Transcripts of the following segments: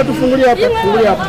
Tufungulie hapa, tufungulie hapa.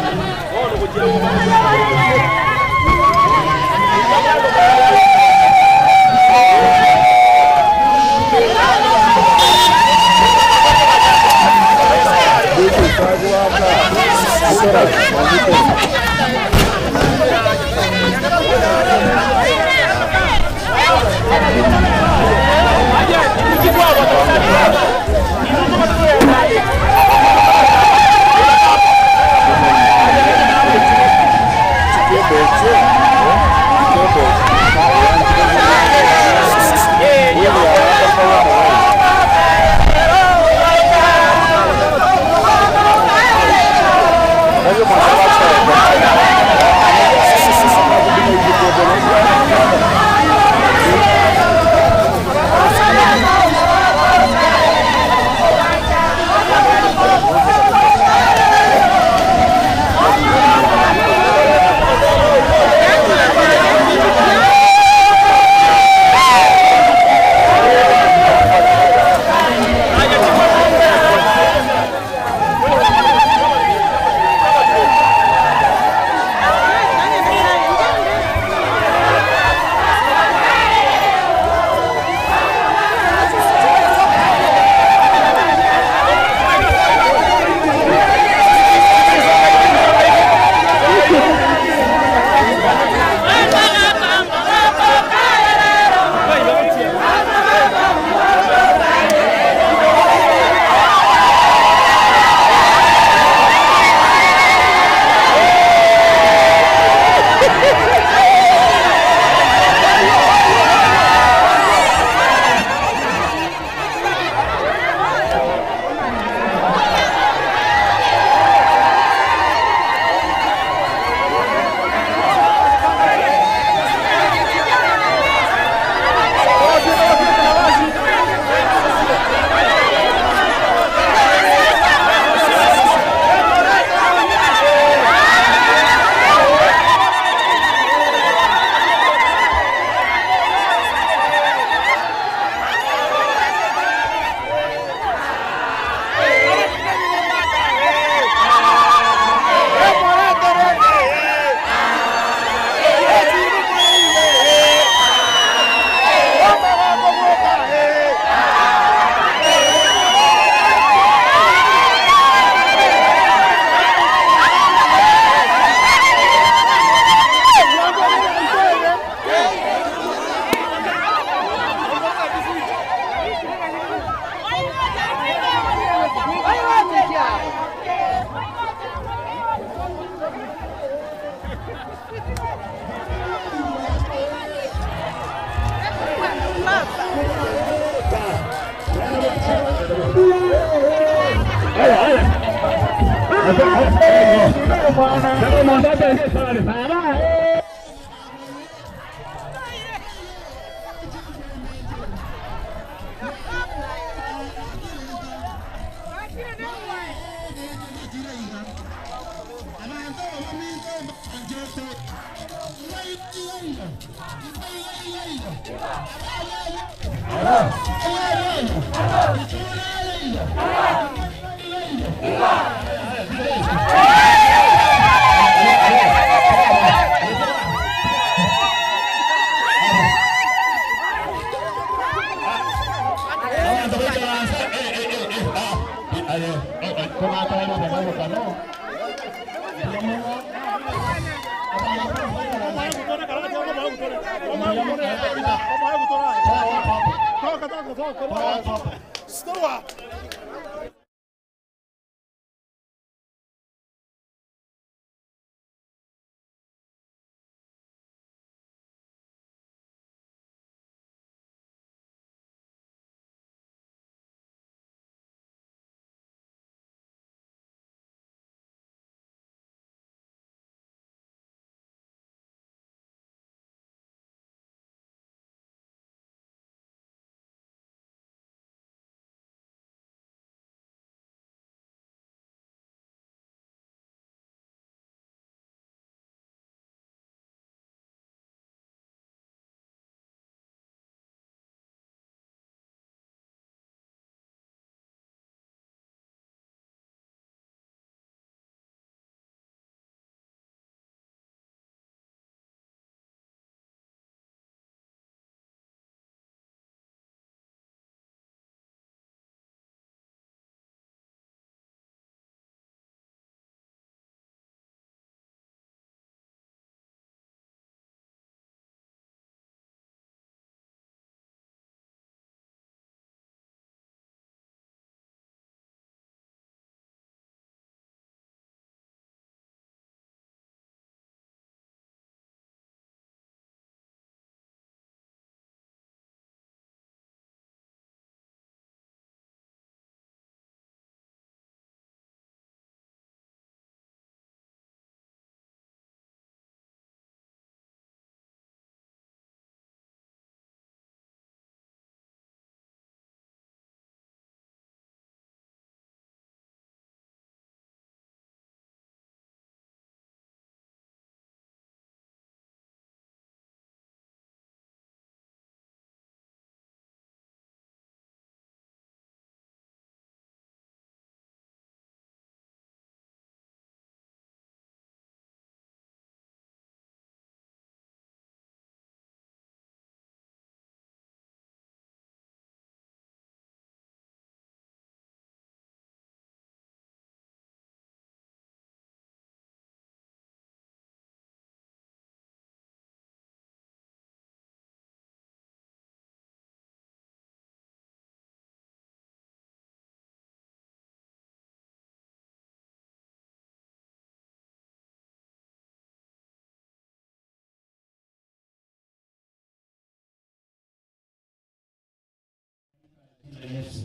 La Yesu.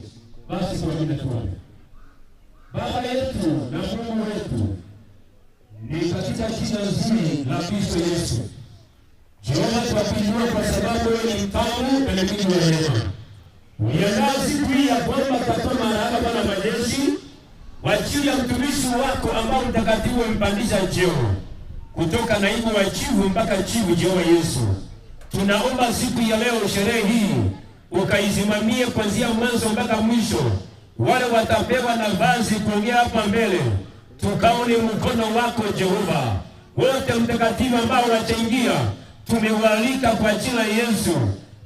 Basi kwa jina tuombe. Baba yetu na Mungu wetu, ni katika jina zuri la Kristo Yesu. Jehova, twakuinua kwa sababu wewe ni mfalme na ni mwingi wa rehema. Uliandaa siku hii ya kwamba utatoa mahali Bwana majeshi kwa ajili ya mtumishi wako ambao mtakatifu umempandisha cheo kutoka naibu wa chifu mpaka chifu, Jehova Yesu. Tunaomba siku ya leo, sherehe hii ukaisimamie kuanzia mwanzo mpaka mwisho. Wale watapewa nafasi kuongea hapa mbele, tukaone mkono wako Jehova. Wote mtakatifu ambao wataingia, tumewaalika kwa jina la Yesu.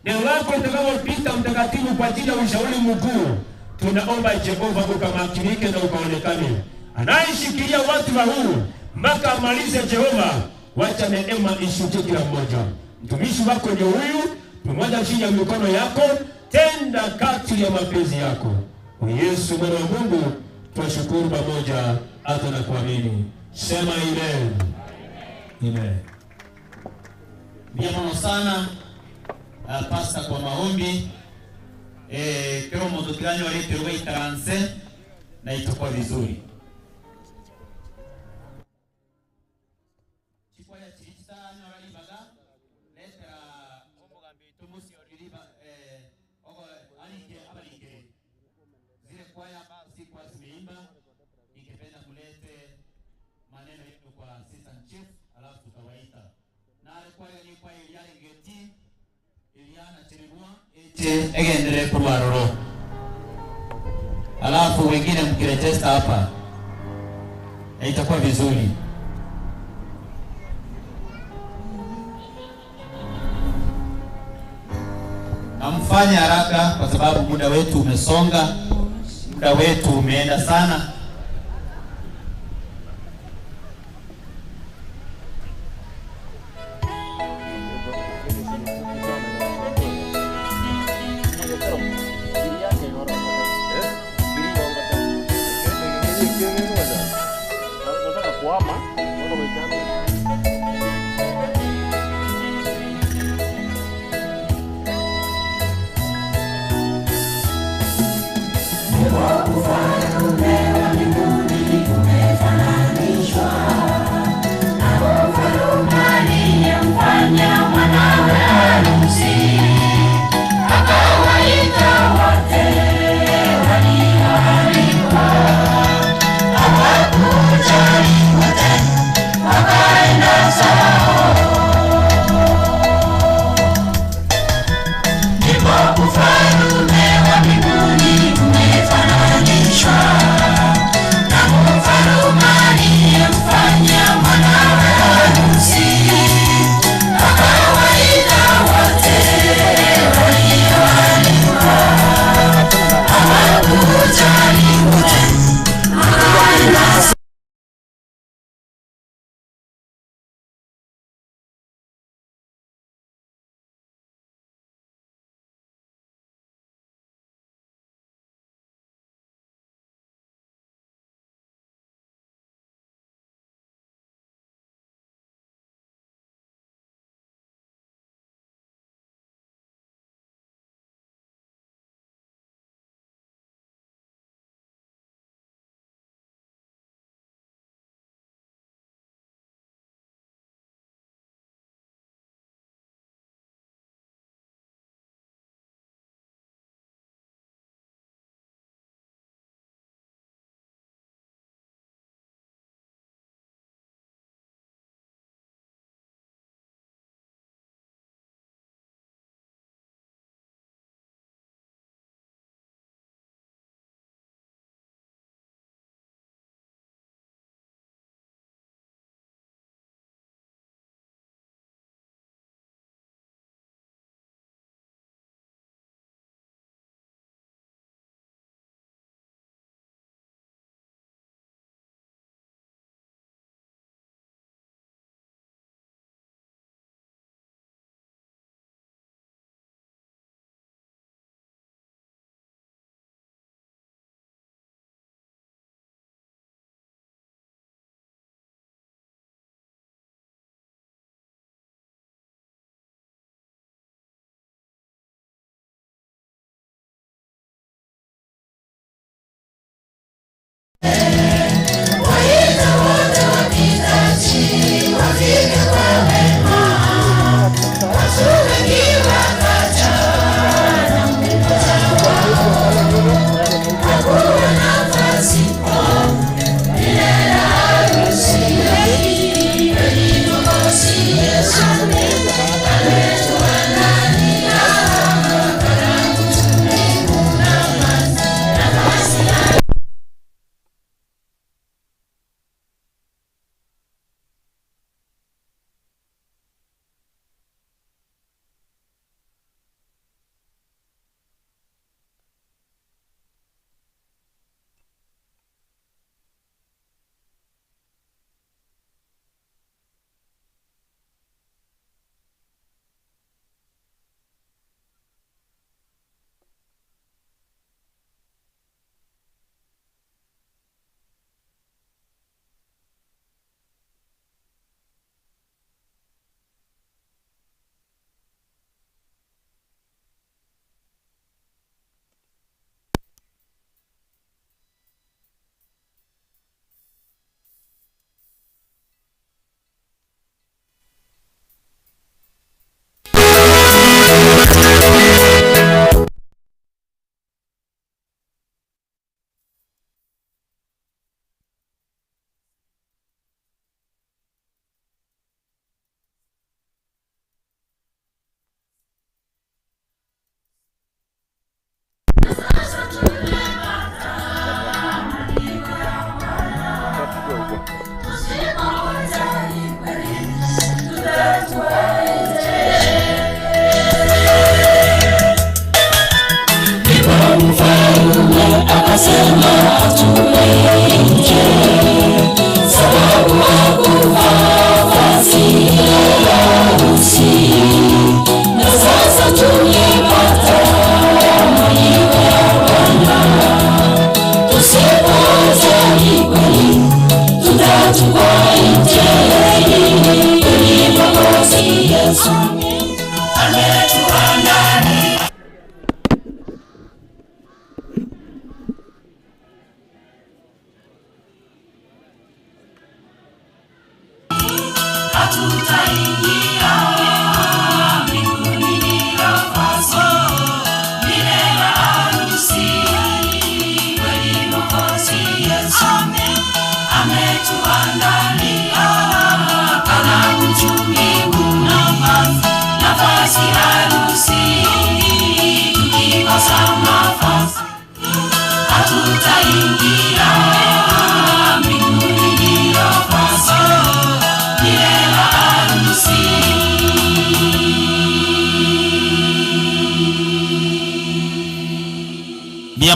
Neno lako litakapopita mtakatifu kwa ajili ya ushauri mkuu, tunaomba Jehova ukamakinike na ukaonekane. Anayeshikilia watu wa huu mpaka amalize, Jehova, wacha neema ishuke kila mmoja. Mtumishi wako ndio huyu, tumwacha chini ya mikono yako, tenda kati ya mapenzi yako. Kwa Yesu mwana wa Mungu, twashukuru pamoja hata na kuamini. Sema amen. Amen. Mno sana pasta kwa maombi kero mototiranyo walete itaranse na itakuwa vizuri. Chikwaya chiritano ralibaga letera omugambi tumusi oririba ogo alike abalike zile kwaya ambazo si kwa zimeimba, ningependa mulete maneno yenu kwa assistant chief, alafu tutawaita. Na kwaya ni kwa Eliana Ngeti, Eliana Cheribua eche egendere kurwaroro, alafu wengine mkiretesta hapa itakuwa vizuri. Namfanye haraka kwa sababu muda wetu umesonga, muda wetu umeenda sana. Kwa kufanya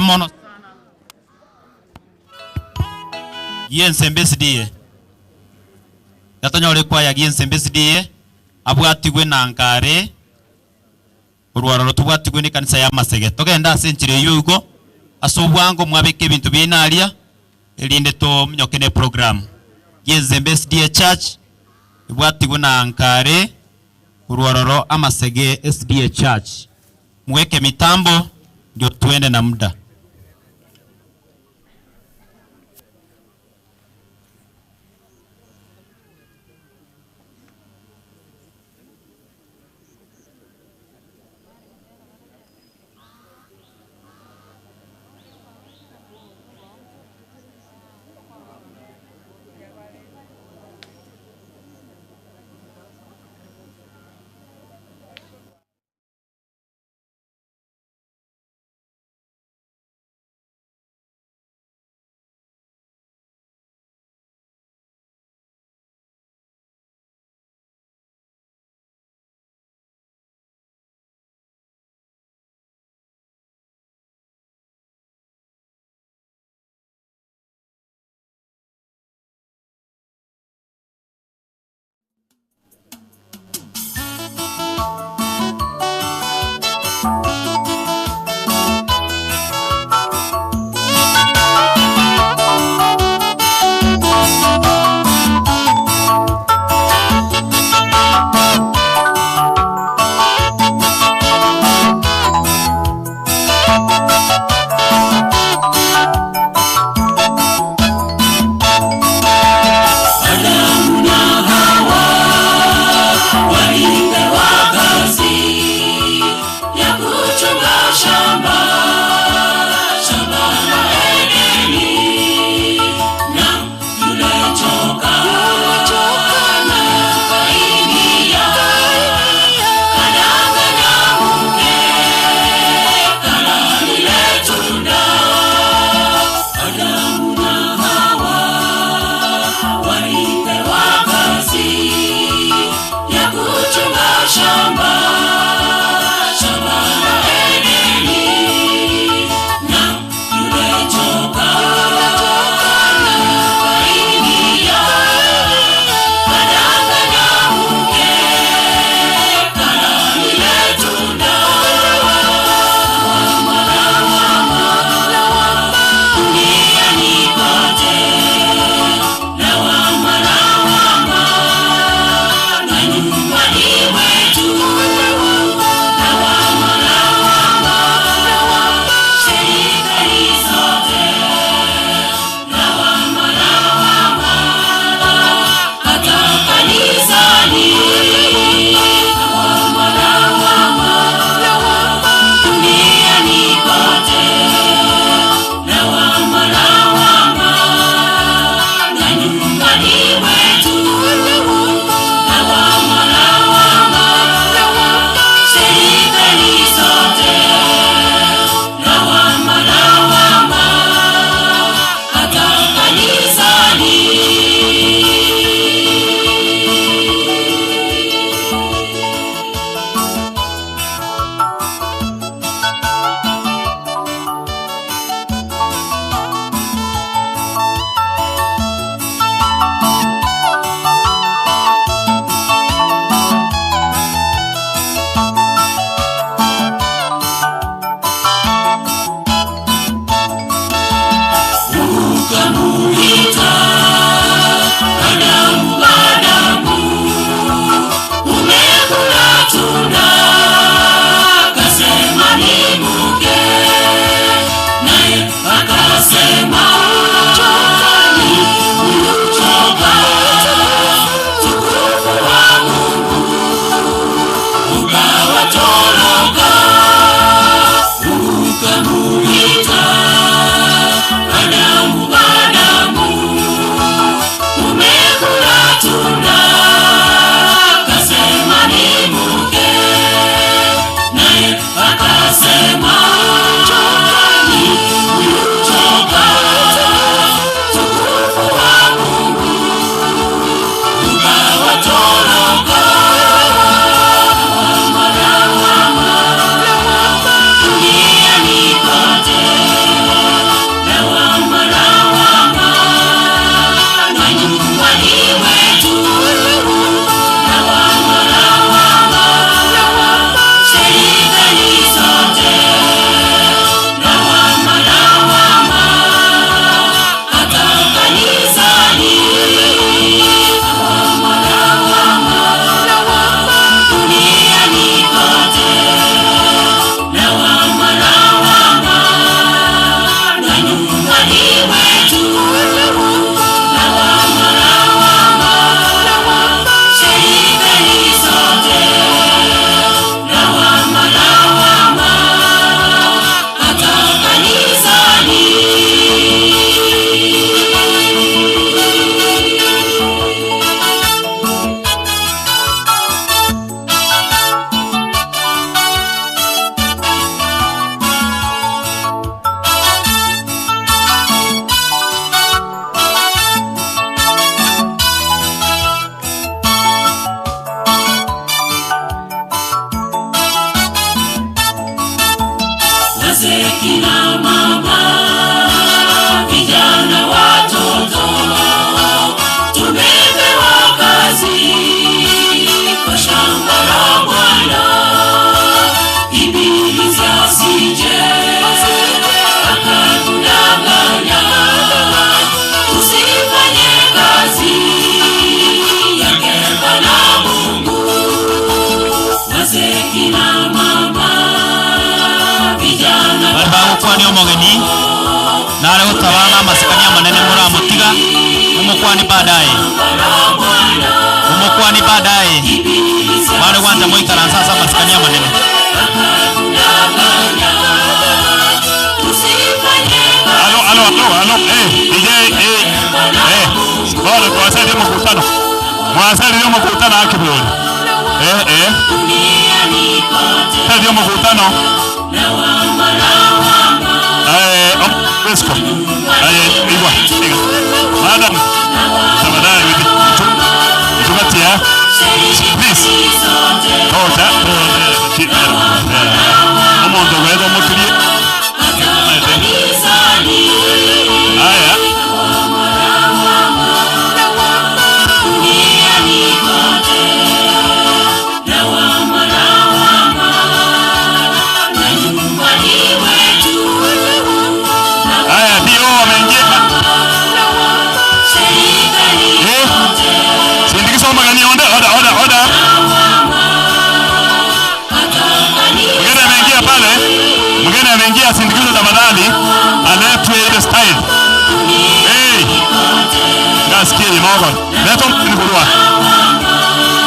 Mono Giensembe SDA Gatonyore kwaya Giensembe SDA abwatigwe na nkare urwararo tubwatigwe ni kanisa ya Masege togenda ase enchire yugo ase obwango mwabeke ebinto bienaria erinde to mnyokene program Giensembe SDA Church ibwatigwe na nkare urwararo Amasege SDA Church mweke mitambo ndio tuende na muda. Bari bagukwani omogeni nare gutabana amasikania manene muramutiga mumukwani baadaye, mumukwani baadaye bare gwanja moikaransa ase amasikania manene. Alo, alo, alo, alo, DJ, bora tuwasaidie mkutano. Mwasaidie mkutano akiburi. Saidia mkutano. Brisco. Igwa, igwa. Madam, tafadhali tupatie. Please. Tota, omonto wedo mutiri. Haya. Haya, ndio wameingia. Sindikizo magani onda, oda, oda, oda. Mgeni ameingia pale. Mgeni ameingia, sindikizo tafadhali. Aletwe ile style. Hey. Gasikie mogo. Leto mkurua.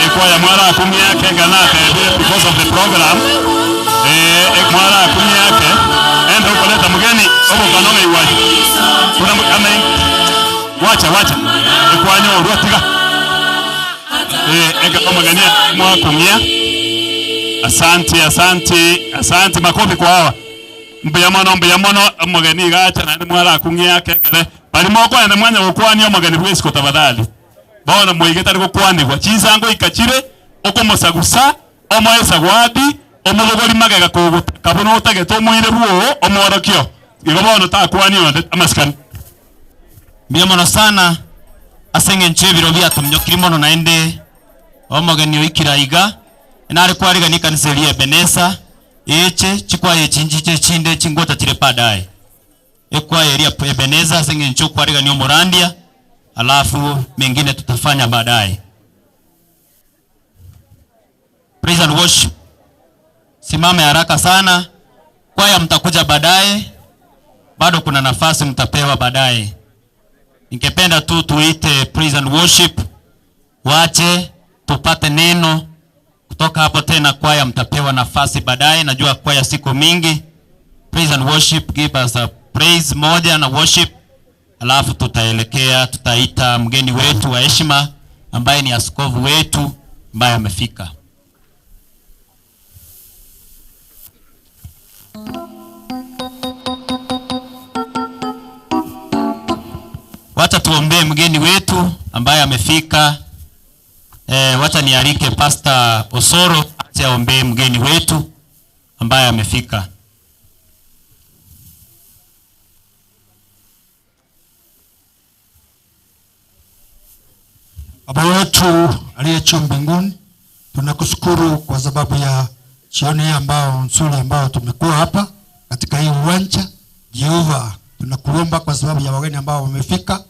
Ekwaya mwara kumi yake ganate because of the program. Mwara kumi yake. Enda ukoleta mgeni obo kanonga iwaje. Kuna ame wacha wacha. Ekwanyo ruatiga. Eka omagania mwakumia. Asante, asante, asante, makofi kwa hawa. Mbuya mono omogeni gacha na mwara kumia kegere. Bali moko na mwanya gokwani omogeni bwesiko tafadhali. Bona mwigeta ari gokwanigwa chinsango ikachire okomosagusa omoesa gwadi omobogori magega kogutaka otagete omoire ruo omorokio. Igo bono takwani onde amasikani. Mbuya mono sana asenge nchebiro byatumnyokiri mono naende omogeni oikira iga nari kwariga ni kanisa ria Ebeneza eche chikwaye chinjiche chinde chingota chire padaye ekwaye ria Ebeneza asenge ncho kwariga ni omorandia alafu mengine tutafanya baadaye. Praise and worship. Simame haraka sana. Kwaya mtakuja baadaye. Bado kuna nafasi mtapewa baadaye. Ningependa tu tuite praise and worship. Wache tupate neno kutoka hapo tena kwaya mtapewa nafasi baadaye. Najua kwaya siku mingi. Praise and worship, give us a praise moja na worship. Alafu tutaelekea, tutaita mgeni wetu wa heshima ambaye ni askofu wetu ambaye amefika. Wacha tuombee mgeni wetu ambaye amefika. Wacha nialike Pastor Osoro aje aombee mgeni wetu ambaye amefika. Baba wetu aliye juu mbinguni, tunakushukuru kwa sababu ya jioni hii ambao nzuri ambao tumekuwa hapa katika hii uwanja. Jehova, tunakuomba kwa sababu ya wageni ambao wamefika.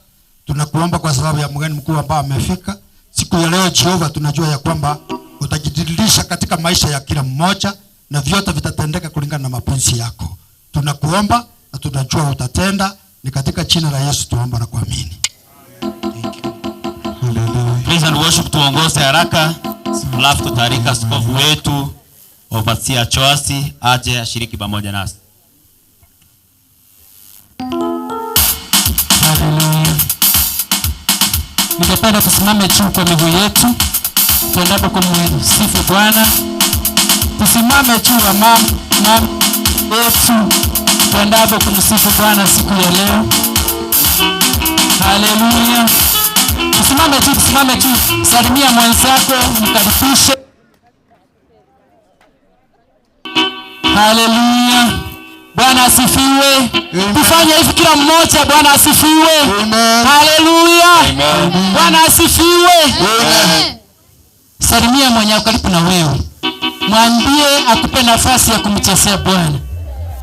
Tunakuomba kwa sababu ya mgeni mkuu ambao amefika siku ya leo. Jehova, tunajua ya kwamba utajidhihirisha katika maisha ya kila mmoja na vyote vitatendeka kulingana na mapenzi yako. Tunakuomba na tunajua utatenda. Ni katika jina la Yesu tuomba na kuamini. Praise and worship tuongoze haraka, alafu tutaarika askofu wetu Ovasia Choasi aje ashiriki pamoja nasi. Haleluya. Ningependa tusimame juu kwa miguu yetu tuendapo kumsifu Bwana. Tusimame juu ya mama yetu tuendapo kumsifu Bwana siku ya leo. Haleluya. Tusimame juu, tusimame juu. Salimia mwenzako, mkaribishe. Haleluya. Bwana asifiwe. Tufanye hivi kila mmoja. Bwana asifiwe. Haleluya. Bwana asifiwe. Amen. Salimia mwenye karibu na wewe, mwambie akupe nafasi ya kumchezea Bwana.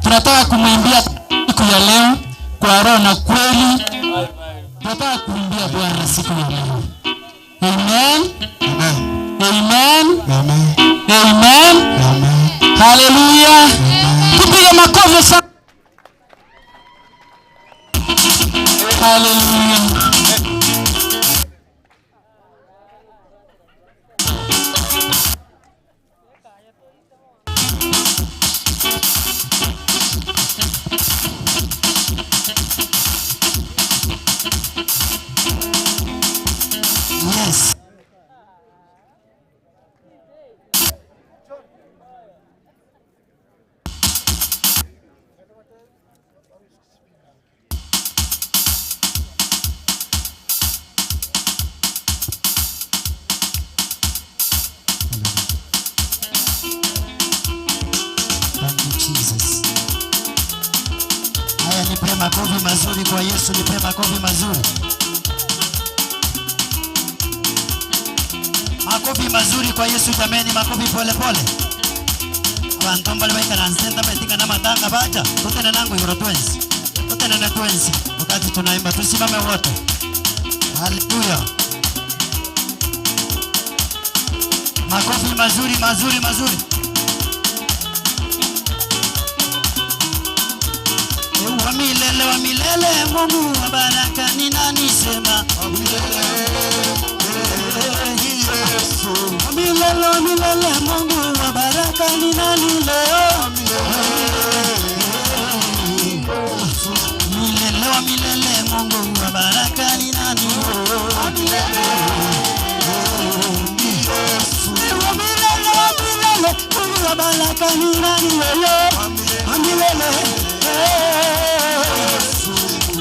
Tunataka kumwimbia siku ya leo kwa roho na kweli. Tunataka kuimbia Bwana siku ya leo. Amen. Amen. Amen. Amen. Amen. Haleluya. Tupige makofi sana. Haleluya. Yes. Thank you, Jesus. Haya, nipe makofi mazuri kwa Yesu, nipe makofi mazuri. Makofi mazuri kwa Yesu jameni, makofi pole pole. Abantu mbali baikaranse ndabetika na matanga baja. Tutene nangu igoro twensi. Tutene na twensi. Wakati tunaimba tusimame wote. Haleluya. Makofi mazuri mazuri mazuri. Wa milele wa milele, Mungu wa baraka ni nani sema? Wa milele wa milele, Mungu wa baraka ni nani leo? Milele wa milele, Mungu wa baraka ni nani? Wa milele wa milele, Mungu wa baraka ni nani leo? Wa milele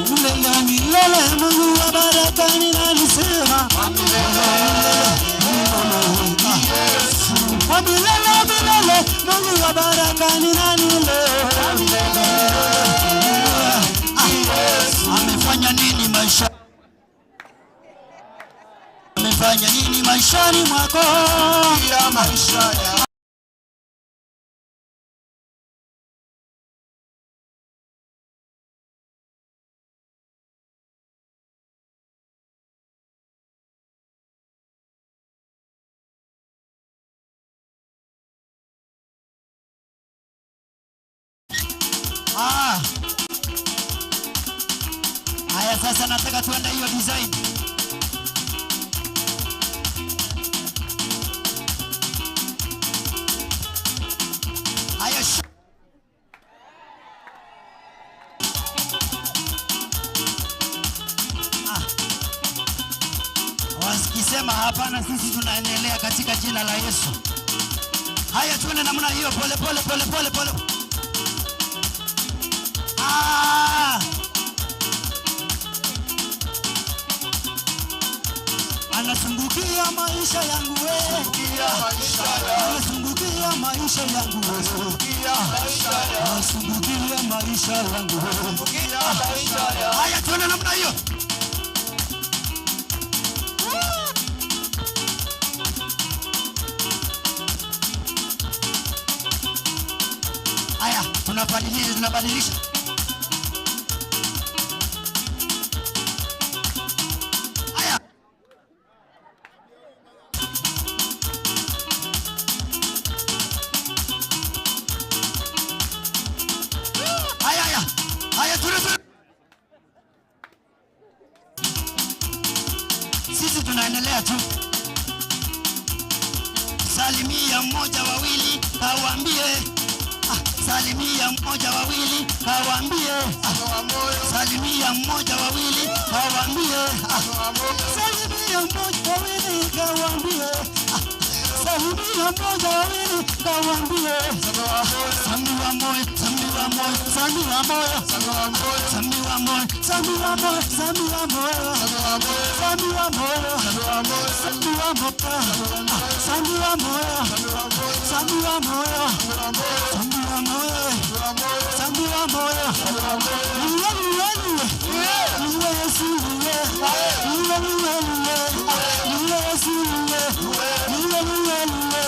milele milele, Mungu wa baraka ni nani sema? Wa milele milele, Mungu wa baraka ni nani leo? Amefanya nini maisha? Amefanya nini maishani mwako? Ya maisha ya Ah. Haya, sasa nataka tuende hiyo design. Haya, Wasikisema hapana, sisi tunaendelea katika jina la Yesu. Haya, tuende namna hiyo, pole pole pole pole pole. Ah! Anazungukia maisha yangu wewe. Anazungukia maisha yangu wewe. Anazungukia maisha yangu wewe. Haya, tuende namna hiyo. Haya, tunabadilisha, tunabadilisha. Haya. Haya, haya. Haya, tuna sisi tunaendelea tu. Salimia mmoja wawili, kawaambie. Salimia mmoja wawili, kawaambie. Salimia mmoja wawili, kawaambie. Salimia mmoja wawili, kawaambie. Salimia mmoja wawili, kawaambie. Sami wa moyo, sami wa moyo, sami wa moyo, sami wa moyo, sami wa moyo, sami wa moyo, sami wa moyo, sami wa moyo, sami wa moyo, sami wa moyo, sami wa moyo, sami wa moyo. Luwe luwe luwe, luwe Yesu luwe, luwe luwe luwe, luwe Yesu luwe, luwe luwe luwe,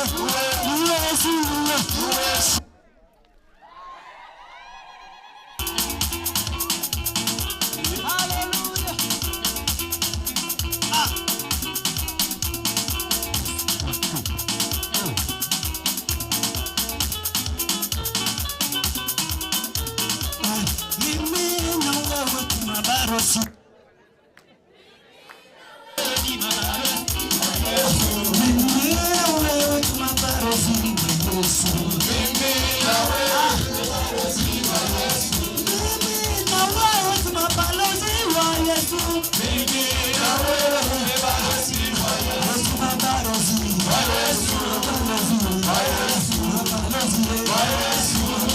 luwe Yesu luwe. Hallelujah. Ah. mabalozi. Mimi na wewe tumabalozi wa Yesu. Mimi na wewe tumabalozi wa Yesu. Mimi na wewe tumabalozi wa Yesu. Tumabalozi wa Yesu. Wa Yesu. Wa Yesu.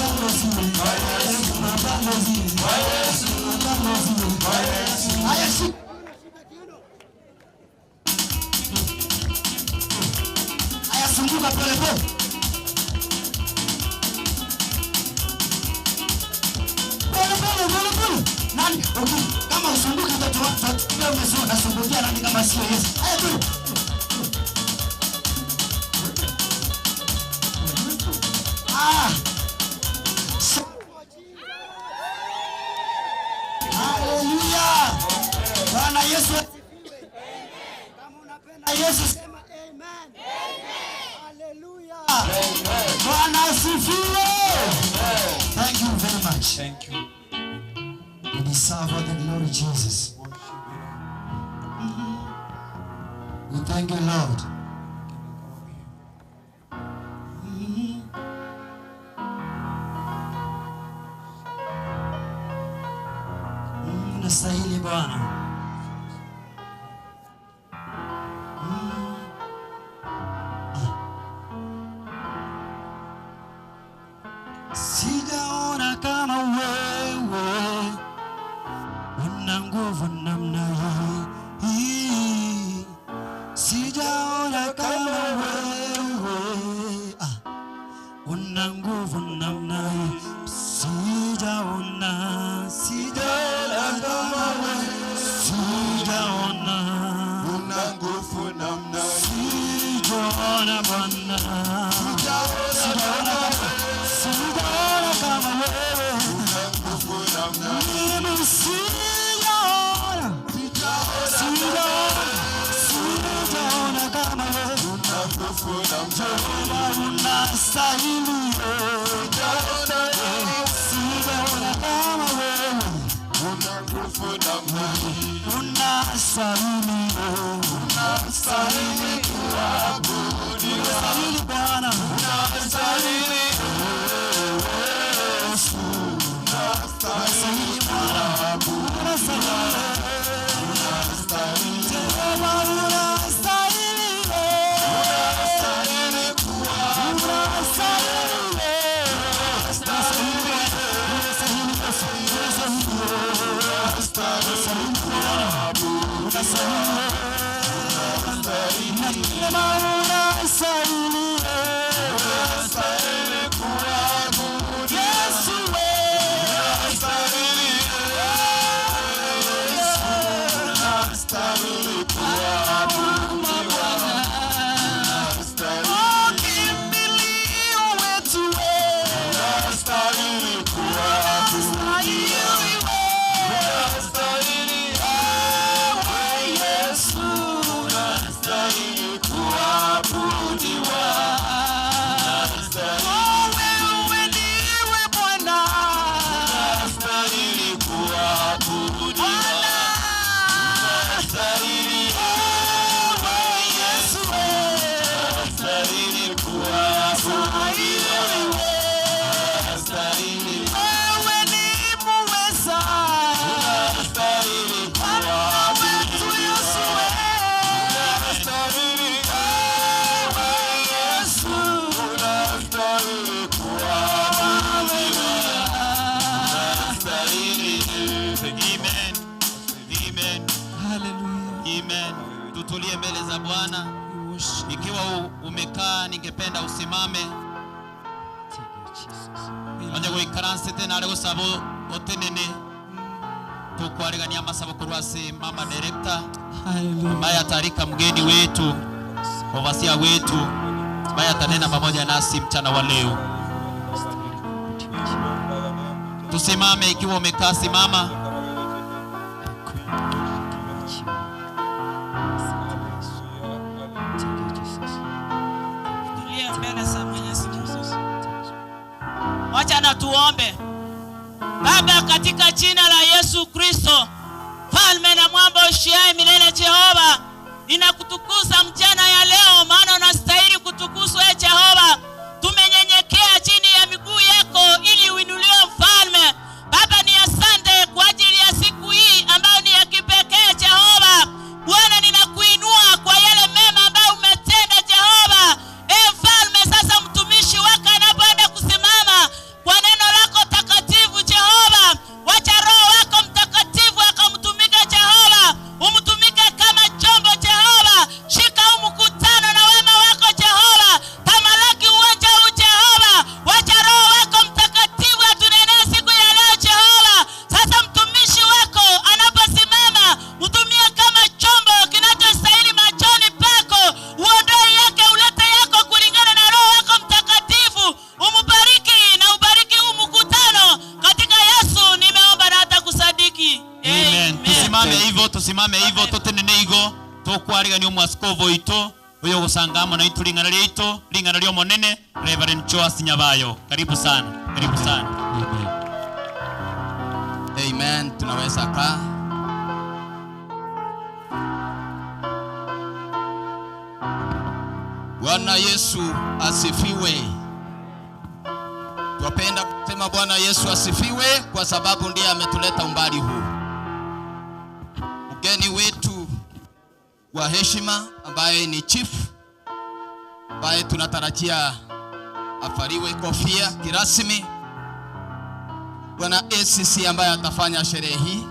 Wa Yesu. Tumabalozi wa Yesu. Tumabalozi wa Yesu. Haya, haya, sunguka pole pole. Pole pole pole pole. Nani? Okay. Kama usunguki utatoa umezoea nasungukia nani kama sio Yesu. Haya tu. Ah. Haleluya. Bwana Yesu asifiwe. Kama unapenda Yesu sema amen. Haleluya. Bwana asifiwe. Thank you very much. Thank you. You deserve all the glory, Jesus. We thank you, Lord. Unastahili Bwana. Sijaona kama wewe una nguvu namna hii. Sijaona kama wewe una nguvu namna hii. Sijaona, sijaona kama wewe. Sijaona una nguvu namna hii. Sijaona Bwana. Sijaona kama, sijaona kama wewe. Una nguvu namna hii. Mimi sijaona, sijaona, sijaona kama wewe. Una nguvu namna hii. Jehova unastahili. Sijaona kama wewe. Una nguvu namna hii. Unastahili. Unastahili kuabudiwa. Unastahili Bwana. Unastahili Yesu. Unastahili kuabudiwa. Unastahili. Unastahili. Jehova unastahili. Unastahili kuabudiwa. Unastahili. Unastahili. Unastahili Yesu. Unastahili. Unastahili kuabudiwa. Unastahili. Nasema unastahili. Unastahili kuabudiwa. Yesu Unastahili Yesu. Unastahili kuabudiwa. Unastahili. Kimbilio wetu Unastahili kuabudiwa. Unastahili ewe Yesu. Unastahili kuabudiwa. Unastahili. Wewe ndiwe Bwana. Unastahili kuabudiwa. Unastahili Ewe Yesu Unastahili kuabudiwa. Unastahili. Wewe ni muweza. Unastahili Bwana wetu Yesu Unastahili Ewe Yesu. Unastahili kuabudiwa. Unastahili. Amen. Amen. Amen. Tutulie mbele za Bwana. Ikiwa umekaa, ningependa usimame. Onye guikaransete nare gusaba otenene tukwarigania masabo kurwasi mama director ambaye atarika mgeni wetu ovasia wetu ambaye atanena pamoja nasi mchana wa leo. Tusimame. Ikiwa umekaa, simama. Tulie mbele za Mwenyezi Mungu. Wacha na tuombe. Baba, katika jina la Yesu Kristo, Mfalme na mwamba ushiaye milele Jehova, ninakutukuza mchana ya leo, maana unastahili kutukuzwa e Jehova. Tumenyenyekea chini ya miguu yako ili uinuliwe mfalme. Baba, ni asante kwa ajili ya siku hii ambayo ni ya kipekee Jehova. Bwana, ninakuinua kwa yale mema ambayo umetenda Jehova. E mfalme, sasa mtumishi wako anapoenda kusimama kwa neno lako takatifu Jehova, wacha Roho wako Mtakatifu akamtumike Jehova, umtumike kama chombo Jehova. Shika huu mkutano na wema wako Jehova, tamalaki uwanja huu Jehova, wacha Roho wako Mtakatifu atunenee siku ya leo Jehova. Sasa mtumishi wako anaposimama, mtumie kama chombo kinachostahili machoni pako, uondoe yake ulete yako kulingana na Roho wako Mtakatifu. Umubariki na ubariki huu mkutano katika Yesu nimeomba na hata kusadiki. Amen. Tusimame hivyo, tusimame hivyo, totenene igo tukwarigania omwaskovu oito uyo gusangamo na itu ring'ana riaito ring'ana ria omonene Reverend Joas Nyabayo. Karibu sana, karibu sana. Amen. Tunaweza kaa. Bwana Yesu asifiwe. Twapenda kusema Bwana Yesu asifiwe kwa sababu ndiye ametuleta umbali huu. Mgeni wetu wa heshima ambaye ni chief, ambaye tunatarajia afariwe kofia kirasmi, Bwana ACC ambaye atafanya sherehe hii,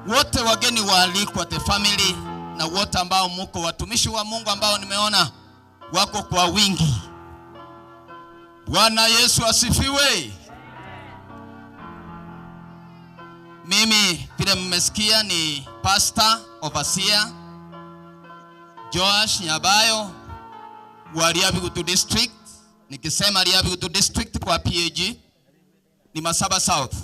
wote wageni waalikwa, the family, na wote ambao muko watumishi wa Mungu ambao nimeona wako kwa wingi. Bwana Yesu asifiwe. Mimi vile mmesikia ni Pastor Overseer Joash Nyabayo wa Riabigutu District. Nikisema Riabigutu District kwa PAG ni Masaba South.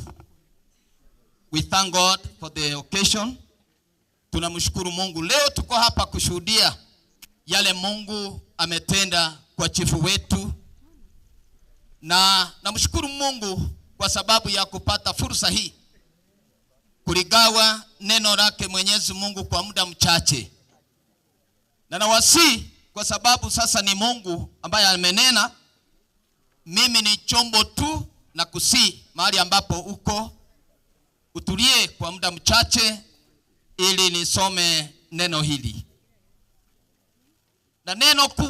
We thank God for the occasion. Tunamshukuru Mungu. Leo tuko hapa kushuhudia yale Mungu ametenda kwa chifu wetu. Na namshukuru Mungu kwa sababu ya kupata fursa hii kuligawa neno lake Mwenyezi Mungu kwa muda mchache. Na nawasihi kwa sababu sasa ni Mungu ambaye amenena, mimi ni chombo tu, na kusihi mahali ambapo uko utulie kwa muda mchache ili nisome neno hili. Na neno kuu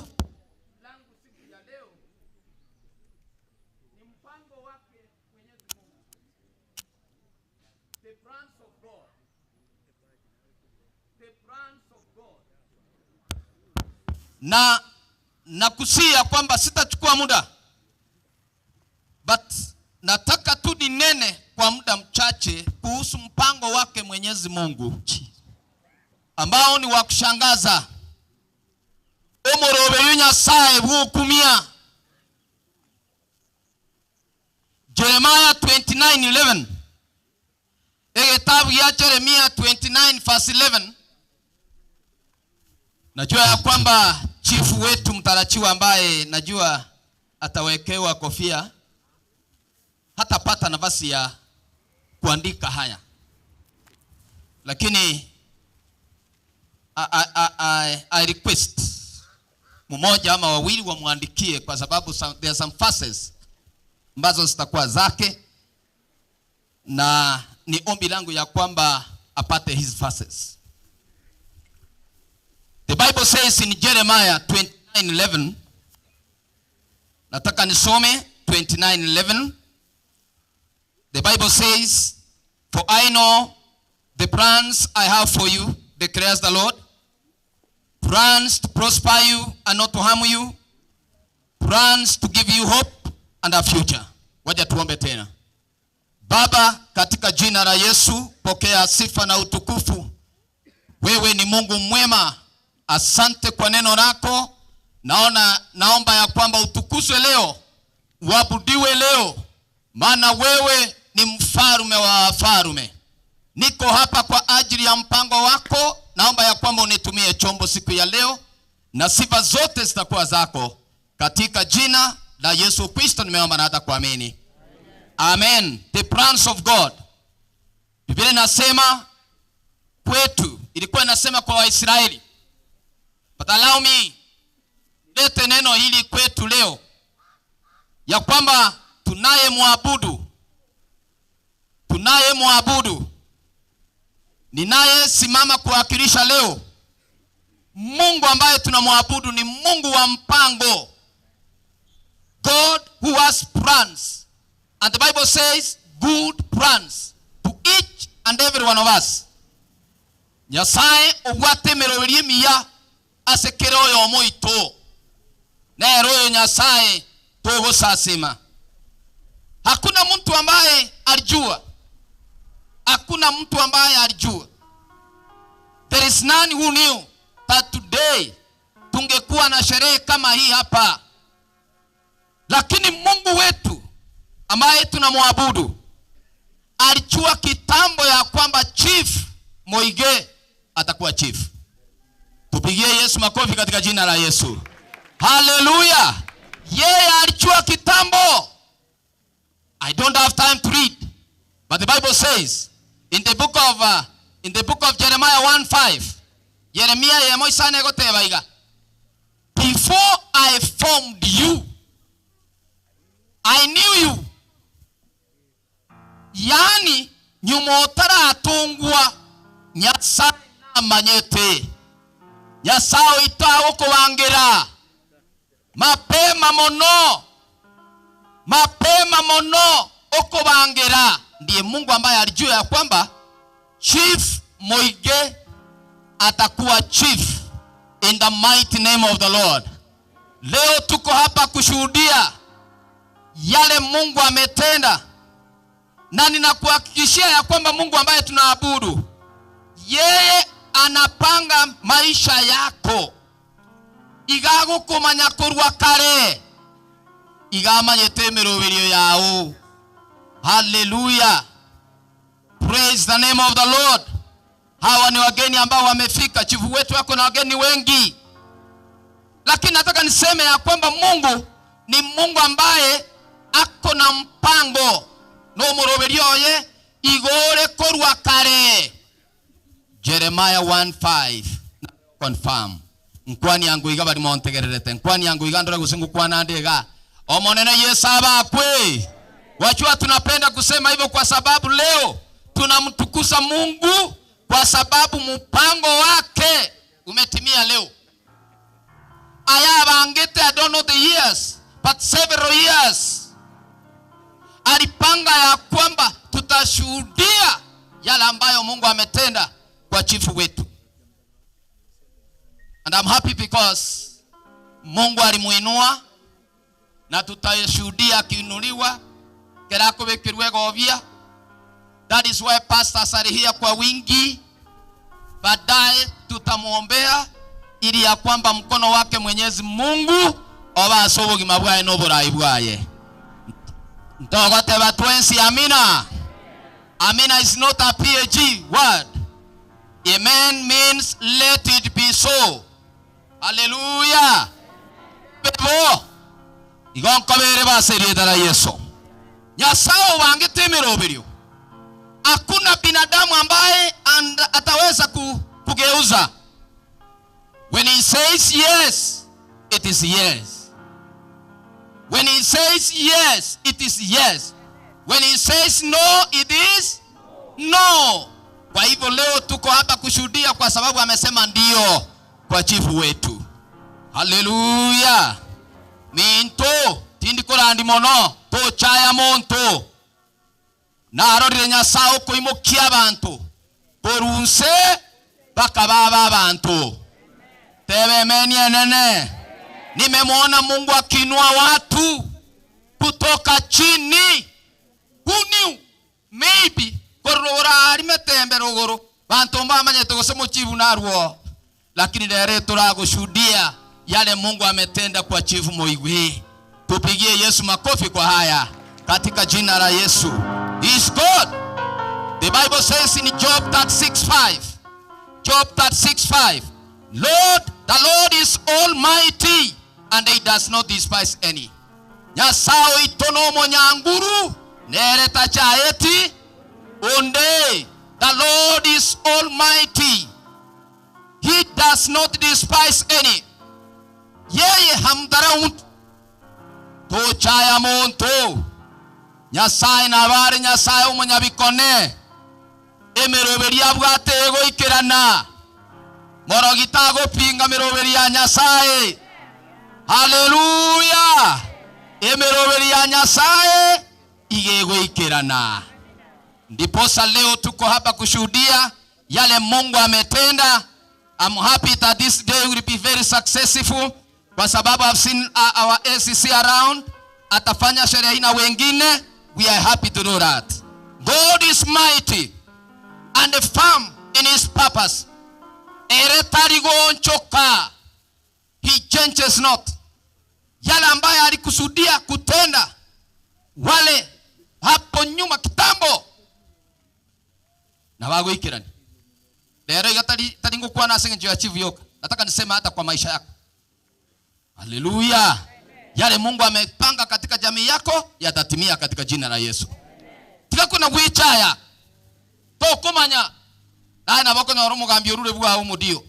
langu siku ya leo ni mpango wake Mwenyezi Mungu. The plans of God. The plans of God. Na nakusia kwamba sitachukua muda, but nataka tu ninene kwa muda mchache kuhusu mpango wake Mwenyezi Mungu ambao ni wa kushangaza. Omorobe Nyasaye bw'okumia. Jeremiah 29:11. Egetabu ya Jeremiah 29 verse 11. Najua ya kwamba chifu wetu mtarajiwa ambaye najua atawekewa kofia hatapata nafasi ya kuandika haya, lakini I request mmoja ama wawili wamwandikie, kwa sababu there are some verses ambazo zitakuwa zake, na ni ombi langu ya kwamba apate his verses. The Bible says in Jeremiah 29:11, nataka nisome 29:11. The Bible says, for I know the plans I have for you, declares the Lord, plans to prosper you and not to harm you, plans to give you hope and a future. Wacha tuombe tena. Baba, katika jina la Yesu, pokea sifa na utukufu. Wewe ni Mungu mwema. Asante kwa neno lako. Naomba ya kwamba utukuzwe leo, uabudiwe leo, maana wewe ni mfalme wa wafalme. Niko hapa kwa ajili ya mpango wako. Naomba ya kwamba unitumie chombo siku ya leo, na sifa zote zitakuwa zako. Katika jina la Yesu Kristo nimeomba na hata kuamini. Amen. The plans of God. Biblia inasema kwetu, ilikuwa inasema kwa Waisraeli. But allow me lete neno hili kwetu leo, ya kwamba tunayemwabudu, ninayesimama kuwakilisha leo, Mungu ambaye tunamwabudu ni Mungu wa mpango. God who has plans. And the Bible says good plans to each and every one of us. Nyasaye obwate emeroberio emiya ase kera oyomo oito. Nero oyo Nyasaye togosasima. Hakuna mtu ambaye alijua. Hakuna mtu ambaye alijua. There is none who knew that today tungekuwa na sherehe kama hii hapa. Lakini Mungu wetu ambaye tunamwabudu alijua kitambo ya kwamba Chief Moige atakuwa chief. Tupigie Yesu makofi katika jina la Yesu. Hallelujah. Yeye alijua kitambo. I don't have time to read, but the Bible says in the book of Jeremiah 1:5, Yeremia yemoisane goteba iga, before I formed you, I knew you. Yani nyuma otaratungwa Nyasaye namanyete. Nyasaye itagũkũbangĩra mapema mũno, mapema mũno ũkũbangĩra. Ndiye Mungu ambaye alijua ya kwamba Chief Moige atakuwa chief in the mighty name of the Lord. Leo tuko hapa kushuhudia yale Mungu ametenda, na ninakuhakikishia ya kwamba Mungu ambaye tunaabudu, yeye anapanga maisha yako. Igagukumanya kurwa kare, igamanyete emiroberio yao. Hallelujah. Praise the name of the Lord. Hawa ni wageni ambao wamefika. Chifu wetu wako na wageni wengi. Lakini nataka niseme ya kwamba Mungu ni Mungu ambaye ako na mpango. No muroberio oye igore korwa kare. Jeremiah 1:5 confirm. Nkwani yangu iga bari montegererete. Nkwani yangu iga ndora gusingu kwana ndega. Omonene Yesu abakwe. Wajua tunapenda kusema hivyo kwa sababu leo tunamtukuza Mungu kwa sababu mpango wake umetimia leo. Ayabangete, I don't know the years, but several years. Alipanga ya kwamba tutashuhudia yale ambayo Mungu ametenda kwa chifu wetu. And I'm happy because Mungu alimuinua na tutashuhudia akiinuliwa kerakubikirwe govia. That is why pastors are here kwa wingi. Baadaye tutamuombea ili ya kwamba mkono wake Mwenyezi Mungu oba obugima bwaye n'oburayi bwaye. Ntogote batwensi amina. Amina is not a PAG word. Amen means let it be so. Hallelujah. Bebo. Igonkobere baserietara Yesu. Nyasaye wangete emiroberio. Hakuna binadamu ambaye ataweza kugeuza. When he says yes, it is yes. When he says yes, it is yes. When he says no, it is no. Kwa hivyo leo tuko hapa kushuhudia kwa sababu amesema ndio kwa chifu wetu. Hallelujah. Minto tindi korandi mono to chaya monto. Narorire Nyasaye okuimukia abantu korunse bakababa abantu. Tebe meni enene. Nimemwona Mungu akinua watu kutoka chini. Who knew? Maybe korora arimetembe ruguru bantu mbamanyete gose muchifu narwo, lakini leo turagushuhudia yale Mungu ametenda kwa Chifu Moigwe. Tupigie Yesu makofi kwa haya katika jina la Yesu. He is God. The Bible says in Job 36:5. Job 36:5. Lord, the Lord is almighty and he does not despise any. Nyasaye itono monyanguru nereta chaeti onde. The Lord is almighty. He does not despise any. Yeye hamdharau mtu. Tochaya muntu. Nyasaye nabare Nyasaye umunyabikone. Emiroberi abwate goikerana. Morogita gopinga miroberi ya Nyasaye. Haleluya. Emiroberi ya Nyasaye igegoikerana. Ndiposa leo tuko hapa kushuhudia yale Mungu ametenda. I'm happy that this day will be very successful kwa sababu I've seen our ACC around. Atafanya sherehe na wengine. We are happy to do that. God is mighty and firm in his purpose. Eretarigonchoka. He changes not. Yale ambayo alikusudia kutenda wale hapo nyuma kitambo na wagoikirani. Lero tari ngokuwa na sengenjo ya chief yoka. Nataka niseme hata kwa maisha yako. Haleluya. Yale Mungu amepanga katika jamii yako yatatimia katika jina la Yesu. Tika kuna gwichaya. Tokumanya. Naye nabako nyoro mugambi orure bwa umudio.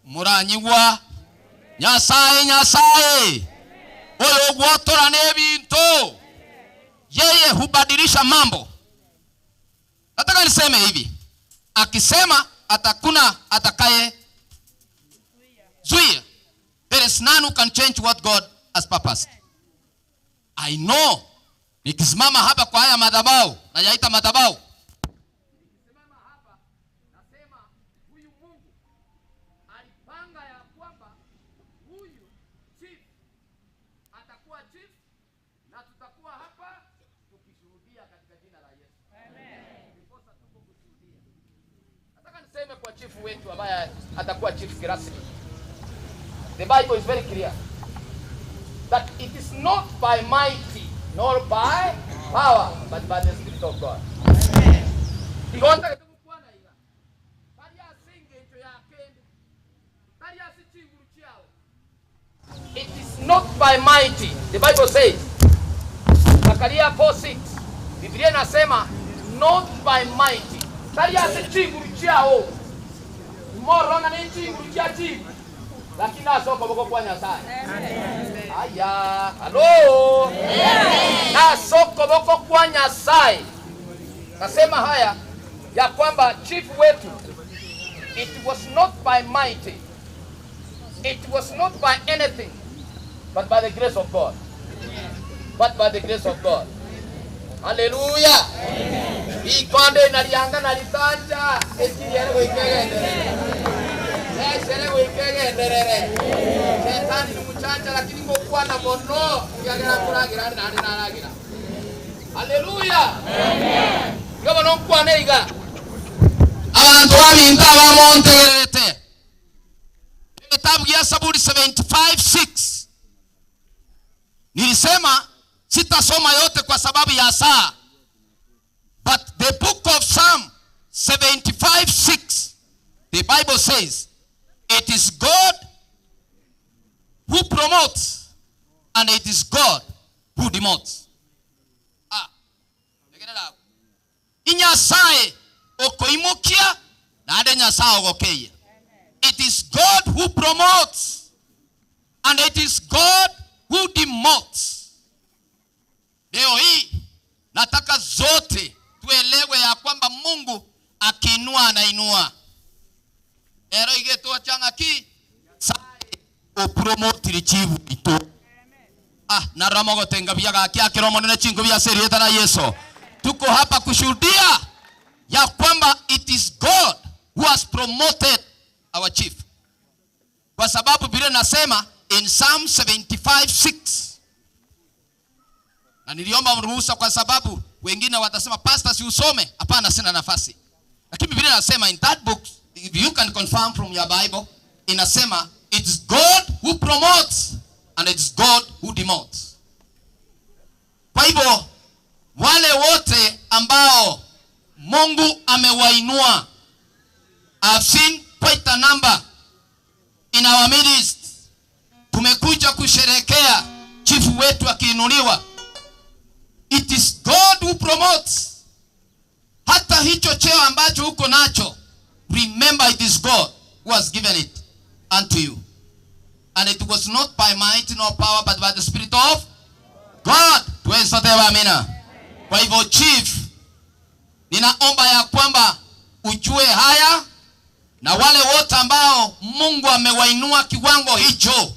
Muranyigwa. Nyasaye Nyasaye. Oyo gwotora nebintu. Yeye hubadilisha mambo. Nataka niseme hivi. Akisema atakuna atakaye zuia. There is none who can change what God has purposed. I know. Nikisimama hapa kwa haya madhabahu, nayaita madhabahu. Nikisimama hapa nasema huyu Mungu alipanga ya kwamba huyu chief atakuwa chief na tutakuwa hapa tukishuhudia katika jina la Yesu. Amen. Ndiposa tuko kushuhudia. Nataka niseme kwa chief wetu ambaye atakuwa chief kirasmi. The Bible is very clear that it is not by mighty nor by power, but by the Spirit of God. Amen. It is not by mighty. The Bible says, Zakaria 4:6. Biblia inasema not by mighty. Lakini asoko boko kwa Nyasaye. Aya, hello. Asoko boko kwa Nyasaye. Nasema haya ya kwamba chief wetu, it was not by might, it was not by anything, but by the grace of God. But by the grace of God. Hallelujah. Ikonde nalianga nalitanja ekiriere goikegenderere. Esere goikegenderere. Shetani ni mchanja lakini ngokuwa na mono yagera kuragira nani naragira. Hallelujah. Amen. Ngabo nokwa neiga. Abantu babinta bamontegerete. Kitabu ya Zaburi 75:6. Nilisema sitasoma yote kwa sababu ya saa. But the book of Psalm 75:6, the Bible says, it is God who promotes and it is God who demotes. Ah. Inyasaye okoimukia na ade nyasaye ogokeya. It is God who promotes and it is God who demotes. Leo hii nataka zote tuelewe ya kwamba Mungu akiinua anainua. Ero igeto changa ki sai o promote richivu ito. Ah, na ramogo tenga biaga kia kiromo nene chingu bia serieta na Yesu. Tuko hapa kushuhudia ya kwamba it is God who has promoted our chief. Kwa sababu Biblia nasema in Psalm 75:6. Na niliomba ruhusa kwa sababu wengine watasema pastor si usome. Hapana, sina nafasi. Lakini Biblia inasema in that book, if you can confirm from your Bible, inasema it's God who promotes and it's God who demotes. Kwa hivyo wale wote ambao Mungu amewainua, I've seen quite a number in our midst. Tumekuja kusherehekea chief wetu akiinuliwa. It is God who promotes. Hata Hata hicho cheo ambacho uko nacho, remember it is God who has given it unto you. And it was not by might nor power, but by the Spirit of God. Tuwe sote amina. Kwa hivyo chief, ninaomba ya kwamba ujue haya, na wale wote ambao Mungu amewainua kiwango hicho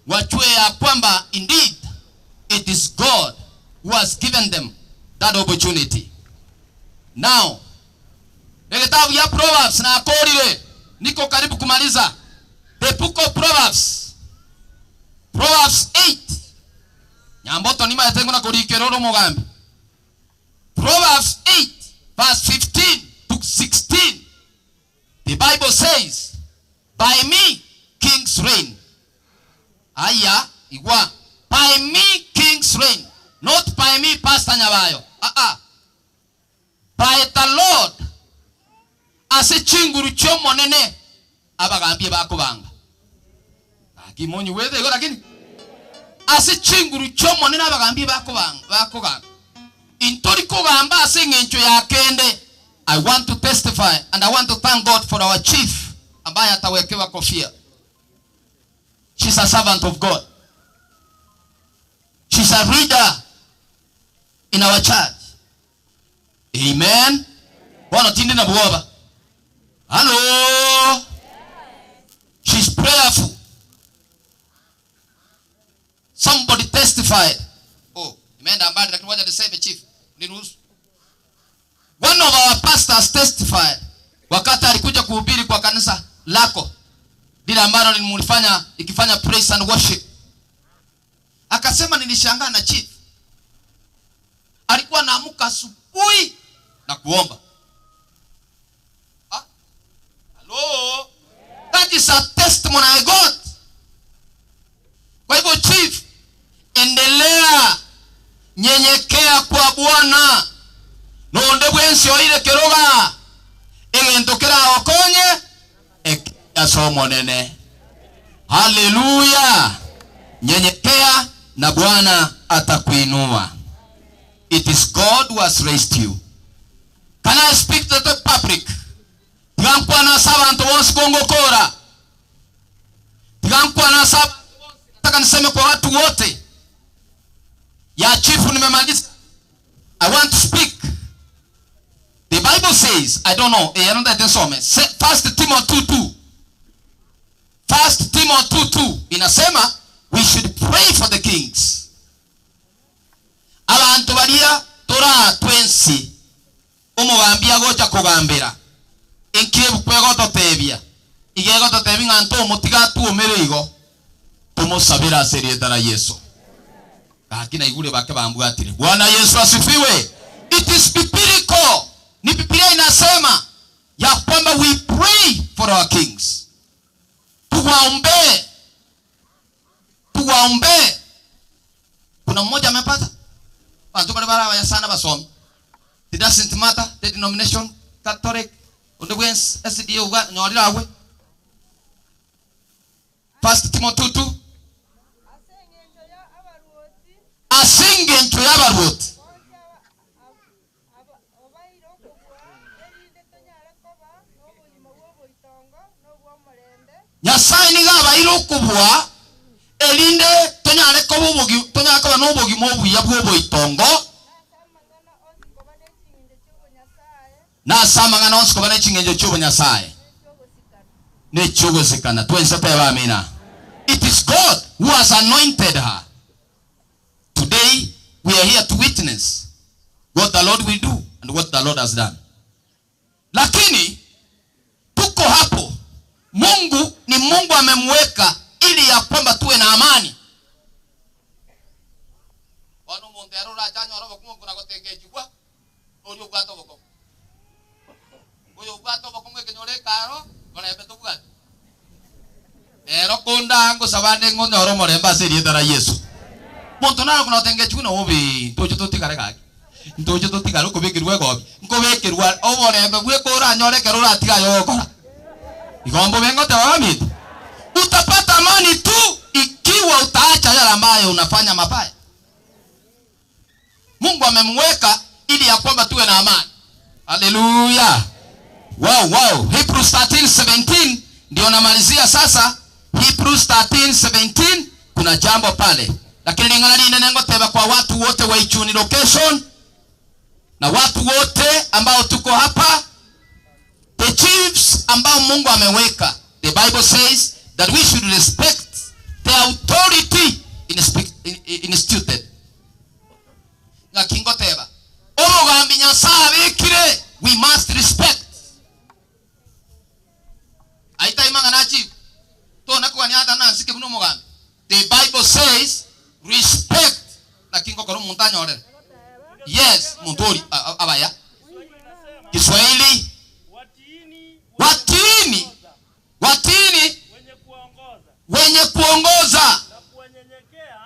wajue ya kwamba indeed it is God who has given them that opportunity. Now, kitabu ya Proverbs na akorire, niko karibu kumaliza. The book of Proverbs, Proverbs 8. Nyamboto nima yatengo na kurikeroro mugambi. Proverbs 8 verse 15 to 16. The Bible says, by me kings reign. Aya, igwa. By me kings reign. Not by me, Pastor Nyabayo. By the Lord. Ase chinguru chomonene abagambie bakubanga. Akimonyi wethe igo lakini ase chinguru chomonene abagambie bakubanga, bakugamba. Intori kugamba ase ng'encho ya kende. I want to testify and I want to thank God for our chief ambaye atawekewa kofia. She's a servant of God. She's a reader in our church. Amen. Bwana tinde na buoba. Hello. She's prayerful. Somebody testified. Oh, imeenda mbali lakini wacha niseme chief. Niruhusu. One of our pastors testified wakati alikuja kuhubiri kwa kanisa lako lile ambalo nilimfanya ikifanya praise and worship. Akasema nilishangaa na chief. Alikuwa anaamka asubuhi na kuomba. Ah? Hello? That is a testimony I got. Kwa hivyo chief, endelea, nyenyekea kwa Bwana. Nonde bwensi oire keroga. Egento kera okonye ekiasomo nene. Hallelujah. Nyenyekea na Bwana atakuinua. It is God who has raised you. Can I speak to the public? Tigankwana sabantu bonsi kongokora. Tigankwana sabantu bonsi. Nataka niseme kwa watu wote. Ya chifu nimemaliza. I want to speak. The Bible says, I don't know, I don't know, 1 Timothy 2:2. 1 Timothy 2:2 inasema we should pray for the kings. Abantu baria tora twensi omugambia gocha kugambira enkibu kwegototebia igegototebia ng'anto omutiga tuomere igo tumusabira serieta la Yesu. Lakini igure bake bambwatire. Bwana Yesu asifiwe. It is biblical. Ni Biblia inasema ya kwamba we pray for our kings. Tuwaombe. Tuwaombe. Kuna mmoja amepata? Bantu bale barabaya sana basomi. It doesn't matter the denomination, Catholic, Ondobwens, SDA uga nyorira agwe. 1 Timothy 2:2. Asinge ncho y'abaruoti. Nyasaye niga abaire okubua erinde tonyare koba obogi tonyare koba n'obogima obuya bw'oboitongo nasamang'ana onsi koba n'eching'encho chi'obonyasaye n'echiogosikana twense teba amina. It is God who has anointed her. Today we are here to witness what the Lord will do and what the Lord has done. Lakini tuko hapo, Mungu ni Mungu amemweka ili ya kwamba tuwe na amani. Wano mondero ra chanyo robo kumwe kuna gotengejwa ori ubwato boko. Oyo ubwato boko mwe kenyore karo korembe tubwate. Ero kunda ngo sabande ngo nyoro moremba serieta ra Yesu. Muntu naro kuna gotengejwa no obi ntocho totigare gaki. Ntocho totigare ukubikirwa gobi. Nkubikirwa oborembe bwe kora nyore kero ratiga yokora. Igombo bengo tawamit. Utapata amani tu ikiwa utaacha yale ambayo unafanya mabaya. Mungu amemweka ili ya kwamba tuwe na amani. Haleluya. Wow, wow. Hebrews 13:17 ndio namalizia sasa. Hebrews 13:17 kuna jambo pale. Lakini lingana linene teba kwa watu wote wa Ichuni location na watu wote ambao tuko hapa, the chiefs ambao Mungu ameweka. The Bible says that we should respect the authority instituted. Ngakingoteba omugambi Nyasaye abikire, we must respect. Aita imanga na chief tona kwa nyata na nsike buno mugambi. The Bible says respect. Nakingo koro muntanyore. Yes, muntori abaya. Kiswahili, watiini, watiini wenye kuongoza na kuwanyenyekea,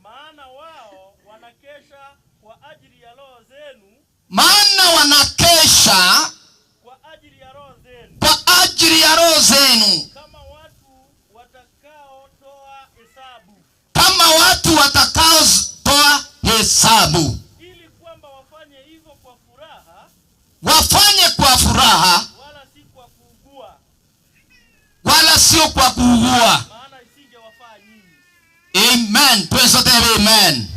maana wao wanakesha kwa ajili ya roho zenu, maana wanakesha kwa ajili ya roho zenu, kwa ajili ya roho zenu, kama watu watakaotoa hesabu, kama watu watakaotoa hesabu, ili kwamba wafanye hivyo kwa furaha, wafanye kwa furaha, wala si kwa kuugua, wala sio kwa kuugua, maana isingewafaa nyinyi. Amen. Praise the Lord. Amen.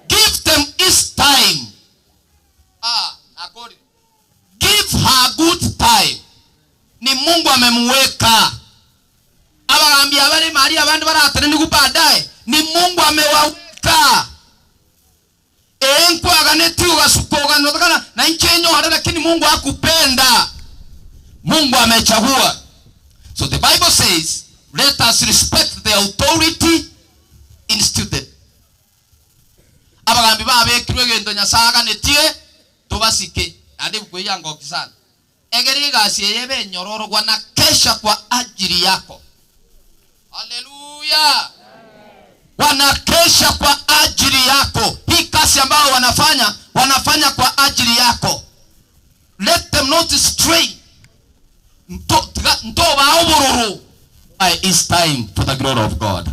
Give them his time. Give her good time. Ni Mungu amemweka. Abaambia bale mali abandu baratere ni baadaye. Ni Mungu amewaweka. Enkwagane ugasukoga notokana na inchenyo hara, lakini Mungu hakupenda. Mungu amechagua. So the Bible says, let us respect the authority instituted. Abagambi babekirwe gento Nyasaye aganetie tubasike andi bukwiyangoki sana. Egeri gasi yebe nyororo wanakesha kwa ajili yako. Haleluya. Wanakesha kwa ajili yako. Hii kazi ambayo wanafanya, wanafanya kwa ajili yako. Let them not stray. Ntoba ubururu. It's time for the glory of God.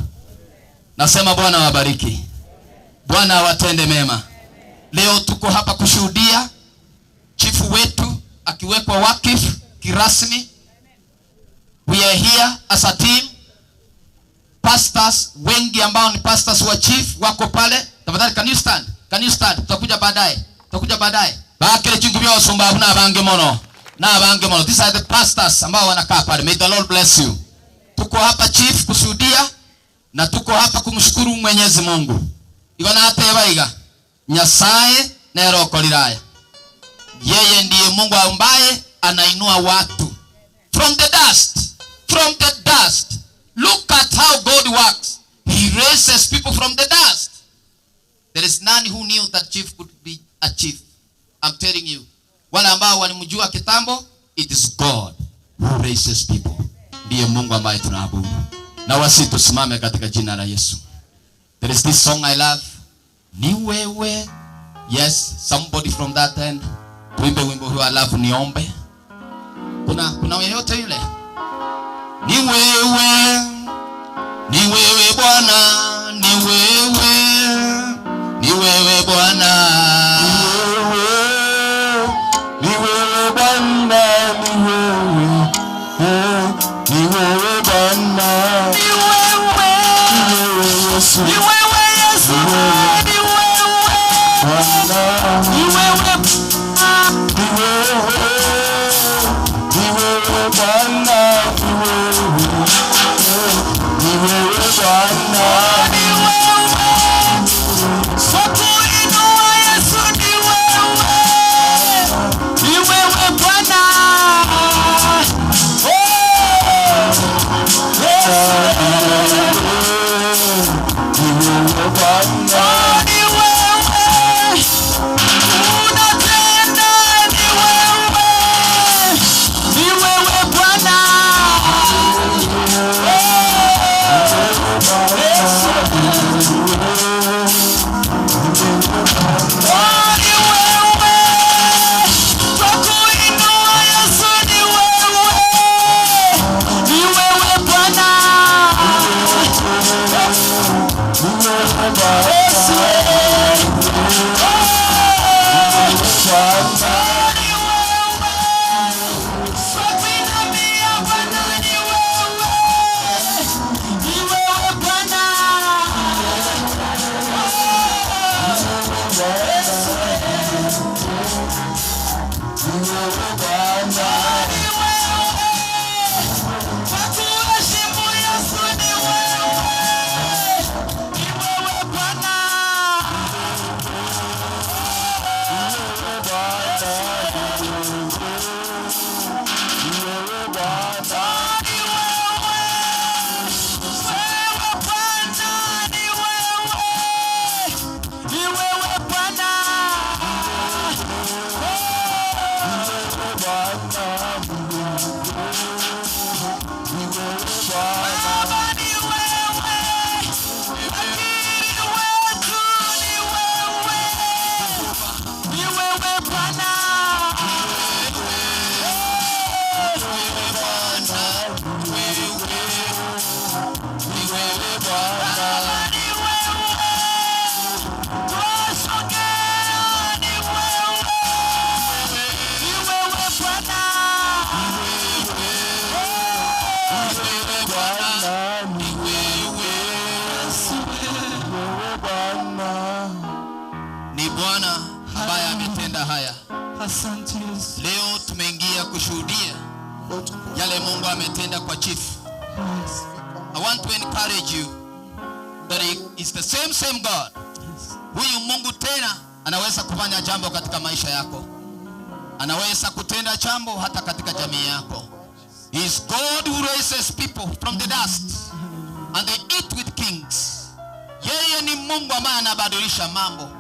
Nasema Bwana awabariki. Bwana awatende mema. Leo tuko hapa kushuhudia chifu wetu akiwekwa wakifu kirasmi. We are here as a team. Pastors wengi ambao ni pastors wa chief wako pale. Tafadhali, can you stand? Can you stand? Tutakuja baadaye. Tutakuja baadaye. Bakire chingu bya osumba na bange mono. Na bange mono. These are the pastors ambao wanakaa pale. May the Lord bless you. Tuko hapa chief kushuhudia na tuko hapa kumshukuru Mwenyezi Mungu. Igona ateba iga. Nyasaye nerokoriraya. Yeye ndiye Mungu ambaye anainua watu from the dust. From the dust. Look at how God works. He raises people from the dust. There is none who knew that chief could be a chief. I'm telling you. Wale ambao walimjua kitambo, it is God who raises people. Ndiye Mungu ambaye tunaabudu. Na wasi tusimame katika jina la Yesu. There is this song I love. Ni wewe. Yes, somebody from that end. Tuimbe wimbo huu alafu niombe. Kuna yeyote yule? Ni wewe. Ni wewe Bwana, ni wewe. Ni wewe Bwana. Ni wewe Bwana, ni wewe. Ni wewe Bwana. Ni wewe. Ni wewe Yesu. Ni wewe Yesu. Ni wewe. Bwana. Ni wewe. Ni wewe. Ni wewe Bwana, ni wewe. Ni wewe Bwana. Ni wewe. Sokuinua Ni Bwana ambaye ametenda haya. Asante Yesu. Leo tumeingia kushuhudia yale Mungu ametenda kwa chief. I want to encourage you that he is the same same God. Huyu Mungu tena anaweza kufanya jambo katika maisha yako. Anaweza kutenda jambo hata katika jamii yako. He is God who raises people from the dust and they eat with kings. Yeye ni Mungu ambaye anabadilisha mambo.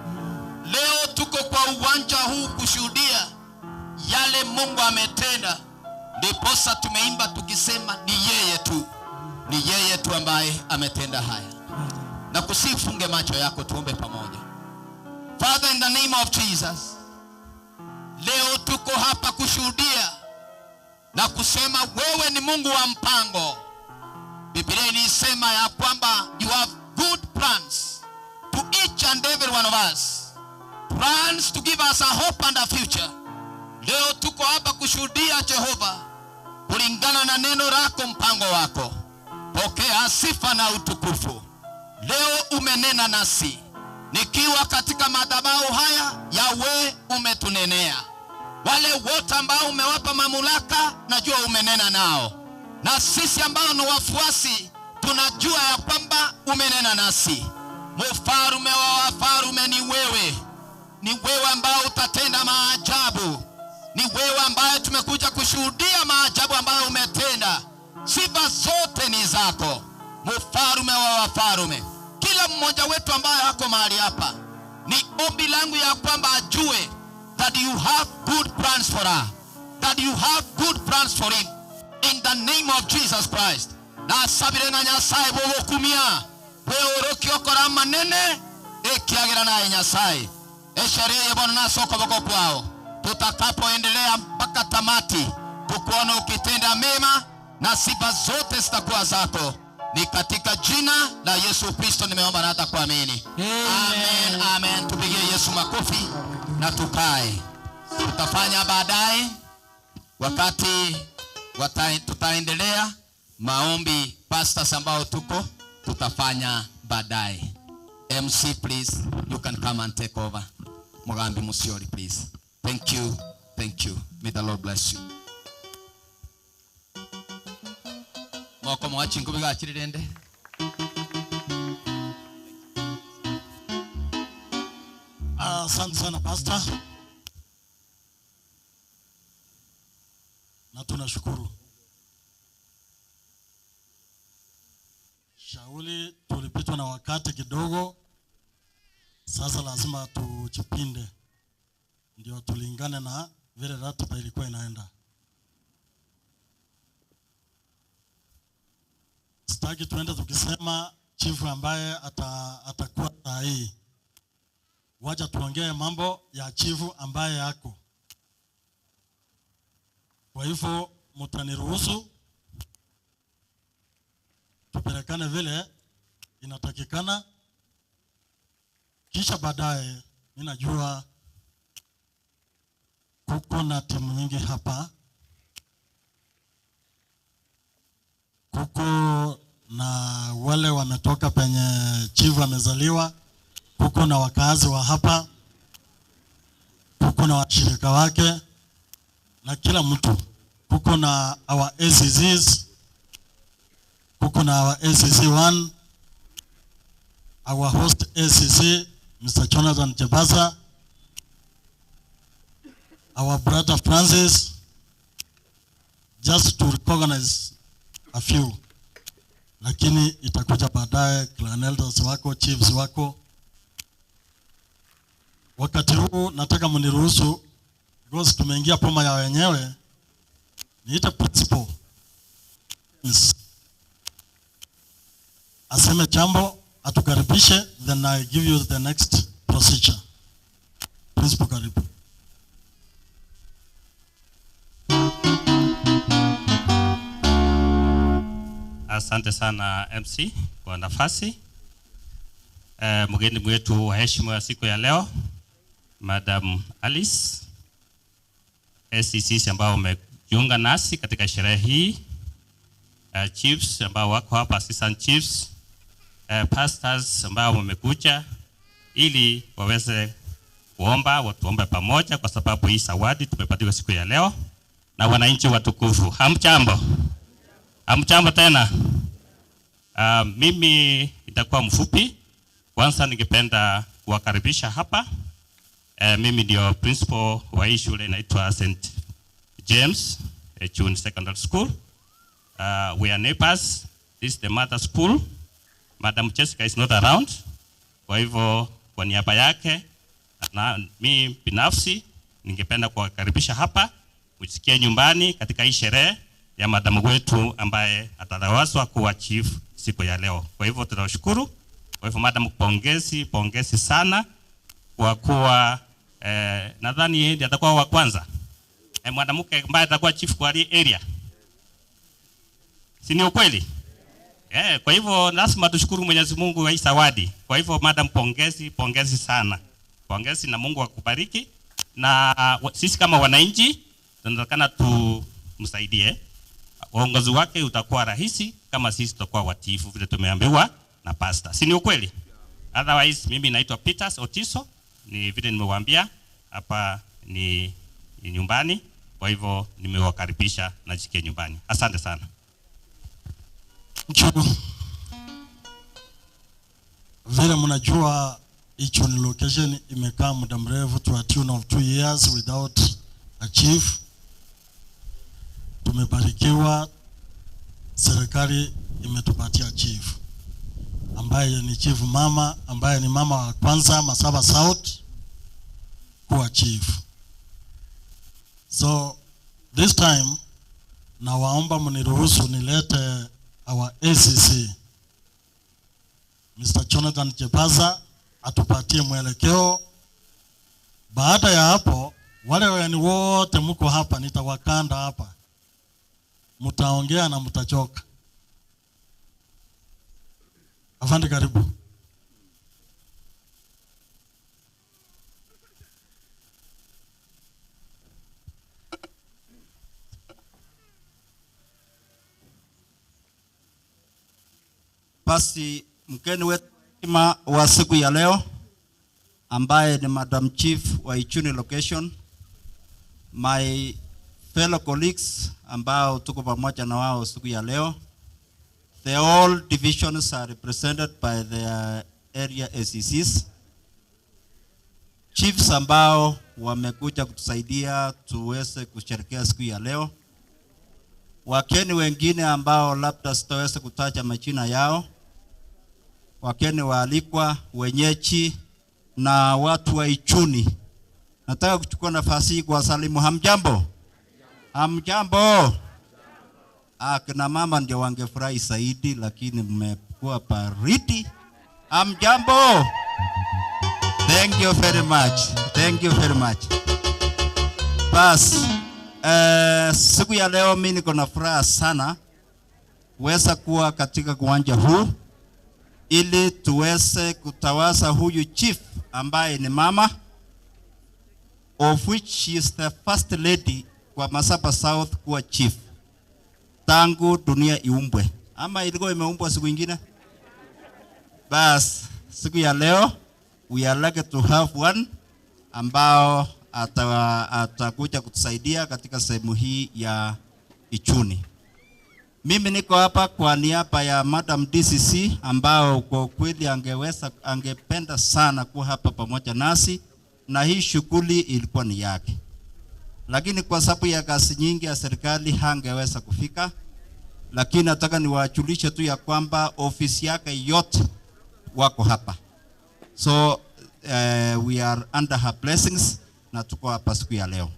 Leo tuko kwa uwanja huu kushuhudia yale Mungu ametenda. Ndiposa tumeimba tukisema ni yeye tu. Ni yeye tu ambaye ametenda haya. Na kusifunge macho yako, tuombe pamoja. Father, in the name of Jesus, leo tuko hapa kushuhudia na kusema wewe ni Mungu wa mpango. Biblia inasema ya kwamba you have good plans to each and every one of us. Plans to give us a hope and a future. Leo tuko hapa kushuhudia Jehova, kulingana na neno lako, mpango wako. Pokea sifa na utukufu. Leo umenena nasi. Nikiwa katika madhabahu haya, Yahweh umetunenea. Wale wote ambao umewapa mamlaka, najua umenena nao. Na sisi ambao ni wafuasi, tunajua ya kwamba umenena nasi. Mfalme wa wafalme ni wewe. Ni wewe ambao utatenda maajabu. Ni wewe ambaye tumekuja kushuhudia maajabu ambayo umetenda. Sifa zote ni zako, mfalme wa wafalme. Kila mmoja wetu ambaye hako mahali hapa, ni ombi langu ya kwamba ajue that you have good plans for her, that you have good plans for him, in the name of Jesus Christ. Na sabire na Nyasaye bogokumia weorokiokora manene ekiagera naye Nyasaye esherehe Bwana nasoko boko kwao. Tutakapoendelea mpaka tamati, tukuona ukitenda mema na sifa zote zitakuwa zako. Ni katika jina la Yesu Kristo nimeomba na hata kuamini. Amen, amen. Tupigie Yesu makofi na tukae. Tutafanya baadaye wakati tutaendelea maombi, pastors ambao tuko tutafanya baadaye. MC, please, you can come and take over. Mugambi Musiori, please. Thank you, thank you. May the Lord bless you. Moko mwachi nkubiga achirirende. Asante sana pastor. Na tunashukuru. Shauli tulipitwa na wakati kidogo. Sasa lazima tujipinde ndio tulingane na vile ratiba ilikuwa inaenda. Sitaki tuende tukisema chifu ambaye atakuwa sahihi. Wacha tuongee mambo ya chifu ambaye yako. Kwa hivyo mtaniruhusu tupelekane vile inatakikana, kisha baadaye ninajua kuko na timu nyingi hapa, kuko na wale wametoka penye chifu amezaliwa, kuko na wakazi wa hapa, kuko na washirika wake na kila mtu, kuko na our ACCs, kuko na our ACC1, our host ACC Mr. Jonathan Jebasa, our brother Francis, just to recognize a few. Lakini itakuja baadaye, clan elders wako, chiefs wako. Wakati huu nataka mniruhusu, because tumeingia poma ya wenyewe, niite principal aseme jambo, atukaribishe, then I give you the next procedure. Principal, karibu. Asante sana MC kwa nafasi. Mgeni wetu wa heshima ya siku ya leo, Madam Alice, SCCs ambao wamejiunga nasi katika sherehe hii, chiefs ambao wako hapa, assistant chiefs, pastors ambao wamekuja ili waweze kuomba, tuombe pamoja kwa sababu hii zawadi tumepatiwa siku ya leo na wananchi watukufu. Hamjambo? Hamjambo tena. Mimi itakuwa mfupi. Kwanza ningependa kuwakaribisha hapa. Mimi ndio principal wa hii shule inaitwa St. James June Secondary School. We are neighbors. This is the mother school. Madam Jessica is not around. Kwa hivyo kwa niaba yake na mimi binafsi ningependa kuwakaribisha hapa mjisikie nyumbani katika hii sherehe ya madamu wetu ambaye atatawazwa kuwa chief siku ya leo. Kwa hivyo tunashukuru. Kwa hivyo madam, pongezi, pongezi sana kwa kuwa nadhani yeye ndiye atakuwa wa kwanza mwanamke ambaye atakuwa chief kwa hii area. Si ni ukweli? Kwa hivyo lazima tushukuru Mwenyezi Mungu kwa hii zawadi. Kwa hivyo madam, pongezi, pongezi sana. Pongezi na Mungu akubariki. Na sisi kama wananchi tunatakana tumsaidie. Uongozi wake utakuwa rahisi kama sisi tutakuwa watiifu vile tumeambiwa na pastor. Si ni ukweli? Otherwise mimi naitwa Peters Otiso, ni vile nimewaambia hapa ni nyumbani. Kwa hivyo nimewakaribisha na jike nyumbani. Asante sana. Vile mnajua Ichuni location imekaa muda mrefu, to a tune of 2 years without a chief. Tumebarikiwa, serikali imetupatia chief ambaye ni chief mama, ambaye ni mama wa kwanza Masaba South kuwa chief. So this time nawaomba mniruhusu nilete our ACC Mr. Jonathan Chebaza atupatie mwelekeo. Baada ya hapo, wale wenu wote mko hapa nitawakanda hapa, mtaongea na mtachoka. Afande, karibu. Basi mgeni wetu wa siku ya leo ambaye ni Madam Chief wa Ichuni location, my fellow colleagues ambao tuko pamoja na wao siku ya leo, the all divisions are represented by their area ACCs, chiefs ambao wamekuja kutusaidia tuweze kusherehekea siku ya leo, wakeni wengine ambao labda sitaweza kutaja majina yao, wakeni waalikwa, wenyeji na watu wa Ichuni. Nataka kuchukua nafasi hii kuwasalimu. Hamjambo? Hamjambo? Kina mama ndio wangefurahi zaidi, lakini mmekuwa baridi. Hamjambo? Thank you very much. Thank you very much. Bas, siku ya leo mimi niko na furaha sana kuweza kuwa katika kiwanja huu ili tuweze kutawaza huyu chief ambaye ni mama, of which she is the first lady kwa Masaba South kuwa chief tangu dunia iumbwe. Ama ilikuwa imeumbwa siku nyingine? Bas, siku ya leo we are lucky to have one ambao atakuja kutusaidia katika sehemu hii ya Ichuni. Mimi niko hapa kwa niaba ya Madam DCC ambao kwa kweli angependa sana kuwa hapa pamoja nasi, na hii shughuli ilikuwa ni yake. Lakini kwa sababu ya kazi nyingi ya serikali hangeweza kufika. Lakini nataka niwajulishe tu ya kwamba ofisi yake yote wako hapa. So we are under her blessings na tuko hapa siku ya leo.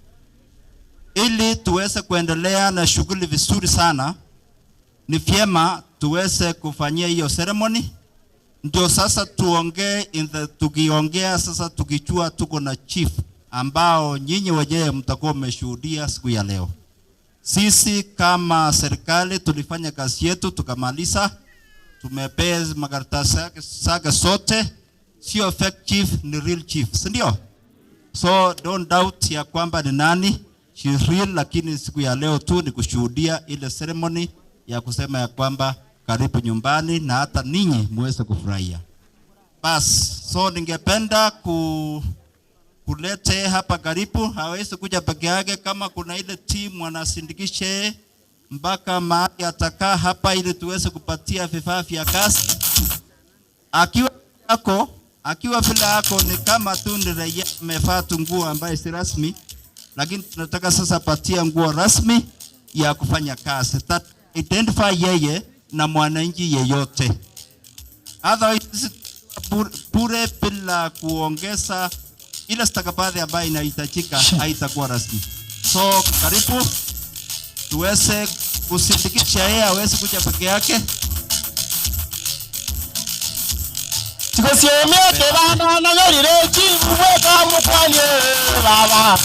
Ili tuweze kuendelea na shughuli vizuri sana, ni vyema tuweze kufanyia hiyo ceremony. Ndio sasa tuongee, tukiongea sasa tukijua tuko na chief ambao nyinyi wenyewe mtakuwa mmeshuhudia siku ya leo. Sisi kama serikali tulifanya kazi yetu tukamaliza, tumepea makaratasi yake sote. Sio fake chief, ni real chief, si ndio? So don't doubt ya kwamba ni nani, she is real. Lakini siku ya leo tu ni kushuhudia ile ceremony ya kusema ya kwamba karibu nyumbani na hata ninyi muweze kufurahia. Bas, so ningependa Kulete hapa karibu, hawezi kuja peke yake. Kama kuna ile timu wanasindikishe mpaka mahali atakaa hapa, ili tuweze kupatia vifaa vya kazi. Akiwa vile ako ni kama tu ni raia amevaa tu nguo ambaye si rasmi, lakini tunataka sasa patia nguo rasmi ya kufanya kazi. That identify yeye na mwananchi yeyote. Otherwise bure bila kuongeza ile stakabadhi ambayo inahitajika haitakuwa rasmi. So karibu tuweze kusindikisha yeye, aweze kuja peke yake. Tikosiemete bana nanyolire chibu kamukwanye baba.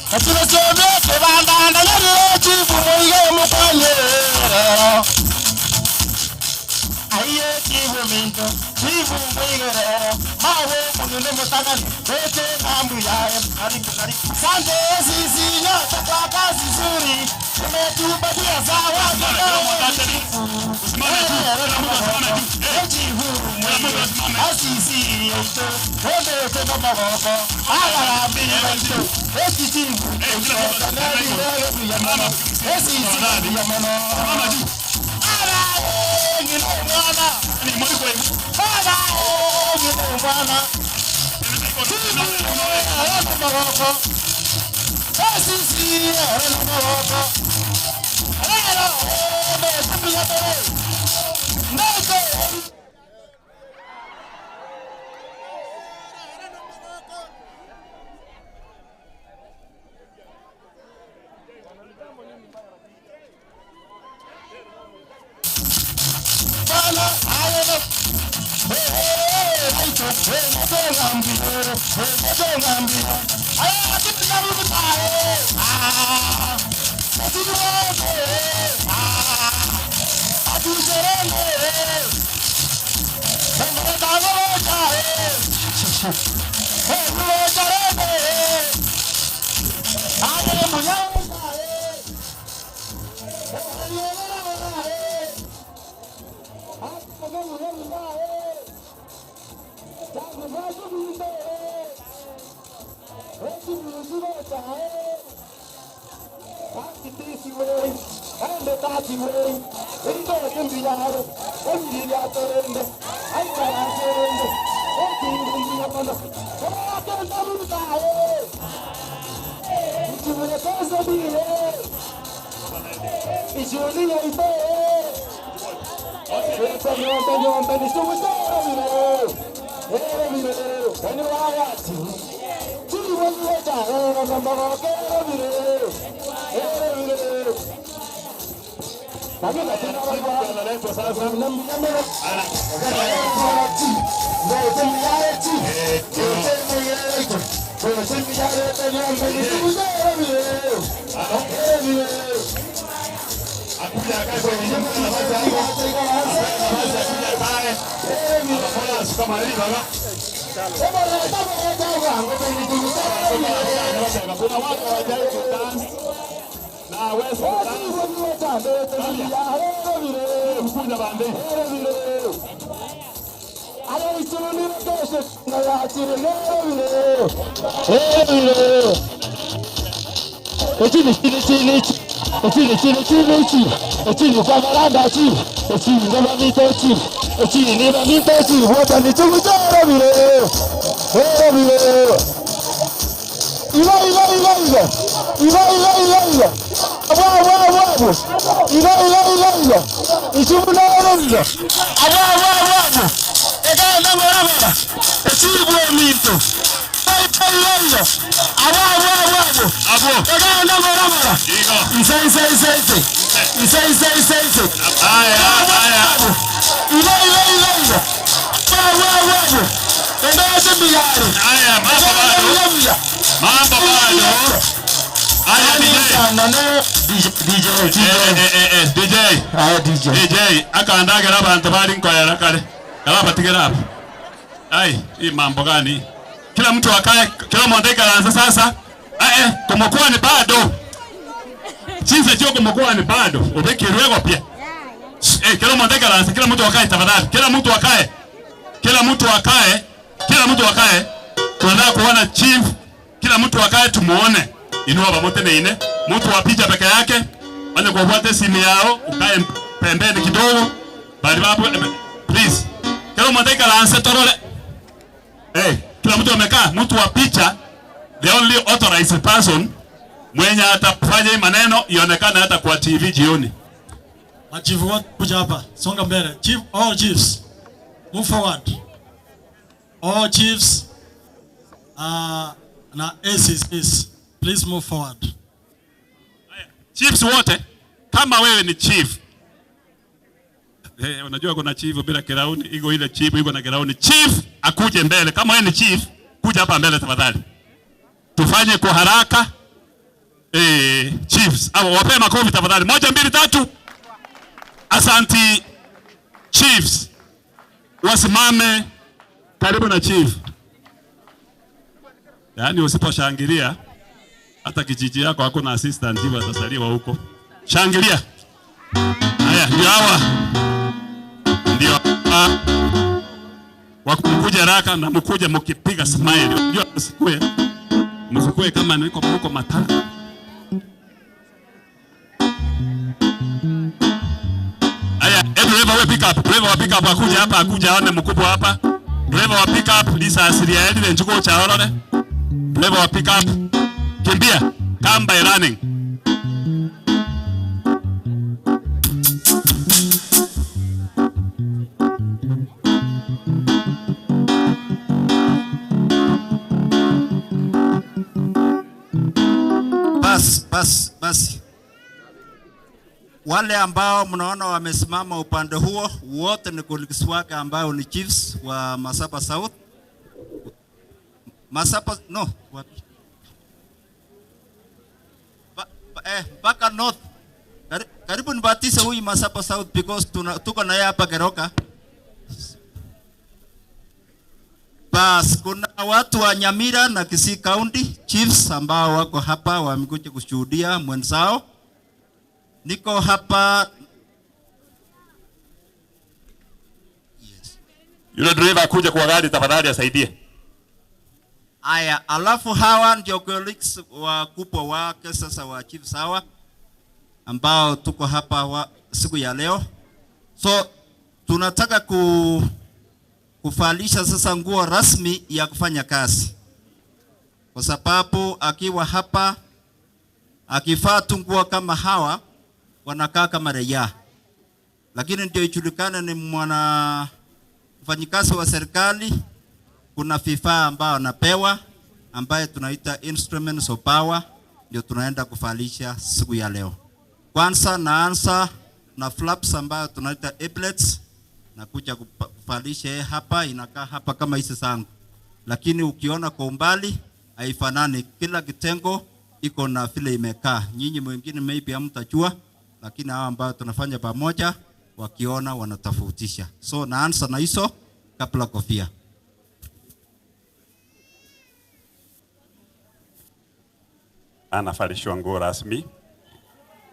Tikosiemete bana nanyolire chibu muige mukwanye. Aiye chibu minto, chibu muigere, mawe munune mutagani, wete nambu yae, karibu karibu. Sante sisi nyota kwa kazi nzuri, umetupatia sawa DJ akandagera abantu bali nkoyera kale kalabatigera hapo. Ai, hii mambo gani? Kila mtu akae, kila mmoja kaanza sasa. Kumekuwa ni bado. Chinse chio kumekuwa ni bado. Ubekirwego pia. Kila mmoja kaanza, kila mtu akae tafadhali. Kila mtu akae. Kila mtu akae. Kila mtu akae. Tunataka kuona chief, kila mtu akae tumuone. Inua pamoja na ine. Mtu wa picha peke yake. Wale kwa wote simu yao ukae pembeni kidogo. Bali babu please. Kila mtu ataka torole. Hey, kila mtu amekaa, mtu wa picha the only authorized person mwenye atafanya maneno ionekane hata kwa TV jioni. Machifu wote kuja hapa, songa mbele. Chief, all chiefs, move forward. All chiefs na ACCs, please move forward. Chiefs wote, kama wewe ni chief. Unajua kuna chief bila kirauni, iko ile chief iko na kirauni. Chief akuje mbele. Kama wewe ni chief, kuja hapa mbele tafadhali. Tufanye kwa haraka. Chiefs, au wape makofi tafadhali. 1 2 3. Asanti chiefs. Wasimame karibu na chief. Yaani usiposhangilia hata kijiji yako hakuna assistant chief atasaliwa huko. Shangilia. Haya, ndio hawa. Ndio wakukuja haraka na mkuje mkipiga smile. Unajua msikue kama niko mko mataka. Haya, driver wa pick up, driver wa pick up akuja hapa, akuja aone mkubwa hapa. Driver wa pick up lisa asilia ile nchuko cha orore. Driver wa pick up kimbia, come by running. Basi. Wale ambao mnaona wamesimama upande huo wote ni colleagues wake ambao ni chiefs wa Masaba South. Masaba no, wapi? Mpaka North. Karibu nibatise huyu Masaba South because tuko na yeye hapa Keroka. Bas, kuna watu wa Nyamira na Kisii County chiefs ambao wako hapa wamekuja kushuhudia mwenzao. Niko hapa. Yes. Yule driver kuja kwa gari tafadhali asaidie. Aya, alafu hawa ndio colleagues wakubwa wake sasa wa chiefs hawa ambao tuko hapa siku ya leo. So tunataka kuvalisha sasa nguo rasmi ya kufanya kazi. Kwa sababu akiwa hapa akivaa tu nguo kama hawa wanakaa kama raia. Lakini ndio ijulikane ni mwana mfanyikazi wa serikali, kuna vifaa ambao anapewa ambaye tunaita instruments of power, ndio tunaenda kuvalisha siku ya leo. Kwanza naanza na flaps ambayo tunaita epaulets, na kuja kuvalisha hapa, inakaa hapa kama hizi zangu. Lakini ukiona kwa umbali haifanani, kila kitengo iko na vile imekaa. Nyinyi mwingine maybe hamtajua, lakini hawa ambao tunafanya pamoja wakiona wanatofautisha. So naanza na hizo kabla kofia. Anavalishwa nguo rasmi.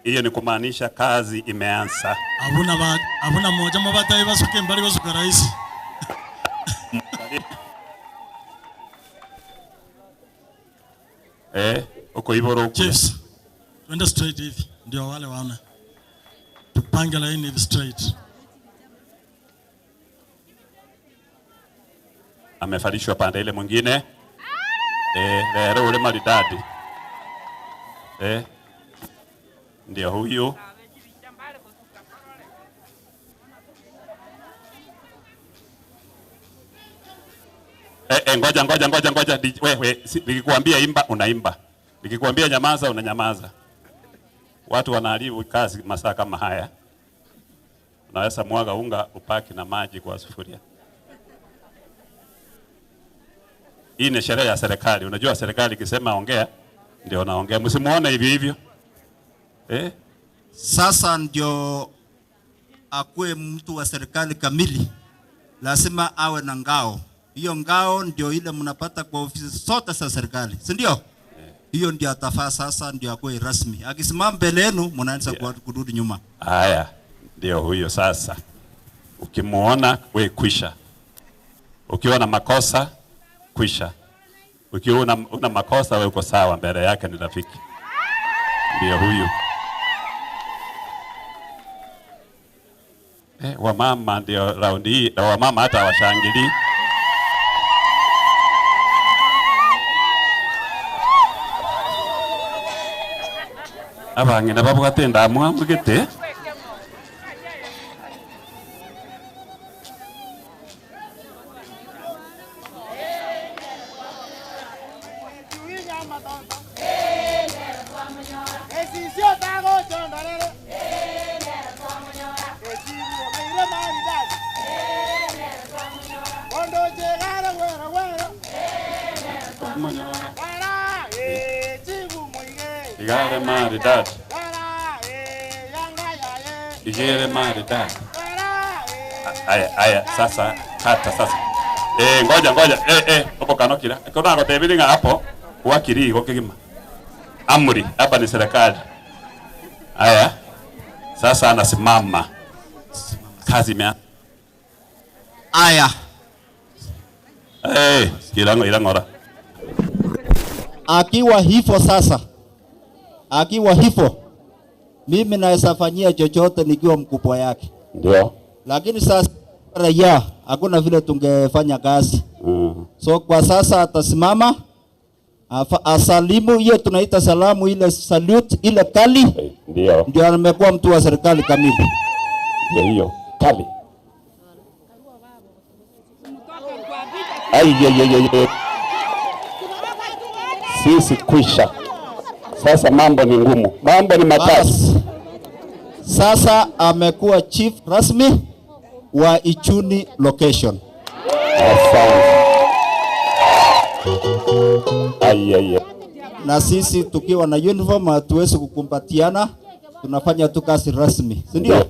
Hiyo ni kumaanisha kazi imeanza. Abuna moja mabata ibasuke mbali basuka rais. Uko hivyo huko. Chiefs, twende straight hivi ndio wale waone. Tupange line hivi straight. Amevalishwa pande ile mwingine. Leo ule maridadi. Ndio huyu. Ngoja. Wewe, nikikwambia imba unaimba. Nikikwambia nyamaza unanyamaza. Watu wanaharibu kazi masaa kama haya. Unaweza mwaga unga upaki na maji kwa sufuria. Hii ni sherehe ya serikali. Unajua serikali ikisema ongea ndio naongea. Msimuone hivi hivyo. Sasa ndio akuwe mtu wa serikali kamili, lazima awe na ngao. Hiyo ngao ndio ile mnapata kwa ofisi zote za serikali, si ndio? Hiyo ndio atafaa sasa, ndio akuwe rasmi. Akisimama mbele yenu mnaanza kurudi nyuma. Haya, ndio huyo sasa. Ukimuona we kwisha. Ukiwa na makosa kwisha. Ukiwa una makosa wewe uko sawa mbele yake, ni rafiki. Ndio huyu. Wamama ndio raundi hii, na wamama hata washangilii. Abang'ina babwate ndamwamugete. Igare maridadi. Igere maridadi. Aya, aya, sasa hata sasa. Ngoja ngoja. Hapo kanokira. Kona gotebiringa hapo wakiri gokigima. Amri hapa ni serikali. Aya. Sasa anasimama. Kazi imea. Aya. Ilango ilangora. Akiwa hivyo sasa. Akiwa hivyo mimi naweza fanyia chochote nikiwa mkubwa yake. Ndio. Lakini sasa raia hakuna vile tungefanya kazi. So kwa sasa atasimama asalimu, hiyo tunaita salamu ile salute ile kali. Ndio. Ndio amekuwa mtu wa serikali kamili. Ndio hiyo kali. Ai ye ye ye. Sisi kwisha. Sasa mambo ni ngumu. Mambo ni matatu. Sasa amekuwa chief rasmi wa Ichuni location. Asante. Ai ai. Na sisi tukiwa na uniform hatuwezi kukumbatiana, tunafanya tu kazi rasmi, si ndio?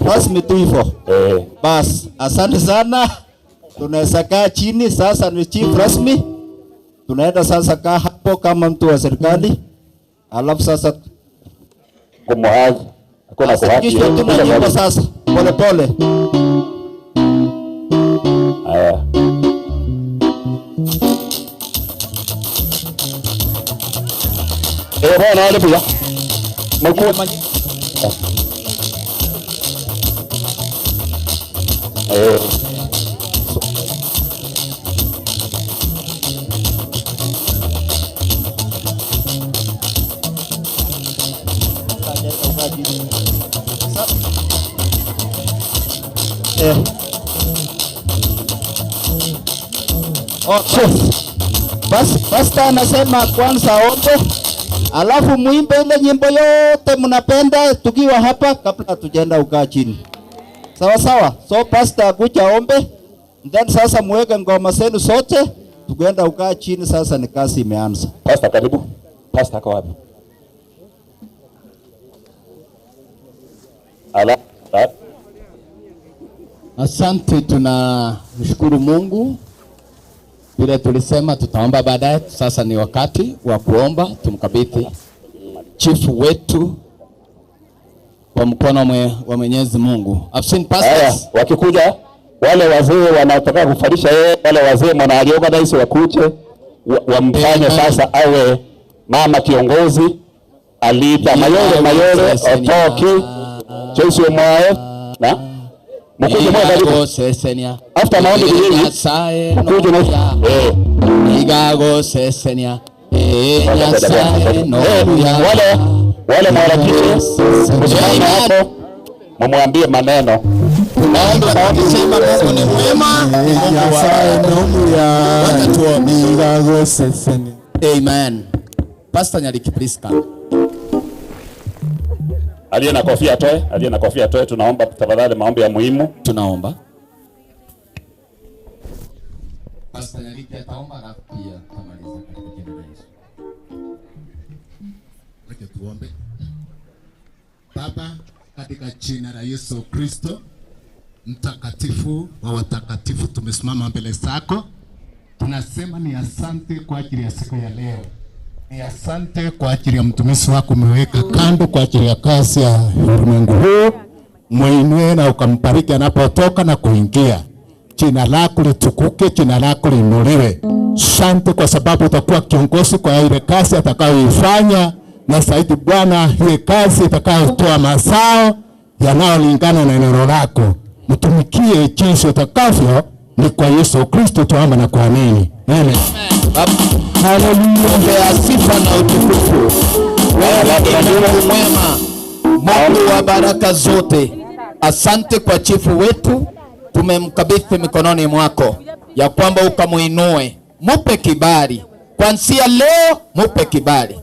Rasmi tu hivyo. Bas, asante sana. Tunaweza kaa chini sasa, ni chief rasmi. Tunaenda sasa kaa hapo kama mtu wa serikali. Alafu sasa kumuhaji hakuna kuhaki. Tuna nyimbo sasa pole pole. Haya. Bwana wale pia. Mkuu. Okay. Basta anasema kwanza ombe, alafu muimbe ile nyimbo yote mnapenda tukiwa hapa kabla tujaenda ukaa chini. Sawa sawa. So pastor akuja ombe, then sasa muweke ngoma zenu sote tukienda ukaa chini. Sasa ni kazi imeanza. Pastor karibu. Pastor ako wapi? Ala. Asante, tunamshukuru Mungu. Vile tulisema tutaomba baadaye, sasa ni wakati wa kuomba. Tumkabidhi chifu wetu kwa mkono wa Mwenyezi Mungu. I've seen pastors. Wakikuja wale wazee wanaotaka kufarisha yeye, wale wazee mwana-organize wakuje wamfanye sasa awe mama kiongozi, alita Mayore Mayore otoki Chelsea mwae na mkuje mwa karibu. After maombi kijiji mkuje na Igago sesenia Nyasaye no wale mwarakishe msimame hapo mumwambie maneno. Naomba kusema Mungu ni mwema. Nyasaye no ya Igago sesenia. Amen. Pastor Nyariki, please come. Aliye na kofia atoe, aliye na kofia atoe. Tunaomba tafadhali maombi ya muhimu. Tunaomba. Pastor Nyariki ataomba na pia tamaliza katika jina la Yesu. Wacha tuombe. Baba, katika jina la Yesu Kristo mtakatifu wa watakatifu, tumesimama mbele zako. Tunasema ni asante kwa ajili ya siku ya leo. Ni asante kwa ajili ya mtumishi wako umeweka kando kwa ajili ya kazi ya ulimwengu huu. Muinue na ukambariki anapotoka na kuingia. Jina lako litukuke, jina lako liinuliwe. Sante kwa sababu utakuwa kiongozi kwa ile kazi atakayoifanya, na zaidi Bwana, ile kazi itakayotoa mazao yanayolingana na neno lako. Mtumikie jinsi utakavyo, ni kwa Yesu Kristo tuomba na kuamini. Amen. Haleluya. Sifa na utukufu. Wewe ni Mungu mwema, Mungu wa baraka zote. Asante kwa chifu wetu, tumemkabidhi mikononi mwako, ya kwamba ukamuinue, mupe kibali kuanzia leo, mupe kibali.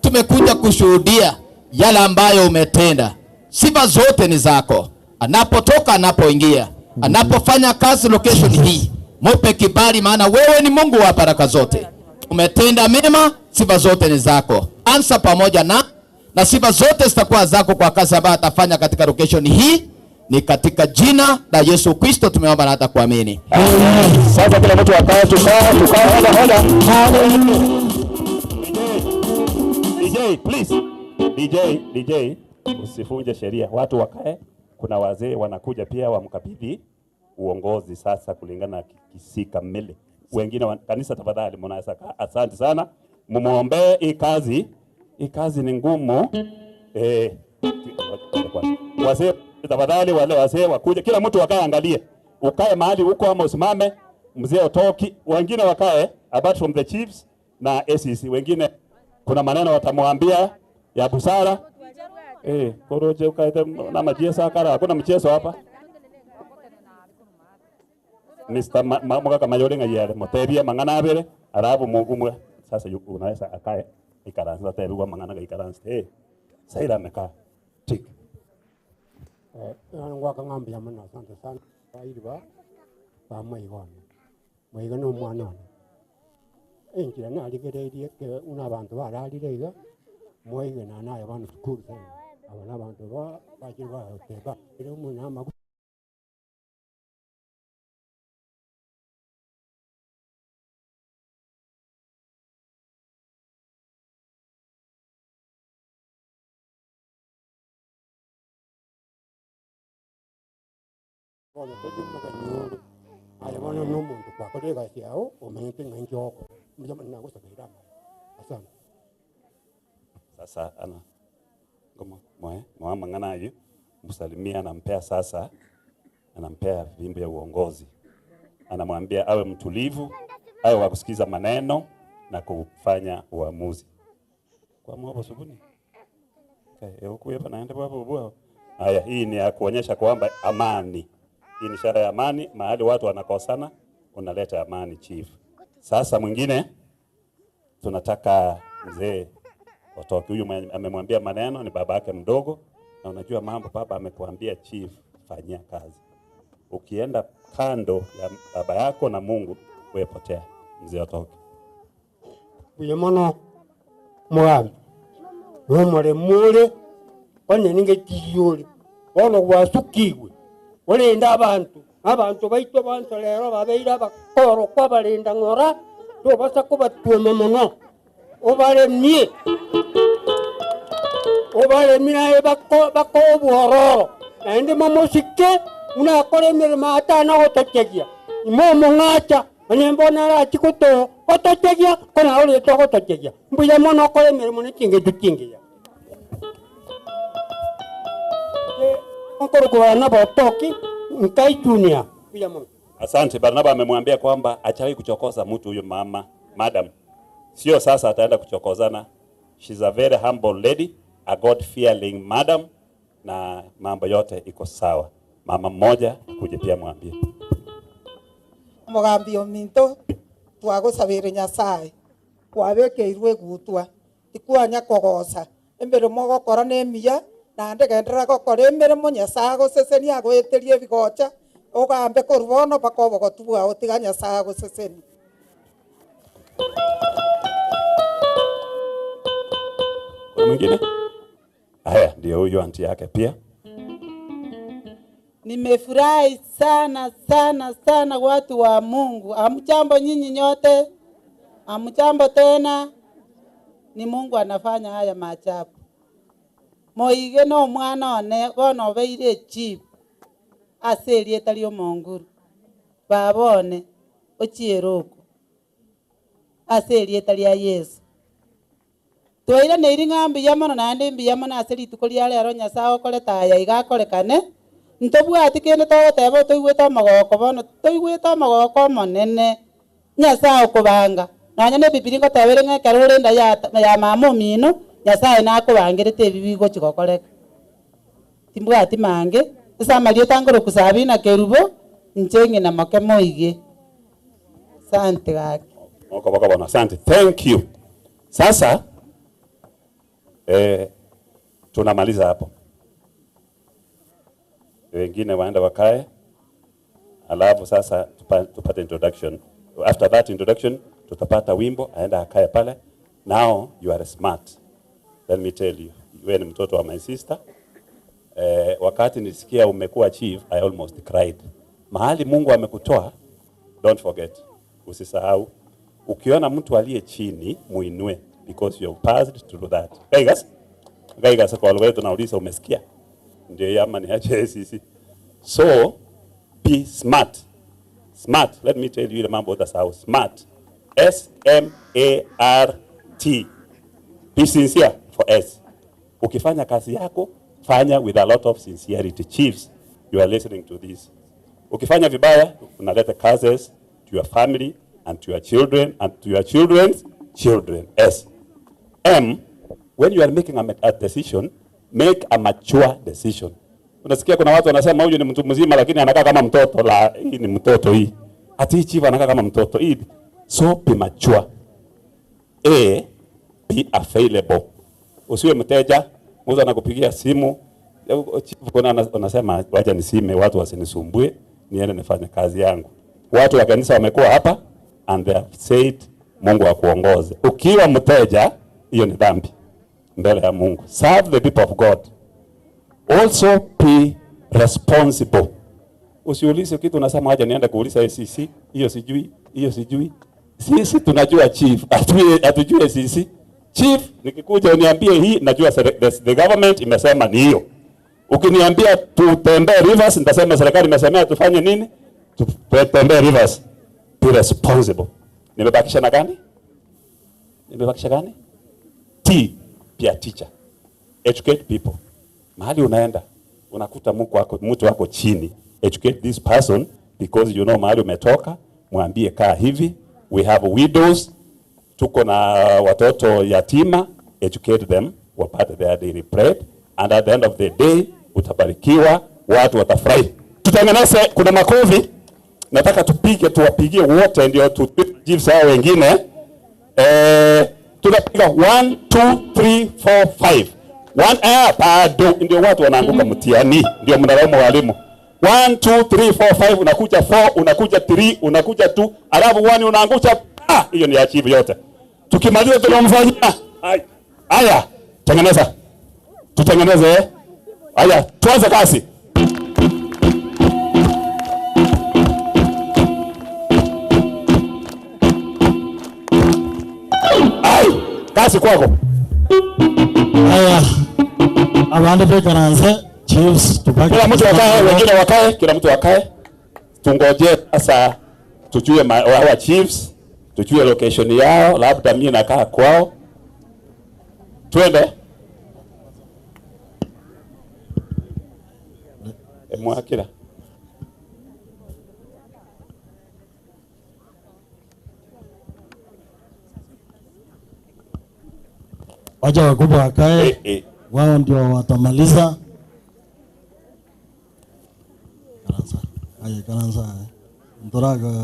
Tumekuja kushuhudia yale ambayo umetenda. Sifa zote ni zako, anapotoka, anapoingia, anapofanya kazi location hii, mupe kibali, maana wewe ni Mungu wa baraka zote. Umetenda mema, sifa zote ni zako. Ansa pamoja na sifa zote zitakuwa zako kwa kazi ambayo atafanya katika location hii. Ni katika jina la Yesu Kristo tumeomba na hata kuamini. Sasa kila mtu akae, tukae, tukae, hoda, hoda. DJ, please. DJ, DJ, usifunje sheria. Watu wakae. Kuna wazee wanakuja pia wamkabidhi uongozi sasa kulingana na kisika mele. Wengine kanisa tafadhali mnaweza. Asante sana. Mumuombee hii kazi. Hii kazi ni ngumu. Wazee tafadhali, wale wazee wakuja, kila mtu akae angalie. Ukae mahali huko ama usimame, mzee otoki, wengine wakae apart from the chiefs na ACC. Wengine kuna maneno watamwambia ya busara. Koroje ukae na majesa akara, hakuna mchezo hapa. Mr. Mugaka Mayore ngayere motebia mangana abere arabu mugumwe. Sasa unaweza akae ikaranza teruwa mangana ikaranza. Saira meka. Tik. Ngwaka ngambia mna asante sana. Bairiba ba mwigona. Mwigona omwana ono. Enjira naligereirie ke una abantu bararire iga mwigena naye bano sukuru sana. Abana abantu ba bakiri ba ire umunama. Bono tejumuganyuru aye bono n'omuntu kwakora egasi yao omanyete ng'a nkioko nagosabera. Asante. Sasa ana ngoma mwe mwa ngana ayo msalimia, anampea sasa, anampea vimbo ya uongozi, anamwambia awe mtulivu, awe wa kusikiza maneno na kufanya uamuzi. Kwa mwapo subuni okay, huku naenda hapo. Haya, hii ni ya kuonyesha kwamba amani. Hii ni ishara ya amani. Mahali watu wanakosana, unaleta amani chief. Sasa mwingine tunataka mzee watoke. Huyu amemwambia maneno ni baba yake mdogo, na unajua mambo baba amekuambia chief, fanyia kazi. Ukienda kando ya baba yako na Mungu, wewe potea. Mzee watoke. Uyo mono mwabi. Nomore mure onye ninge tiyori. Ono gwasukiwe. Olenda abantu baitwa abantu lero babeira bakoro kwa balinda ngora to basa kubatwema mono obaremie obaremia bako bako obuhororo naende momosike unakora emirimo atana gotochegia imomo ng'acha onye mbona arachi goto gotochegia kona orete gotochegia mbuya mono okora emirimo nechingecho chingiya Asante. Barnaba amemwambia kwamba achawi kuchokoza mtu huyo mama, madam. Sio sasa ataenda kuchokozana. She's a very humble lady, a God fearing madam, na mambo yote iko sawa. Mama mmoja akuje pia mwambie. Mugambio minto twagusabire Nyasaye kwabekeirwe gutwa ikwanya kogosa embere mogokora nemiya nande gendera gokora emirimo Nyasaye agosesenia agoeterie ebigocha ogambe korwa bono mpaka obogotu bwao tiga Nyasaye agosesenia. Kuna mwingine? Haya, ndio huyu anti yake pia. Nimefurahi sana sana sana watu wa Mungu. Hamjambo nyinyi nyote? Hamjambo tena? Ni Mungu anafanya haya maajabu. Moige no mwana one bono beire chief ase erieta ria omonguru babone ochieroko Ase erieta ria Yesu. Twaira neiri ng'ambi ya mono naende mbuya mono ase rituko ria rero Nyasaye okoreta aya iga akorekane. Ntobwati kende togoteba toigwete omogoko bono toigwete omogoko omonene. Nyasaye okobanga. Nonya na Ebibiri ngotebere ng'a ekero ore enda ya mama omino Nyasaye nakobangerete ebi bigochi gokoreka. Timbwati mange ase amarieta ngoroku Sabina Kerubo inche ng'ina moke moige. Asante gaki. Moko boko bwana, asante. Thank you. Sasa tunamaliza hapo. Wengine waende wakae. Alafu sasa tupate introduction. After that introduction tutapata wimbo, aenda akae pale. Now you are smart. Let me tell you, wewe ni mtoto wa my sister. Wakati nisikia umekuwa chief, I almost cried. Mahali Mungu amekutoa, don't forget. Usisahau. Ukiona mtu aliye chini, muinue, because you have passed through that. Guys, guys, kwa lugha yetu tunauliza umesikia? Ndio ama niache sisi. So be smart. Smart. Let me tell you ile mambo utasahau. Smart. S M A R T. Be sincere for S. Ukifanya kazi yako, fanya with a lot of sincerity. Chiefs, you are listening to this. Ukifanya vibaya, unaleta curses to your family and to your children and to your children's children. S. M, when you are making a decision, make a mature decision. Unasikia kuna watu wanasema huyu ni mtu mzima lakini anakaa kama mtoto. La, hii ni mtoto hii. Ati chief anakaa kama mtoto hii. So be mature. A, be available. Usiwe mteja, mtu anakupigia simu, chief kuna anasema wacha nisime watu wasinisumbue, niende nifanye kazi yangu. Watu wa kanisa wamekuwa hapa and they have said Mungu akuongoze. Ukiwa mteja, hiyo ni dhambi mbele ya Mungu. Serve the people of God. Also be responsible. Usiulize kitu unasema aje niende kuuliza ACC, hiyo sijui, hiyo sijui. Sisi tunajua chief, hatujui ACC. Chief, nikikuja uniambie hii, najua the government imesema ni hiyo. Ukiniambia tutembee rivers, nitasema serikali imesemea tufanye nini? Tutembee rivers. Be responsible. Nimebakisha na gani? Nimebakisha gani? T, be a teacher. Educate people. Mahali unaenda, unakuta mtu wako chini. Educate this person because you know mahali umetoka, mwambie kaa hivi. We have widows, tuko na watoto yatima, educate them, wapate their daily bread, and at the end of the day, utabarikiwa, watu watafurahi. Tutengeneze, kuna makofi, nataka tupige, tuwapigie wote ndio tujibu hao wengine. Tunapiga 1, 2, 3, 4, 5. 1 bado ndio watu wanaanguka mtihani, ndio mnalaumu walimu. 1 2 3 4 5 unakuja 4, unakuja 3, unakuja 2, alafu 1 unaangusha. Hiyo ni achieve yote. Tukimaliza tunamfanyia. Haya, tengeneza. Tutengeneze. Haya, tuanze kazi. Ai, kazi kwako. Haya. Abande bekaranze chiefs tubaki. Kila mtu akae, wengine wakae, kila mtu akae. Tungoje sasa tujue hawa chiefs, tujue location yao, labda mimi nakaa kwao. Twende. Mwakira. Wacha wakubwa wakae. Wao ndio watamaliza. Karanza. Aye karanza.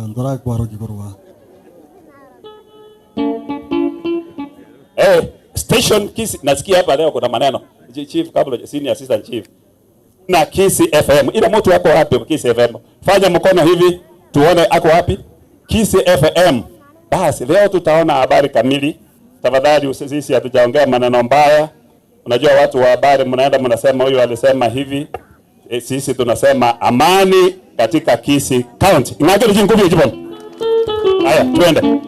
Ndora kwa roki korwa. Station Kisii, nasikia hapa leo kuna maneno. Chief kabla senior assistant chief. Na Kisii FM. Ila mtu wako wapi Kisii FM? Fanya mkono hivi tuone ako wapi? Kisii FM. Basi leo tutaona habari kamili. Tafadhali sisi hatujaongea maneno mbaya. Unajua watu wa habari mnaenda mnasema huyu alisema hivi. Sisi tunasema amani katika Kisii County. Ingakiri jingubi jibon. Haya, twende.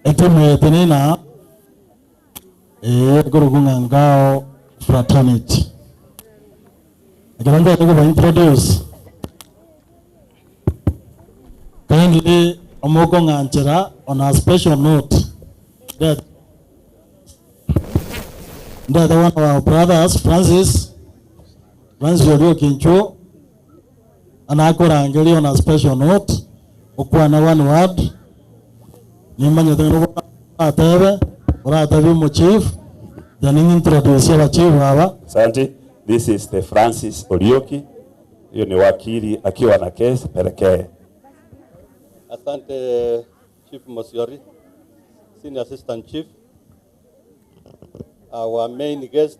Etimu tenina gurugunga ngao fraternity. Ekero nde introduce. Kindly Omoko Nganchera on a special note that one of our brothers, Francis Orioki Kincho, anakorangeli on a special note, okwana one word, nimanye atebe, oratebe mu chief, then introduce wa chief hapa. Asante. This is the Francis Orioki. Hiyo ni wakili akiwa na case pelekee. Asante Chief Mosiori, Senior Assistant Chief, our main guest,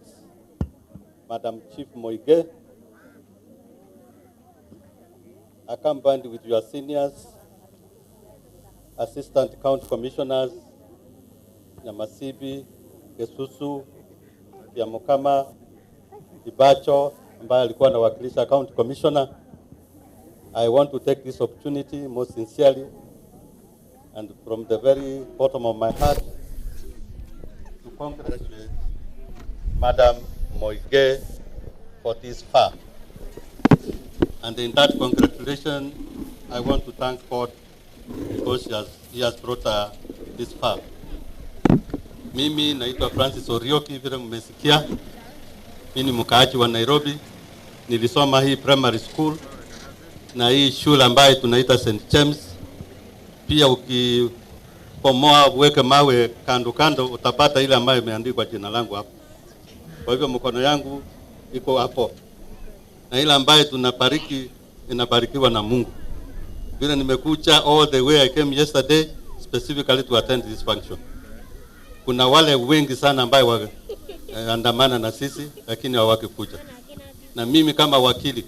Madam Chief Moige, accompanied with your seniors, Assistant County Commissioners, Nyamasibi, Gesusu, Yamukama, Ibacho, ambaye alikuwa anawakilisha County Commissioner. I want to take this opportunity most sincerely and from the very bottom of my heart to congratulate Madam Moige for this far. And in that congratulation, I want to thank God because he has brought her this far. Mimi naitwa Francis Orioki, vile mmesikia. Mimi ni mkaaji wa Nairobi. Nilisoma hii primary school na hii shule ambayo tunaita St. James. Pia ukipomoa uweke mawe kando kando utapata ile ambayo imeandikwa jina langu hapo. Kwa hivyo mkono yangu iko hapo. Na ile ambayo tunabariki inabarikiwa na Mungu. Vile nimekuja all the way I came yesterday specifically to attend this function. Kuna wale wengi sana ambayo waandamana na sisi lakini hawakikuja. Na mimi kama wakili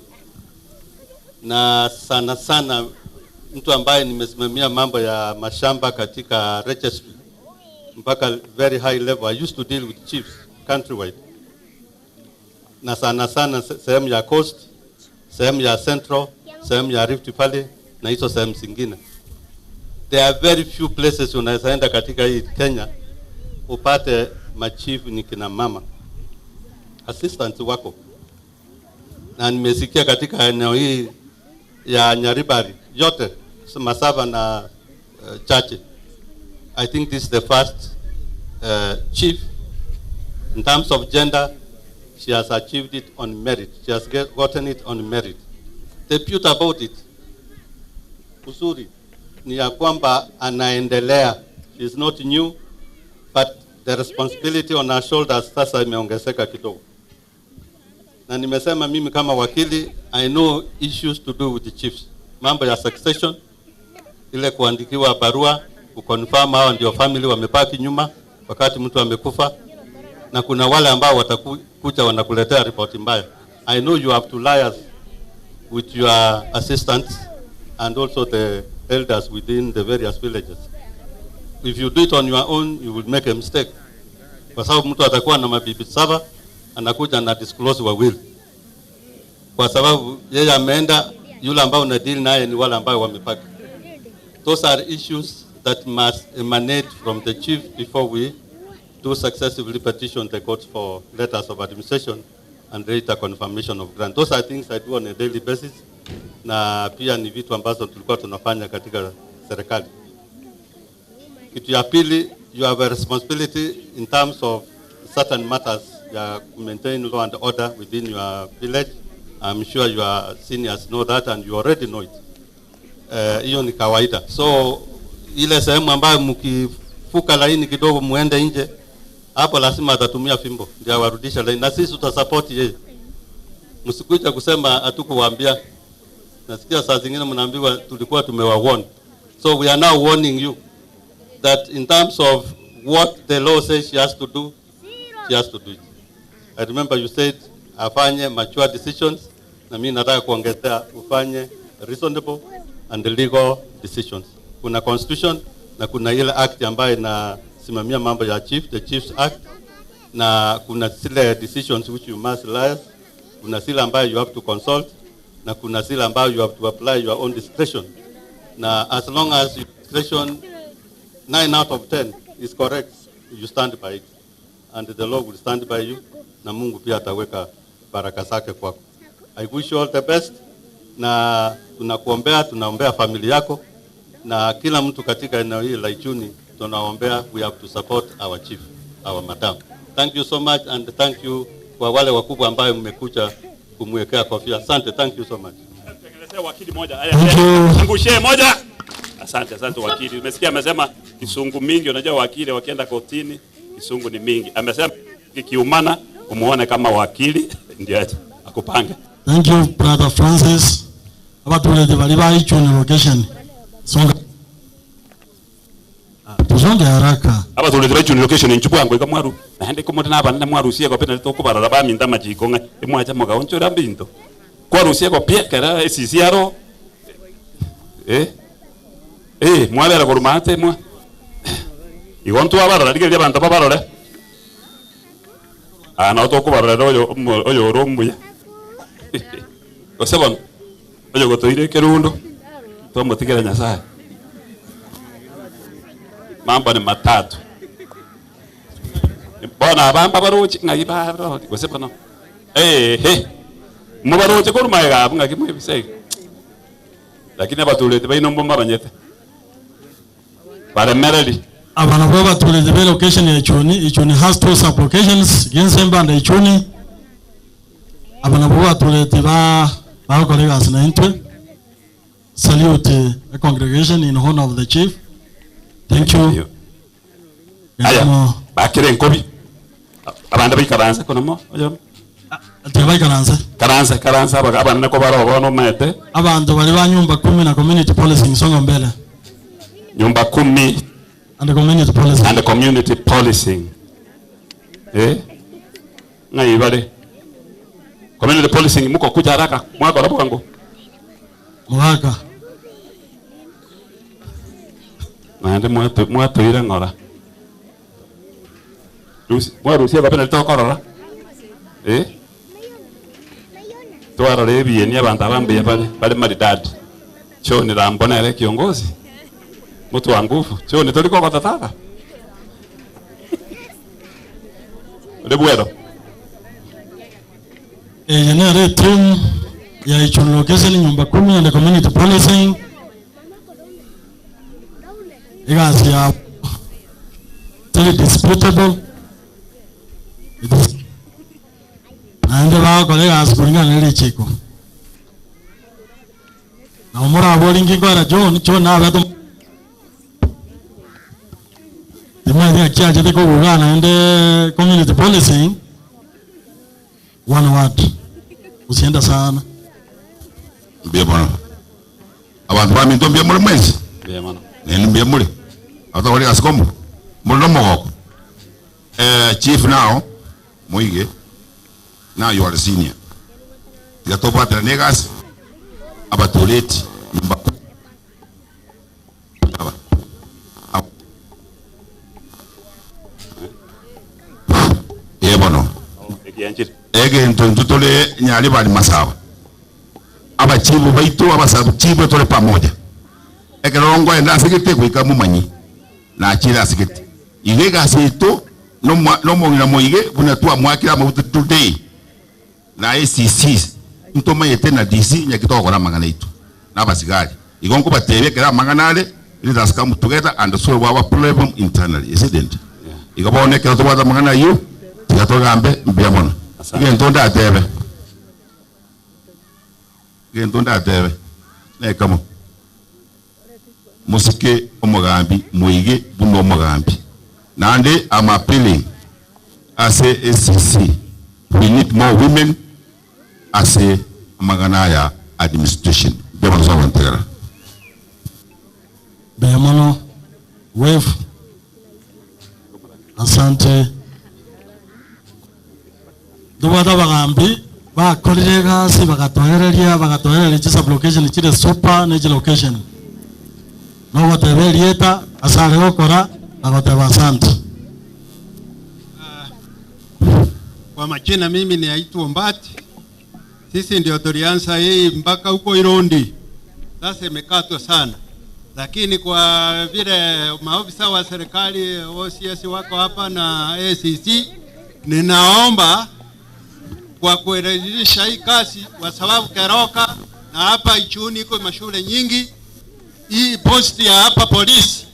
na sana sana mtu ambaye nimesimamia mambo ya mashamba katika registry mpaka very high level. I used to deal with chiefs countrywide. Na sana sana sehemu ya coast, sehemu ya central, sehemu ya Rift Valley na hizo sehemu zingine. There are very few places unaweza enda katika hii Kenya upate machief ni kina mama assistants wako. Na nimesikia katika eneo hii ya Nyaribari yote Masaba na Chache. I think this is the first chief in terms of gender. She has achieved it on merit. She has gotten it on merit. The beauty about it, uzuri ni ya kwamba anaendelea. She is not new, but the responsibility on her shoulders sasa imeongezeka kidogo. Na nimesema mimi kama wakili, I know issues to do with the chiefs. Mambo ya succession, ile kuandikiwa barua, kuconfirm hao ndio family wamebaki nyuma wakati mtu amekufa. Na kuna wale ambao watakuja wanakuletea ripoti mbaya. I know you have to liaise with your assistants and also the elders within the various villages. If you do it on your own, you will make a mistake. Kwa sababu mtu atakuwa na mabibi saba, anakuja na disclose wawili. Kwa sababu yeye ameenda, yule ambao una deal naye ni wale ambao wamepaki. Those are issues that must emanate from the chief before we do successively petition the court for letters of administration and later confirmation of grant. Those are things I do on a daily basis. Na pia ni vitu ambazo tulikuwa tunafanya katika serikali. Kitu ya pili, you have a responsibility in terms of certain matters ya maintain law and order within your village. I'm sure your seniors know that and you already know it. Hiyo ni kawaida. So ile sehemu ambayo mkifuka laini kidogo muende nje, hapo lazima atatumia fimbo ndio awarudisha laini, na sisi tutasupport yeye. Msikuja kusema hatukuwaambia. Nasikia saa zingine mnaambiwa tulikuwa tumewawarn. So we are now warning you that in terms of what the law says she has to do, she has to do it. I remember you said afanye mature decisions, na mimi nataka kuongezea ufanye reasonable and legal decisions. Kuna constitution na kuna ile act ambayo inasimamia mambo ya chief, the Chiefs Act, na kuna zile decisions which you must liaise, kuna zile ambayo you have to consult, na kuna zile ambayo you have to apply your own discretion. Na as long as your discretion 9 out of 10 is correct, you stand by it. And the law will stand by you, na Mungu pia ataweka baraka zake kwako. I wish you all the best, na tunakuombea, tunaombea familia yako na kila mtu katika eneo hili la Ichuni tunaombea. We have to support our chief, our madam. Thank you so much and thank you kwa wale wakubwa ambayo mmekuja kumwekea kofia. Asante, thank you so much. Tengenezea wakili moja. Thank you. Angushie moja. Asante, asante wakili. Umesikia amesema kisungu mingi, unajua wakili wakienda kotini kisungu ni mingi. Amesema kikiumana umuone kama wakili ndiye akupange. Thank you brother Francis. Abatulete bali ba Ichuni location. Songa. Tuzonge haraka. Abatulete ba Ichuni location nchubu yangu ikamwaru. Naende komote naba ndamwarusie ko pena tokubarara baminda majiko ng'a imwacha mugaonchora mbinto. Kwarusie ko pia kera esisiaro. Mwabera korumate mwa. Igontu abarora rigeria abantu babarore. Ana otokubarora oyo oyo orombuya. Gose bono oyo gotoire kerundo tomotigera Nyasaye. Mambo ni matatu. Bona abamba barochi ng'aki barori gose bono. Mubaroche korumaega abu ng'aki mwebisege. Lakini abatulete baino mbomabanyete. Baremereri. Abana bo batulete be location ya Ichuni. Ichuni has two sub locations, Ginsemba and Ichuni. Abana bo batulete ba bakolega sinaintwe. Salute the congregation in honor of the chief. Thank you. Aya, bakire nkobi. Abanda bikaranza konomo oyo. Tebakaranza. Karanza abana ko baro no mete. Abantu bali ba nyumba 10 na community policing songa mbele. Nyumba 10 and community policing. And community policing. Ngai bale. Community policing muko kuja haraka mwaka rapo wangu. Mwaka. Naende mwatu ira ngora. Rusi, mwarusia bapena litokorora. Twarora ebieni abantu abambuya bale maridadi. Choni rambona ele kiongozi. Mtu wa nguvu. Choni toliko kwa tata. Rebwero. Yenere team ya Ichuni location nyumba 10 and community policing. Igasi ya tele disputable. Naende bakolega kulingana na chiko. Na umura abolingi kwa John John na bato. Dimani akiaje teko kugana ende community policing. One word. Usienda sana. Mbia bwana. Abantu baminto mbia muri mwezi. Mbia bwana. Nini mbia muri? Atawali asikomu. Muri nomogoko. Chief now Muige. Now you are senior. Tigatopatira negas abatuleti nyumba. Yebono. Ege ntutole nyali bali masawa. Abachibu baitu abasabu chibu tole pamoja. Ekerongo enda asigete kuika mumanyi. Na achira asigete. Igega seto no mo moige buna tuwa mwakira mabutu today. Na ACC ntoma yete na DC nyakitokora mangana itu. Na basigari. Igonko batebe kera mangana ale let us come together and solve our problem internally. Is it? Yeah. Igabone kera tobata mangana yu tigatogambe mbya mono. Igentonda atebe. Igentonda atebe. Nekamo. Musike omugambi muige buno omugambi. Nande I'm appealing as a ACC. We need more women as a Maganaya administration. Bemono, wave. Asante. Dubata bagambi bakorire gasi bagatohereria bagatohereria chisa location chire super neji location. No bateberieta asare gokora bagoteba asante. Kwa majina mimi ni aitwa Mbati. Sisi ndio tulianza hii mpaka huko Irundi. Sasa imekatwa sana. Lakini kwa vile maofisa wa serikali OCS wako hapa na ACC, ninaomba kwa kuendeleza hii kazi, kwa sababu Keroka na hapa Ichuni iko mashule nyingi. Hii posti ya hapa polisi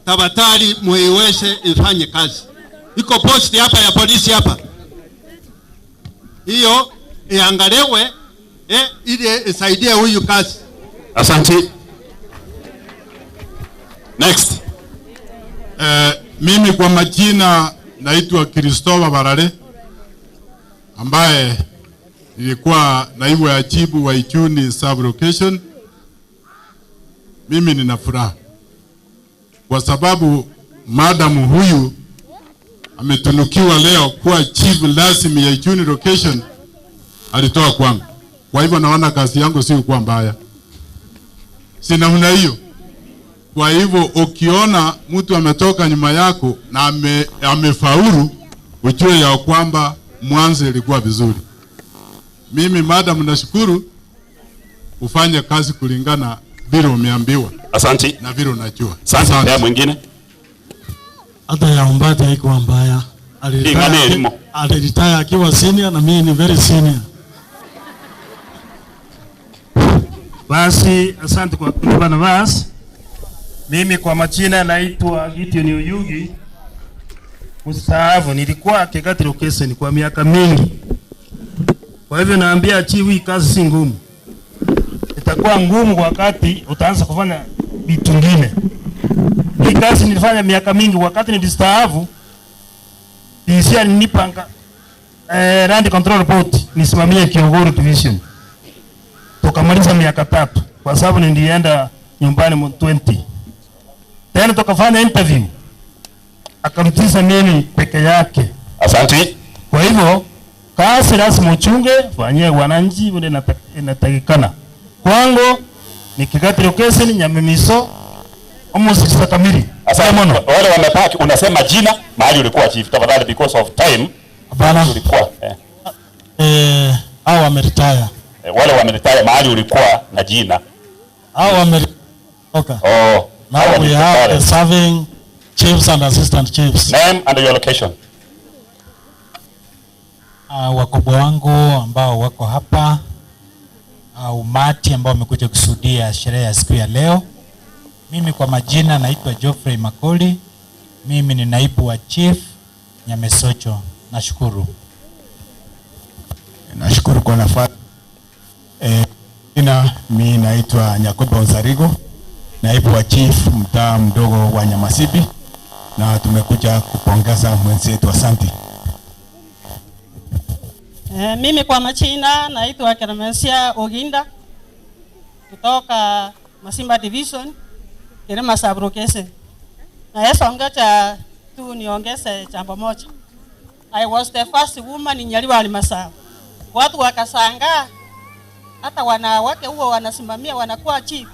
tafadhali muiweze ifanye kazi. Iko posti hapa ya polisi hapa, hiyo iangaliwe ili isaidie huyu kazi. Asante. Next. Mimi kwa majina naitwa Christopher Barare, ambaye nilikuwa naibu ya chifu wa Ichuni sub location. Mimi nina furaha kwa sababu madam huyu ametunukiwa leo kuwa chief rasmi ya Ichuni location, alitoa kwangu. Kwa hivyo naona kazi yangu si kuwa mbaya, sina huna hiyo. Kwa hivyo ukiona mtu ametoka nyuma yako na amefaulu, ujue ya kwamba mwanzo ilikuwa vizuri. Mimi madam nashukuru ufanye kazi kulingana vile umeambiwa. Asante. Na vile unajua. Asante. Ya mwingine? Hata ya Ombati haikuwa mbaya. Aliretire akiwa senior na mimi ni very senior. Basi asante kwa kunipa nafasi. Mimi kwa majina naitwa Gideon Oyugi. Mstaafu, nilikuwa Kegati location kwa miaka mingi. Kwa hivyo naambia chief, hii kazi si ngumu. Itakuwa ngumu wakati utaanza kufanya vitu vingine. Hii kazi nilifanya miaka mingi, wakati nilistaafu DC alinipanga Land Control Board nisimamie Kiogoro Division. Tukamaliza miaka 3 kwa sababu nilienda nyumbani mu 20. Tena tukafanya interview. Akamtisa mimi peke yake. Asante. Kwa hivyo kazi lazima uchunge, fanyie wananchi vile inatakikana. Kwangu ni Kegati location Nyamimiso almost kamili. Asante. Wale wamepaki unasema jina mahali ulikuwa chief tafadhali, because of time. Hapana. Ulikuwa hao wameretire. Wale wameretire mahali ulikuwa na jina. Hao wameretoka. Oh. Now we have the serving chiefs and assistant chiefs. Name and your location. Wakubwa wangu ambao wako hapa, umati ambao wamekuja kushuhudia sherehe ya siku ya leo. Mimi kwa majina naitwa Geoffrey Makoli. Mimi ni naibu wa chief Nyamesocho. Nashukuru. Nashukuru kwa nafasi. Mimi naitwa Nyakobo Nzarigo, naibu wa chief mtaa mdogo wa Nyamasibi, na tumekuja kupongeza mwenzetu. Asante. Mimi kwa majina naitwa Kermesia Oginda kutoka Masimba Division, Kirima Sub-location. Na yeso ongecha tu niongeze jambo moja. I was the first woman in Nyaribari Masaba. Watu wakashangaa, hata wanawake huo wanasimamia wanakuwa chief.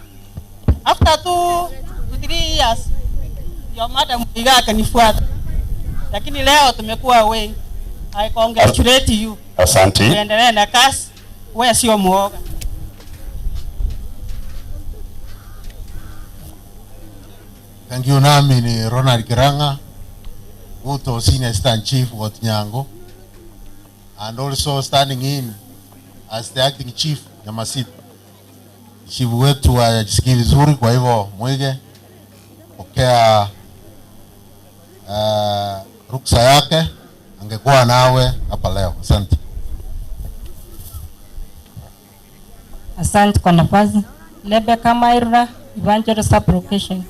After 2 to 3 years your madam Muiga akanifuata. Lakini leo tumekuwa wengi. I congratulate you. Asante. Tuendelee na kazi. Wewe sio muoga. Thank you. Nami ni Ronald Kiranga, Guto Senior Assistant Chief wa Nyango, and also standing in as the acting chief Nyamasibi. Chief wetu hajisikii vizuri, kwa hivyo Mwige pokea ruksa yake, angekuwa nawe hapa leo. Asante. Asante kwa nafasi. Rebecca Maira, Evangel Sub-Location.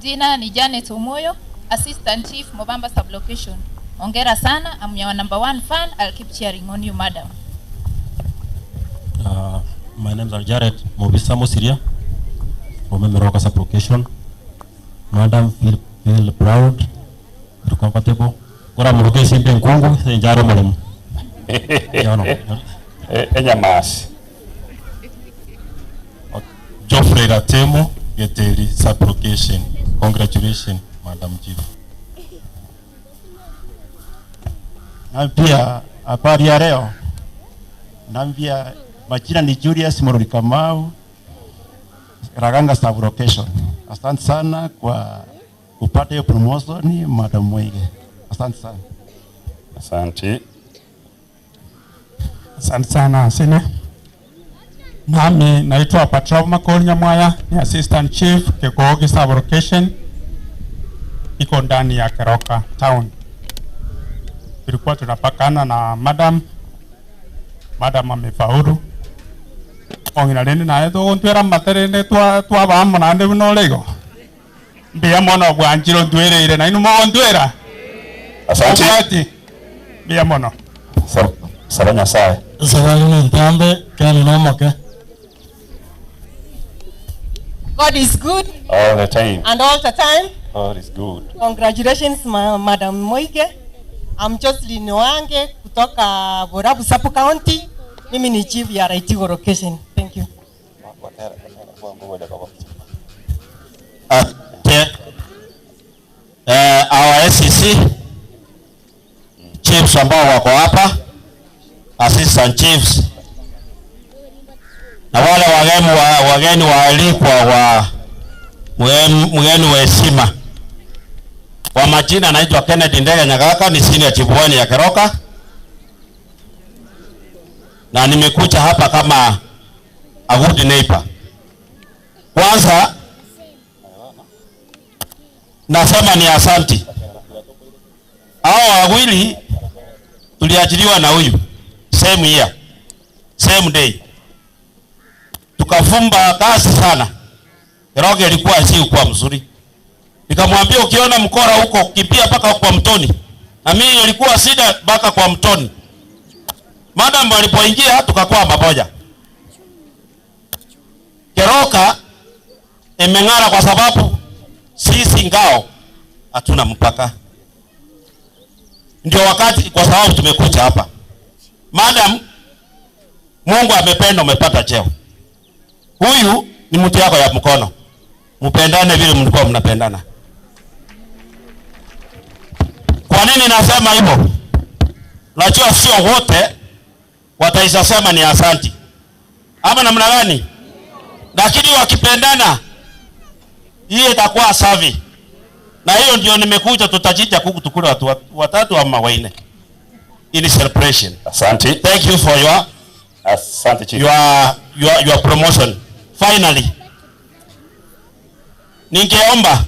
Jina ni Janet Omoyo, Assistant Chief Mobamba Sub-Location. Hongera sana, I'm your number 1 fan. I'll keep cheering on you, madam. My name is Jared Mobisa Mosiria from Meroka Sub-Location. Madam, feel proud, feel comfortable. Kora muruke simpe nkungu, senjaro malemu. Yano. Enyamasi. Geoffrey Ratemo, Geteri Sub-Location. Congratulations, Madam Chief. Na pia habari ya leo. Naambia majina ni Julius Morori Kamau, Raganga Sub-Location. Asante sana kwa kupata hiyo promotion, Madam Mwige. Asante sana. Asante. Asante sana Sine. Nami naitwa Patrol Makoli Nyamwaya, ni Assistant Chief Kegogi Sub Location, iko ndani ya Keroka Town. Tulikuwa tunapakana na madam, madam amefaulu. Ongina rende naye tuguntwira materende twabamo nande buno orego. Mbia mono bwanjiro ntwirire na inu mogontwira. Asante. Mbia mono. Saba Nyasaye. Saba ni ntambe kani nomoke. God is good all the time. And all the time. God is good. Congratulations, Madam Moige. I'm Jocelyn Oange kutoka Borabu Sub County. Mimi ni chief ya Raitigo location. Thank you. Our SCC chiefs ambao wako hapa, assistant chiefs, na wale wageni waalikwa wa mgeni wa heshima. Kwa majina naitwa Kennedy Ndege Nyagaka, ni senior chief wani ya Keroka, na nimekuja hapa kama a good neighbor. Kwanza nasema ni asanti. Hao wawili tuliajiriwa na huyu same year, same day, tukafumba kazi sana. Keroka ilikuwa si kwa mzuri. Nikamwambia ukiona mkora huko kimbia mpaka kwa mtoni. Na mimi nilikuwa sida mpaka kwa mtoni. Madam alipoingia tukakuwa pamoja. Keroka imeng'ara kwa sababu sisi ngao hatuna mpaka. Ndio wakati kwa sababu tumekuja hapa. Madam, Mungu amependa umepata cheo. Huyu ni mtu yako ya mkono. Mpendane vile mlikuwa mnapendana. Kwa nini nasema hivyo? Najua sio wote wataisema ni asanti. Ama namna gani? Lakini wakipendana hii itakuwa safi. Na hiyo ndio nimekuja, tutachinja kuku tukule watu watatu ama wanne. In celebration. Asante. Thank you for your asante chief. Your promotion. Finally, ningeomba,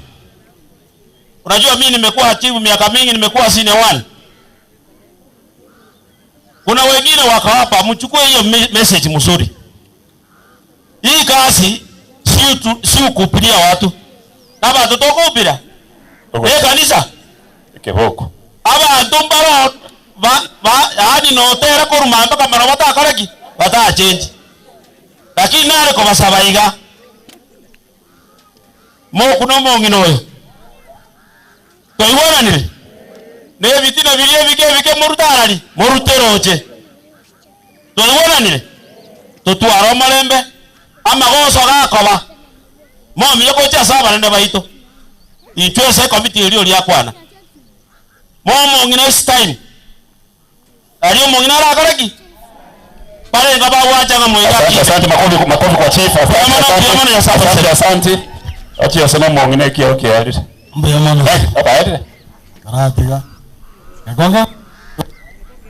unajua mimi nimekuwa chief miaka mingi, nimekuwa senior one. Kuna wengine wako hapa, mchukue hiyo message mzuri. Hii kazi si kupilia watu. Kama tutokupira. Eh kanisa. Keboko. Aba ndumbara ba yani notera kurumamba kamara batakoreki bata change. Lakini nare ko basabaiga. Mo kuno mongino oyo. Toiwananire. Ne bitina birie bike bike murutarari, muruteroche. Toiwananire. Tutwara malembe amagoso gakoba. Momi yokocha saba nende baito. Itwese committee eri ori akwana. Momo ngina this time. Ari mongina rakoreki. Pale ngaba wacha nga Asante, asante, makofi kwa chief. Asante, asante, asante. Achi yasema mongina kia okay ali. Mbuya mono. Hapa ali. Karatiga. Gagonga.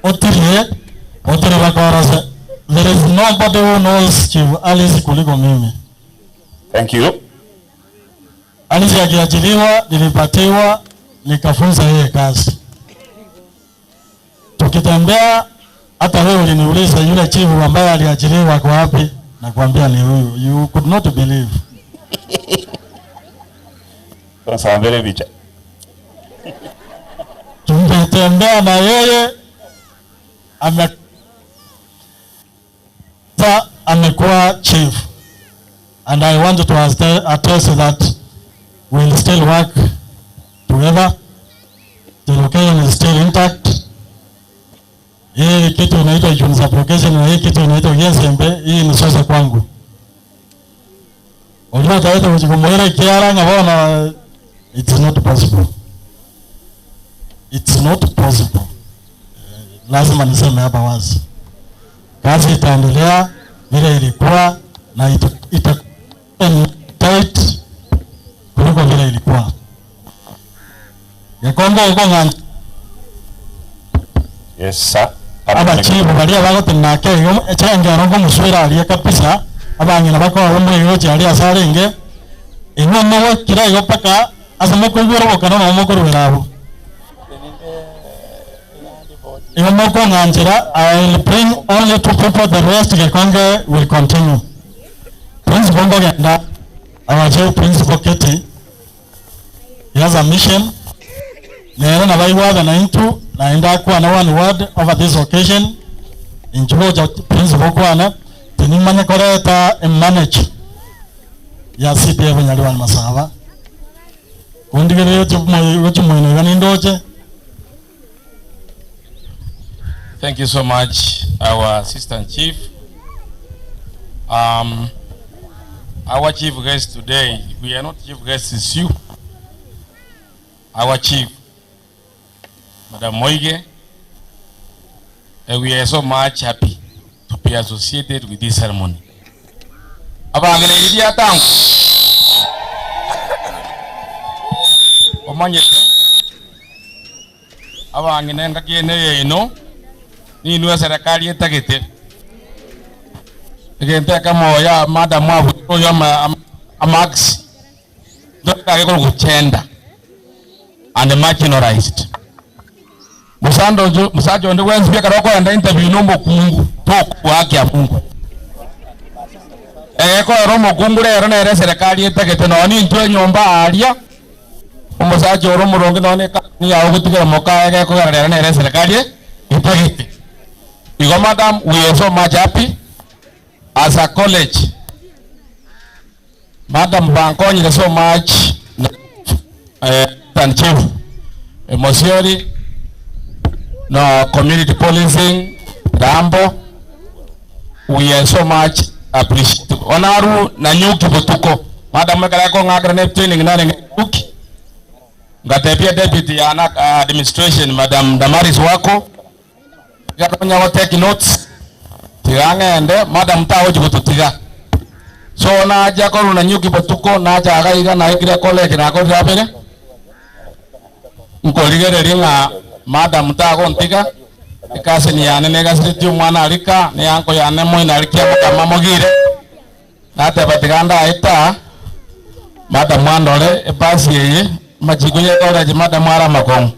Otire bakorase. There is nobody who knows Chief Alice kuliko mimi. Thank you. Alice akiajiriwa, nilipatiwa, nikafunza yeye kazi. Tukitembea, hata wewe uliniuliza yule chief ambaye aliajiriwa kwa wapi, nakwambia ni huyu. You could not believe. Sasa mbele picha. Tumetembea na yeye, amekuwa chief. And I want to attest that we'll still work together. The location is still intact. Hii kitu inaitwa Junza location na hii kitu inaitwa Genzembe, hii ni sosa kwangu. Unajua taweza kujikumbuka kiara ngabona, it's not possible. It's not possible. Lazima niseme hapa wazi. Kazi itaendelea vile ilikuwa na ita tight kuliko vile ilikuwa. Yakombo uko ngani? Yes sir. Abachibu baria bagotenena ke echengero ngomuswera aria kabisa abang'ina bakoa omwego aria ase arenge inwe mogokira igo mpaka ase mokoigwera obokano nabo mokorwera abwo. Igo mokong'anchera, I will bring only two people, the rest Gekonge will continue. Principal ngogenda our chief principal Keti, he has a mission. Nero nabaigwatha na intu naenda kwana one word over this occasion injugoja principal kwana tinimanya koreta manage ya CDF Nyaribari Masaba kundigereyo chimoino nindoche. Thank you so much, our assistant chief. Our chief guest today, we are not chief guests, it's you. Our chief, Madam Moige, and we are so much happy to be associated with this ceremony. Abangene tangu. Omanye abangene ngakene yeino ninwe serikali etagete. Egente kama ya madam wabu yo amax ndokake ko kuchenda and marginalized. Musando musajo ndi wenzi karoko enda interview no mokungu toku haki ya Mungu. Eko ro mokungu rero nere serikali etagete no ni ntwe nyomba aria. Omusajo ro muronge no ne ni yawo gutigera moka ege ko rero nere serikali etagete. Igo madam, we are so much happy as a college. Madam Bankoni so much and chief Mosiori no community policing Rambo, we are so much appreciative. Onaru na nyuki butuko madam karako ngakra ne training na nyuki ngatepia deputy ya administration Madam Damaris wako gatonya wa take notes tigang'ende madam tawo jigututiga so naja koru na nyuki botuko naja agaiga na ikire college na ko rabere nkorigereria ng'a madam tago ntiga ikase ni yane negasiritie omwana arika ni yanko yane moina arikia mokama mogire nateba tiganda aita madam mwandore ebasi eye machiko ye college madam ara makong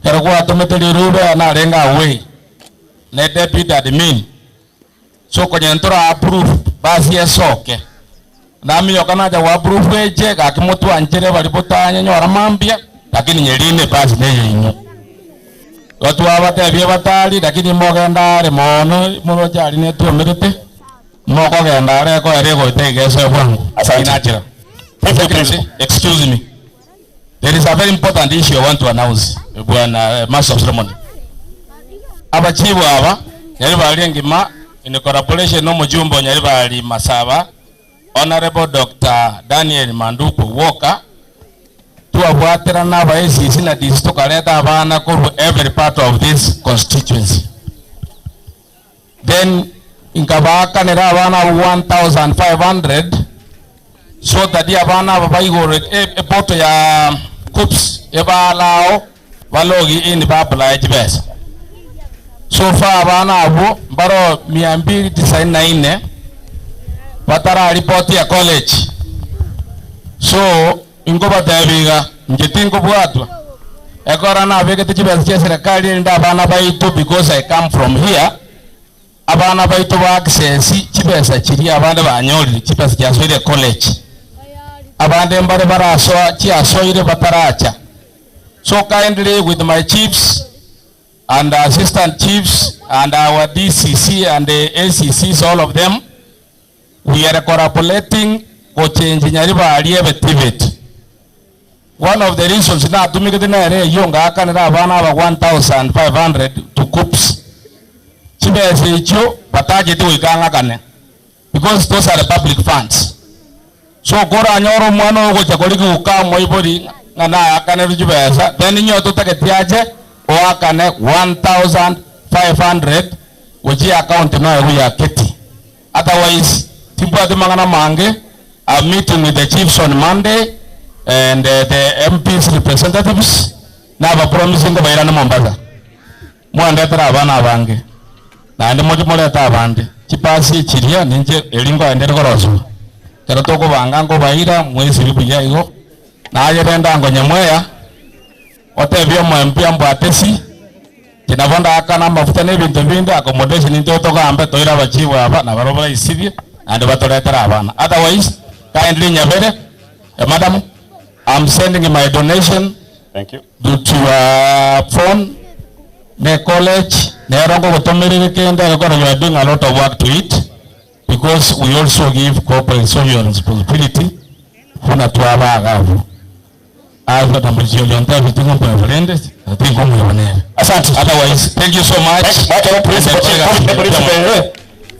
kero gwatomete rirube narenga away ne deputy admin so konyentora approve basi esoke namiyo kanaja wa approve eche gakimutu anchere bari botanya nyora mambia lakini nyerine basi neyo inyo watu abatebie batari lakini mogenda are mono muno jari netuomerete mokogenda are ko ere goitegese bwangu inachira. Excuse me, there is a very important issue I want to announce bwana master of ceremony. Abachibu aba Nyaribari ngima in collaboration no mujumbo Nyaribari Masaba Honorable Dr. Daniel Manduku Walker tuabwatira na ACC na DC tukaleta abana ku every part of this constituency. Then inkabakanira abana 1500 so that the abana babaigoro epoto ya KUPS ebalao balogi in babla ejibesa. So far abana abo mbaro 294 batara report ya college. So ingo batabiga nje tingo bwatwa ekora na beke chibesa cha serikali nda abana baitu because I come from here abana baitu ba access chibesa chiri abande banyori chibesa cha soire college abande mbare barasoa chiasoire bataracha. So kindly with my chiefs and assistant chiefs and our DCC and the ACCs, all of them, we are collaborating go change Nyaribari TVET. One of the reasons na tumikete na ere yonga akanira abana ba 1500 to KUPS. Chibesa icho bataje tu ikangakane because those are the public funds. So kora nyoro mwana ogocha koliki uka moibori ngana akanira chibesa then nyoto taketiaje oakane 1500 which account no ya Keti. Otherwise timbwati mangana mange. I'm meeting with the chiefs on Monday and the MPs representatives. Now I'm promising to Mombasa. Mwandetera abana bange. Naende moche morete abande. Chipasi chiria ninche eringo endere koroswa. Kero tokobanga nkobaira mwesiri buya igo. Naye renda ngo nyamweya. Otebia omwempia mbwatesi. Tinabonda akana mafuta n'ebintu bindi accommodation into togambe toire abachibu aba nabaro baraisibie and batoretera abana. Otherwise, kindly Nyabere, madam, I'm sending my donation. Thank you. To your phone, ne college, ne rongo gotomerere kenda because you are doing a lot of work to it because we also give corporate social responsibility. Kuna tuaba agavu. Azo tambuzio yonta vitungo kwa vrende, tingo mwonere. Asante. Otherwise, thank you so much. Mwakere principal.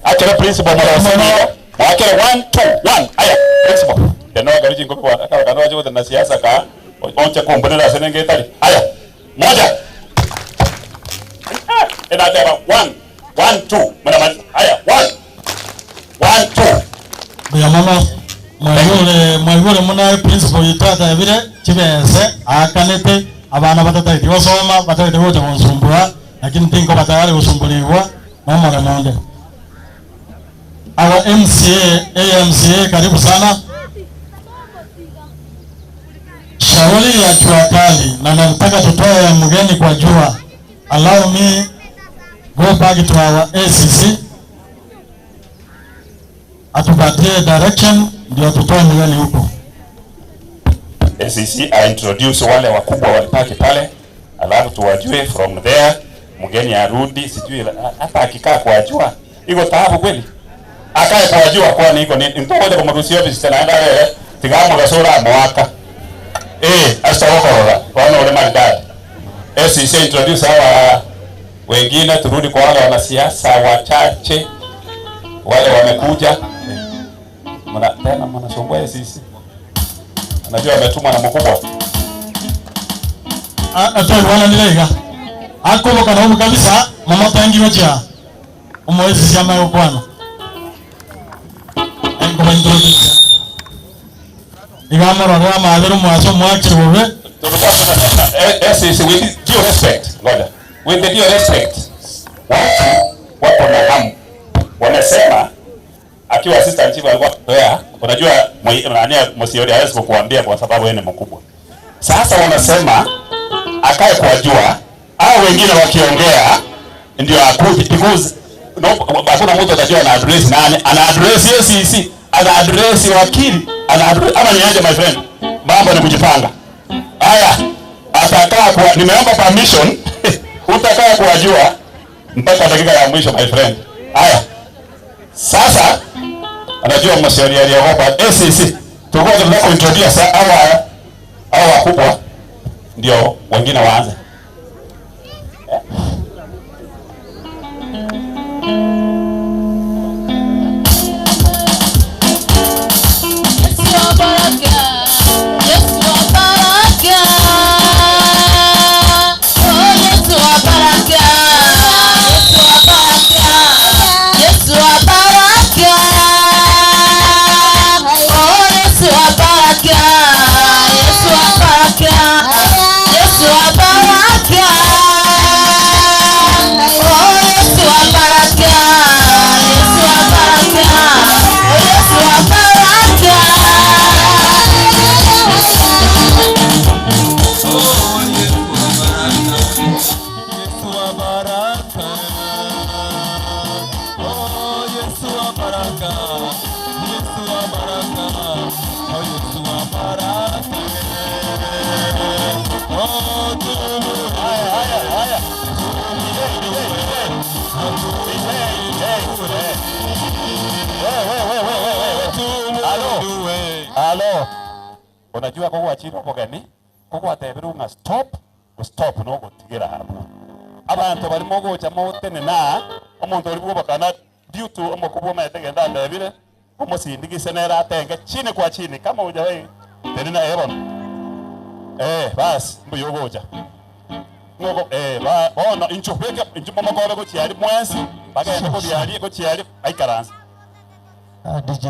Akere principal mwana. Mwakere 1 2 1. Aya, principal. Tena gariji ngopi wa akaba kanwa jibu na siasa ka onche kumbonera senenge itali. Aya. Moja. Ena tena 1 1 2. Mwana aya 1 1 2. Buya mama. Mwayule muna principal yitata ebire chibese akanete abana batataiti gosoma batataiti gocha gonsumbura lakini tinko batayari gusumbuliwa nomore monde. Our MCA, AMCA karibu sana. Shauri ya jua kali na nataka tutoe mgeni kwa jua. Allow me go back to our ACC atupatie direction ndio tutoe mgeni huko. ACC I introduce wale wakubwa walipaki pale, alafu tuwajue from there mgeni arudi, sijui hata akikaa kwa jua iko taabu kweli. Akae kwa jua kwani iko ni ntokoje kwa mrusi office tena enda wewe tigamu gasura mwaka. Asitokora wana ule maridadi. ACC introduce hawa wengine, turudi kwa wale wanasiasa wachache wale wamekuja. Mna tena mnasumbua ACC. Anajua ametumwa na mkubwa. Atoe wana nilega. Akoboka na kabisa mama tangi wacha. Umwezi chama yokwana. Engo introduce. Igamoro rwa madheru mwaso mwakire bobe. ACC with due respect. Ngoja. With the due respect. Watu wapo na hamu. Wanasema akiwa assistant chief alikuwa toya, unajua nani msiori hawezi kukuambia kwa sababu yeye ni mkubwa. Sasa wanasema akae kwa jua au wengine wakiongea ndio akuje because no, hakuna mtu atajua ana address nani, ana address ACC, ana address wakili, ana address ama niaje my friend. Mambo ni kujipanga. Haya, atakaa kwa nimeomba permission utakaa kwa jua mpaka dakika ya mwisho my friend. Haya. Sasa anajua mshauri aliogopa ACC. Tulikuwa tunataka kuintroduce hawa wakubwa ndio wengine waanze. Halo. Unajua kwa wachiro kogeni kogwatebiru nga stop stop no gotigira hapo. Abantu bari mogocha motene na omuntu ori bwobakana due to omukubwa maetegenda ndebire omusindigise nera atenge chini kwa chini kama hujawahi tena ebon. Bas mbuyo gocha. Ngoko ba ona incho beke incho mama ko chiari mwesi bagenda ko biari ko chiari aikaransa. DJ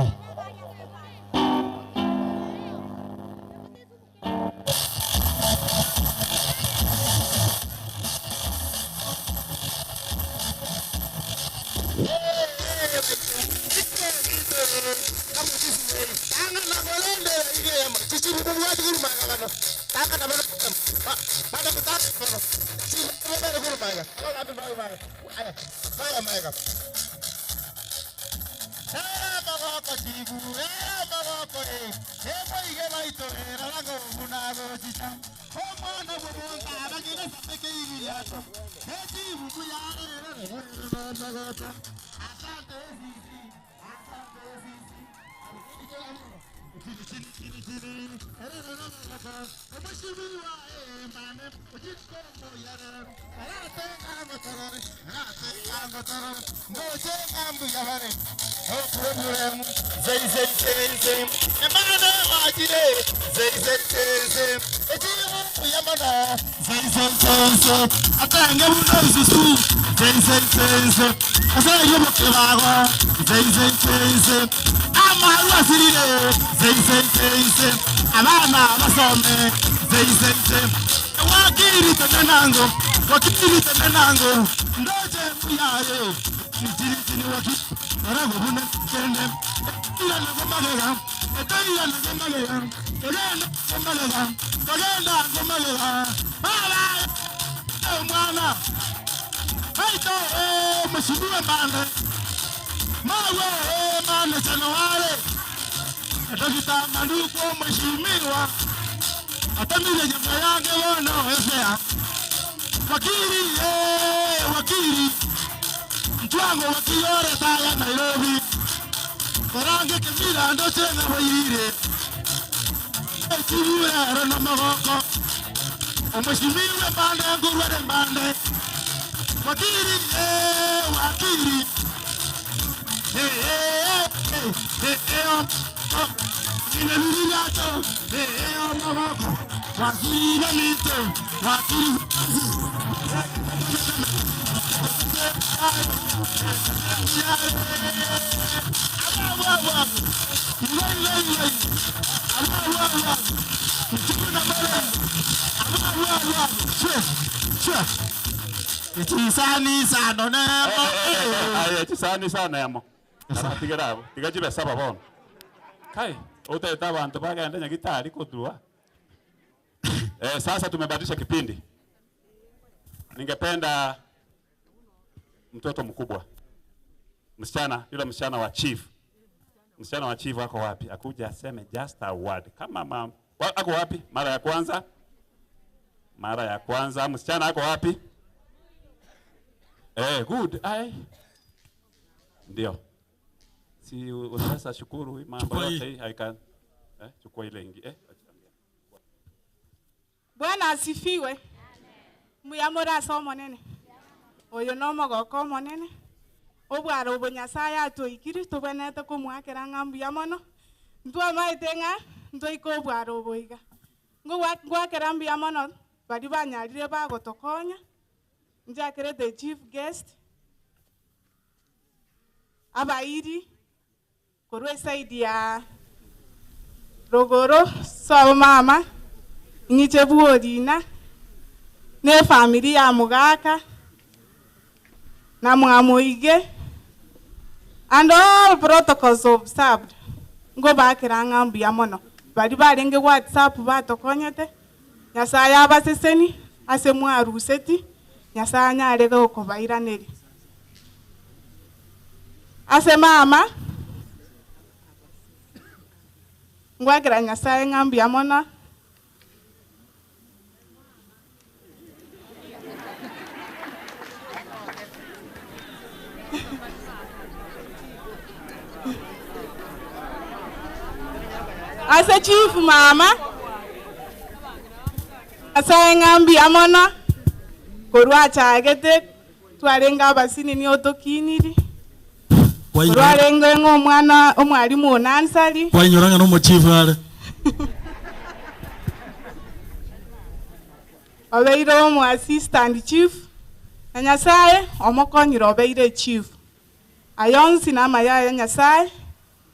Sasa tumebadilisha kipindi. Ningependa mtoto mkubwa, msichana, yule msichana wa chief. Msichana wa chief ako wapi? Akuja aseme just a word. Kama mama, ako wapi? Mara ya kwanza. Mara ya kwanza msichana ako wapi? Good. Ai. Ndio. Si unaweza shukuru hii mambo yote hii I can. Chukua ile ingi. Bwana asifiwe. Muyamora asomo nene. Oyo no mogoko monene. Obwaro obo Nyasaye atoikiri tobwenete komwakera ng'a mbuya mono. Ntwamaete ng'a ntoike obwaro obo iga. Ngwakera mbuya mono bari banyarire bagotokonya. Njakere the chief guest. Abairi korwa side ya Rogoro so mama ngiche buorina ne family ya Mugaka na Mwamoige and all protocols observed. Ngo bakera ng'a mbuya mono bari barenge WhatsApp batokonyete Nyasaye abaseseni ase mwaruseti Nyasaye anyarege okobairaneri ase mama ngwakera Nyasaye ng'a mbuya mono. Ase chief mama Nyasaye ng'a mbuya mono korwa achagete twarenga abasini ni otokiniri korwarenga ng'o omwana omwalimu onansari kwainyoranga no mochief are obeire omu assistant chief na Nyasaye omokonyire obeire chief ayonsi na amaya Nyasaye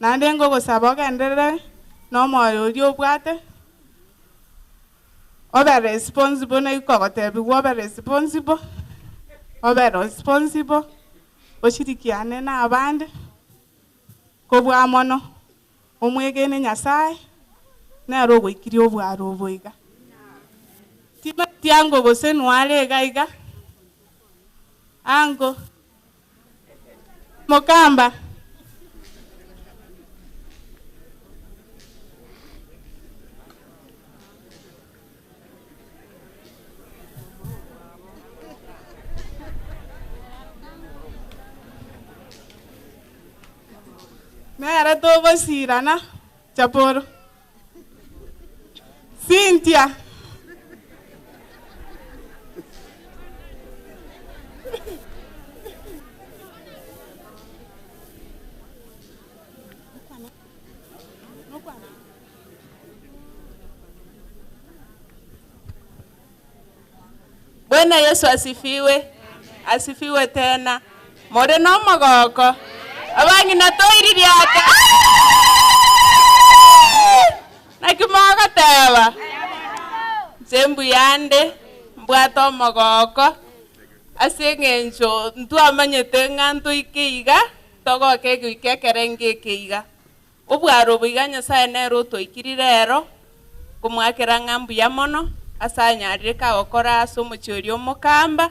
nande ngogosaba ogenderere no moyo ori obwate obe responsible na ikogotebiwa obe responsible oshirikiane na abande Kobwa mono omwegene Nyasaye nero ogoikiria obwaro obo iga. Timatiango gose nware iga iga. Ango Mokamba. Nera togosirana Chaporo. Cynthia. Bwana Yesu asifiwe. Asifiwe tena. More no mogoko. Abangi natoiririaka. Nakimogoteba. Nche mbuyande mbwate omogoko ase eng'encho ntwamanyete ng'a ntoike iga togoka egoika ekere ngeke iga. Obwaro obo iga Nyasaye nere otoikiri rero komwakera ng'a mbuya mono ase anyarire kagokora ase omochie oria omokamba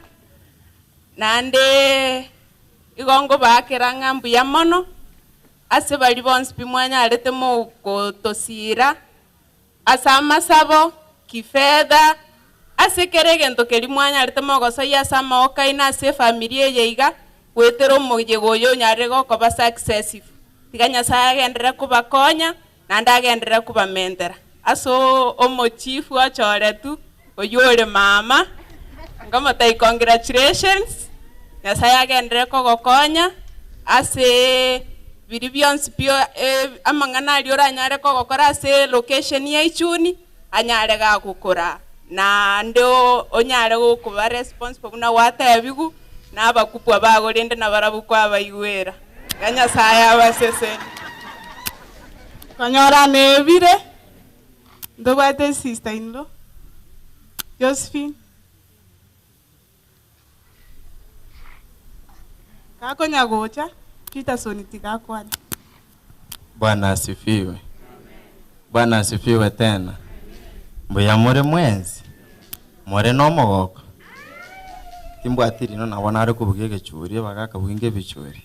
naende igo bakera ng'a mbuya mono ase bari bonsi pi mwanyarete mogotosira ase amasabo kifedha ase kere egento keri mwanyarete mogosoyia ase amaokaina ase efamiri eye iga gwetera omoyega oyo onyarire gokoba successive. Tiga Nyasaye agenderere kobakonya naende agenderere kobamentera ase omochifu ochoretu oyo ore mama ngomotai congratulations. Nyasaye agenderere kogokonya ase biri bionsi pio amang'ana aria oranyare kogokora ase location ya Ichuni anyare gagokora naende onyare gokoba responsible buna gwatebigu na abakubwa bagorende na barabwo kwabaigwera. Iga Nyasaye abaseseni. Konyora nebire ndobwate sister in law Josephine. Kakonya gocha Peterson tigakwana. Bwana asifiwe. Bwana asifiwe tena. Mbuya more mwenzi. More no mogoko. Timbwatiri no nabona ari kubuga egechuri bagakabuga ebichuri.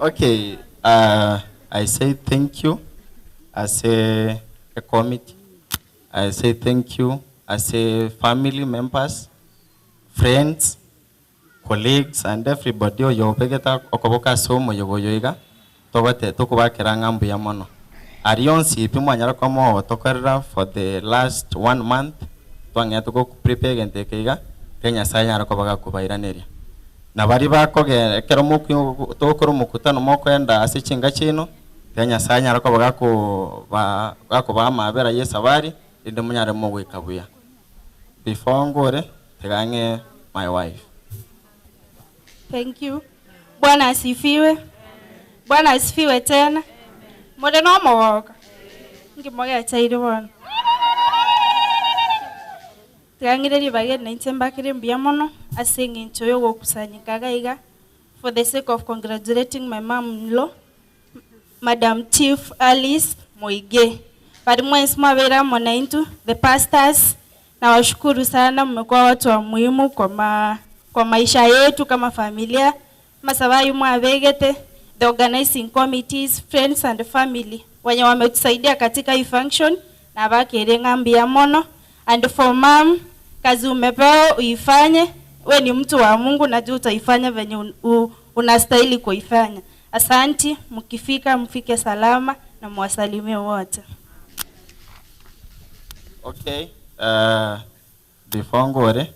Okay, I say thank you as a committee. I say thank you as a family members, friends, colleagues, and everybody oyobegeta okoboka somo yogoyoiga tobate tokubakera ng'a mbuya mono. Arionsi pi mwanyara komo tokorera for the last 1 month twang'e tuko prepare gente keiga Kenya saya kobaga kubairaneria. Na bari bakoge ekero moku tokoro mukutano mokwenda ase chinga chino Kenya saya kobaga ko ba gakoba amabera yesabari inde munyare mogwika buya. Before ngore tegange my wife. Thank you. Bwana asifiwe. Bwana asifiwe tena. More no mogoka. Ngimoga chaire bona. Tirangire bage na intembakire mbuya mono ase eng'encho yogokusanyika gaiga for the sake of congratulating my mom-in-law Madam Chief Alice Moige. Bari mwensi mwabera mona into the pastors na washukuru sana, mmekuwa watu wa muhimu kwa maisha yetu kama familia. Masabayu mwabegete, the organizing committees, friends and family wenye wametusaidia katika hii function na bakere ng'ambi ya mono. And for mom, kazi umepewa uifanye, we ni mtu wa Mungu na juu utaifanya venye unastahili kuifanya. Asanti, mkifika mfike salama na mwasalimie wote. Okay, before ngore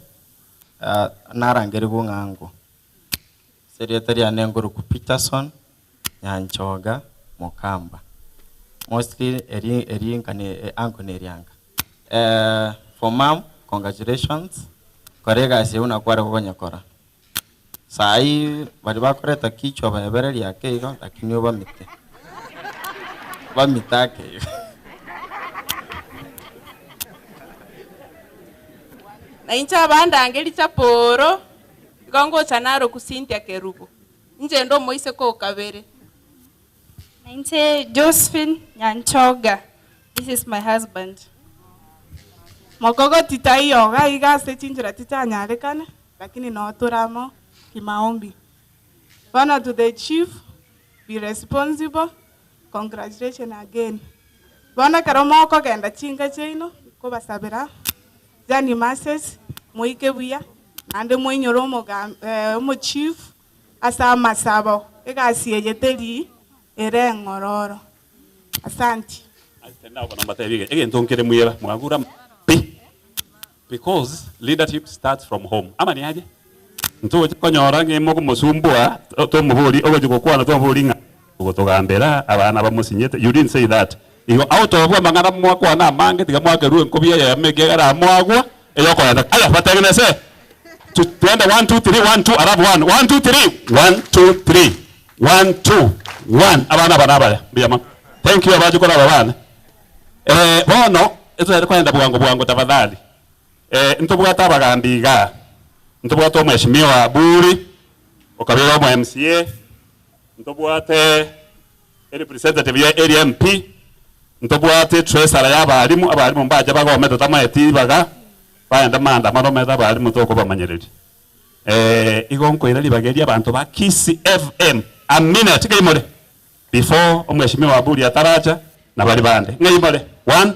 narangeri kung'ango Secretary anenguru ku Peterson Nyanchoga Mokamba. Mostly eri ni ango nerianga. For mom, congratulations. Korega se una kwara kukonyakora. Sai bari bakoreta kichwa baebereri yake igo lakini obamite. Bamitake. Na incha abandangeri chaporo Igo ngocha naro kusintia kerubo. Nje ndo moise ko kabere. Nainte Josephine Nyanchoga. This is my husband. Mogogo titaiyoga iga ase chinchera titanyarekana lakini no turamo kimaombi. Bana to the chief, be responsible. Congratulations again. Bana karo kogenda chinga chaino kobasabira jani masses moike buya nande moinyoro omo chief asa masabo egasi eyeteri ere ngororo. Asante. Tena kwa namba egento nkere muyera mwagura pi because leadership starts from home. Ama ni aje? Ntuwe konyora ngemo kumusumbua tomuburi ogoje gokwana tomuburi nga gotogambera abana bamusinyete. You didn't say that. Iyo out of mangana mwakwana mange tiga mwakeruwe nkobia ya mekegara mwagwa eyo koyanda aya bategenese tuende 1 2 3 1 2 arabu 1 1 2 3 1 2 3 1 2 1 abana bana baya biyama. Thank you abaje kora babana bono eto kwenda bwango bwango tafadhali. Ntobwata abagambiga ntobwate omheshimiwa Buri okabira omu MCA ntobwate representative ya area MP ntobwate treasurer ya abarimu abarimu mbaje bagomete tamaeti baga baenda maandamano meta abarimu tokobamanyereri igo nkoira libageria abantu ba Kisii FM a minute keimore before omheshimiwa Buri ataraja na bali bande ngeimore 1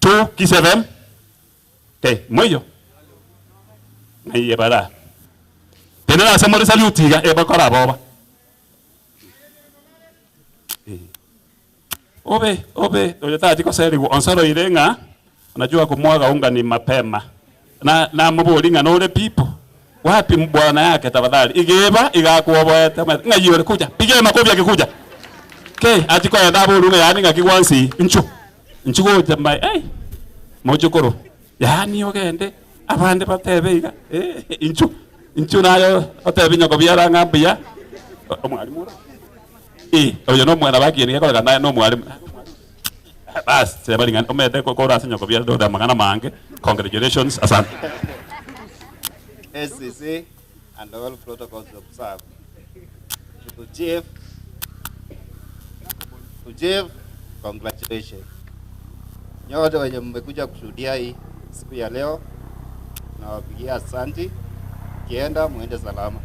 2 Kisii FM. Okay, moyo naiye bara tenera samore salutiga e bakora boba obe obe oyo tiko seri onsoro irenga unajua kumwaga unga ni mapema na muburi nga nore people wapi mbwana yake tafadhali igeba igakuoboete ngayore kuja pige makofi akikuja. Okay, atiko ya ndabu runga yani ngakigwansi nchu nchu goja mai mojokoro yani ogende abande batebe iga inchu inchu nayo otebe nyoko biara ngambia omwalimu oyo no mwana bakiye ngekorega naye no mwalimu bas sebali ngani omete kokora ase nyoko biara doda mangana mange. Congratulations, asante. SCC and all protocols observed. To Chief, congratulations. Nyote wenye mmekuja kushuhudia hii siku ya leo, nawapigia asanti. Kienda muende salama.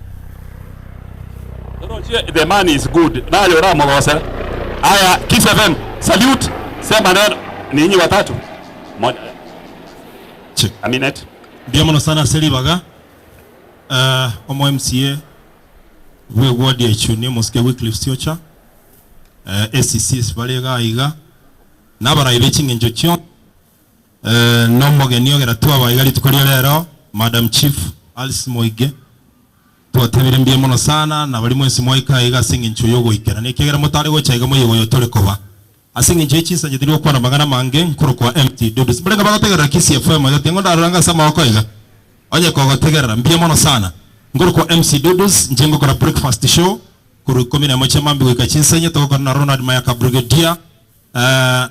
The man is good. Nayo ramo gose. Aya Kiss FM salute. Sema neno ninyi watatu. Moja. A minute. Ndio mono sana selibaga. Omo MCA we ward ya Chuni Mosque Wycliffe Siocha. SCC balega iga nabara ibechingenjo chio no mogeni ogera tuwa iga litukoria lero Madam Chief Alice Moige twatebire mbie mono sana na bali mwensi moika iga singincho yogo ikera nekegera mutari gocha iga moyego yotore koba asingincho echisa jidiri okwana magana mange nkuru kwa MT Dudu balenga bagotegerera Kisii FM yote ngo ndaranga sama wako iga onye kogotegerera mbie mono sana nkuru kwa MC Dudus njengo kora breakfast show kuru 11 mambi goika chinsenye toko na Ronald Mayaka Brigadier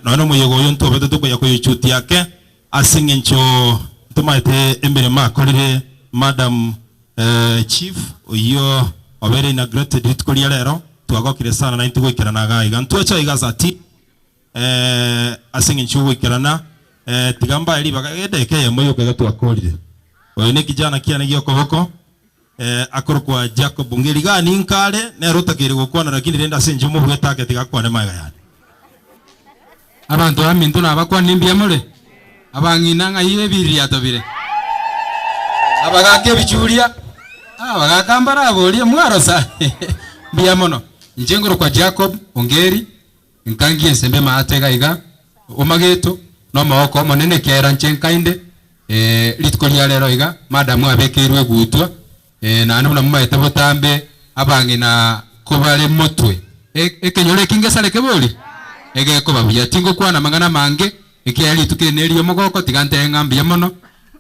nono moyego yo ntobete tukoya koyichuti yake asingincho tumaite embere makorire Madam Chief oyo obere inaugurated ritko lero twagokire sana na intugwikirana gaiga ntwacha igazati asingincho gwikirana tigamba eri bagedeke yemoyo kega twakorire oyo ni kijana kiana giokoboko akorokwa Jacob Ngeri gani nkale nerutakire gukwana lakini renda sinje mubwetake tigakwane maega yani abantu amintu nabakwa nimbia mure abang'ina ng'aiye biria tobire abagake bichuria abagakambara aborie mwarosa mbia mono njengoro kwa Jacob Ongeri nkangie nsembe maatega iga omageto no maoko monene kera nche ritko ria lero iga madamu abekeirwe gutwa na nuna mumaete botambe abang'ina kobare motwe ekenyore kingesare kebori egeko babuya tingo kwana mangana mange ekiali tukinerio mogoko tigante ngambia mono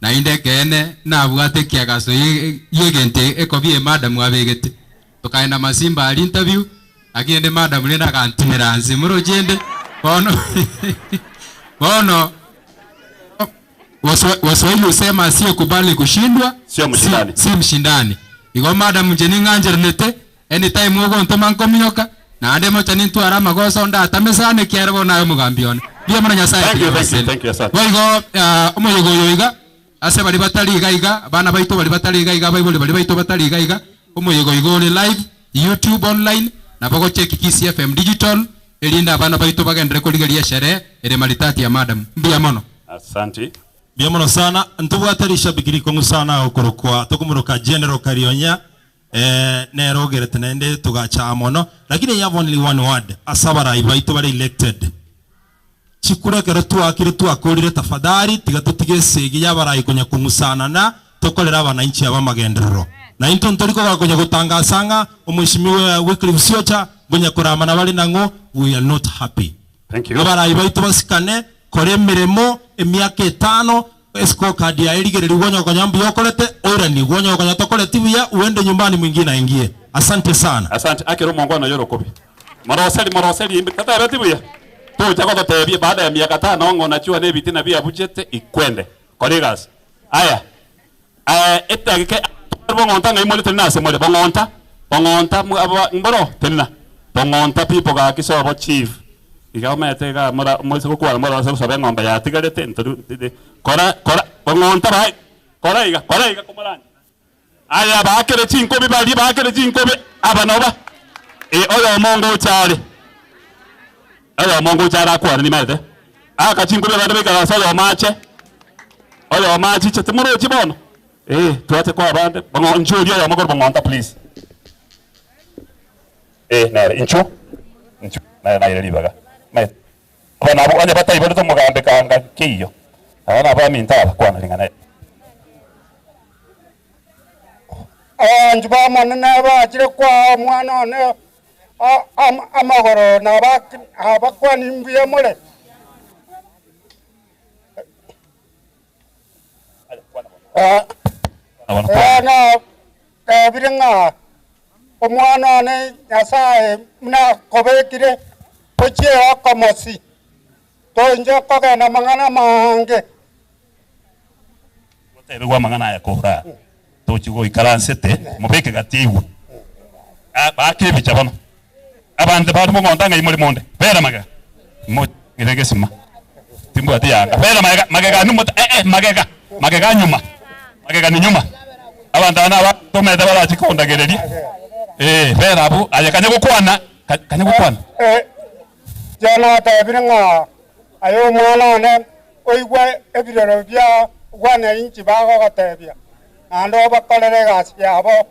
na inde kene nabwate kiagaso yegente ekobie madamu abegete tukaenda masimba ali interview agende madamu lenda kantimira nzi murojende bono bono Waswahili husema asiyekubali kushindwa sio mshindani. Si mshindani. Igo madam nje ning'anjerenete anytime ugontoma nkominyoka na ande mocha nintwara amagoso ndatamesane kiarabo nayo mugambione. Ndiyo mwana Nyasaye. Thank you, thank you, thank you, asante. Boigo omoyogo iga ase bari batari iga iga bana baito bari batari iga iga baibole bari baito batari iga iga omoyogo igo ore live YouTube online na bogo check Kisii FM digital elinda abana baito bagendere korigeria sherehe ere maritati ya madam. Mbia mono. Asante. Mbia mono sana ntubwatari shabikiri kongu sana okorokwa tokumuroka General Karionya nerogerete nende tugacha mono lakini you have only one word asabara ibaito bari elected chikurekero twakire twakorire tafadhali tiga tutige segi yabarayi konya kungusana na tokorera abananchi abamagenderero na into ntoriko gakonya gutangasanga omweshimiwa Wycliffe Siocha gonya kuramana bali nango we are not happy. Thank you. Abarayi baito basikane kore emiremo emiaka 5 scorecard ya erigereri gonya konya mbu yokorete orani gonya konya tokorete buya uende nyumbani mwingine aingie. Asante sana. Asante akero mongwana yorokobi maroseli maroseli tata beti buya tuja kwa tebie baada ya miaka 5 ngo nachua ne bitina bia budget ikwende koregas aya etagike bongonta ngai mole tena se mole bongonta bongonta mboro tena bongonta people ga kisobo chief igamete ga mora mo se ko mora se sobe ngombe ya tigarete kora kora bongonta ba kora iga komorani aya bakere chinko bibali bakere chinko abanoba oyo mongo chale oyo mongo chara kwa ni mate aka chinko bibali bikara so yo mache oyo mache chetemuro chibono tuache kwa abande bongo nchuri oyo mogor bongonta please nere inchu inchu nere nere libaga mai kona abo anya batai bodo mugambe kanga kiyo abana ba minta kwana lingana anju ba monene ba chire kwa mwana ne amagoro na ba abakwani mbuye mole na biringa omwana ne Nyasaye muna kobekire ochie okomosi tonjo kogena mang'ana mange gotebigwa mang'ana aya kora tochigo ikaransete mubeke gatigu bakebicha bono abande bari mugonda ngai muri monde bera maga mo ngiregesima timbu ati yanga bera maga magega numo magega magega nyuma magega ni nyuma abande ana ba tometa barachikondagereria bera abu aye kanya gukwana kanya gukwana jana tabiringa ayo mwana ne oigwe ebirero bya gwana inchi bagogotebia ando bakorere gasi yabo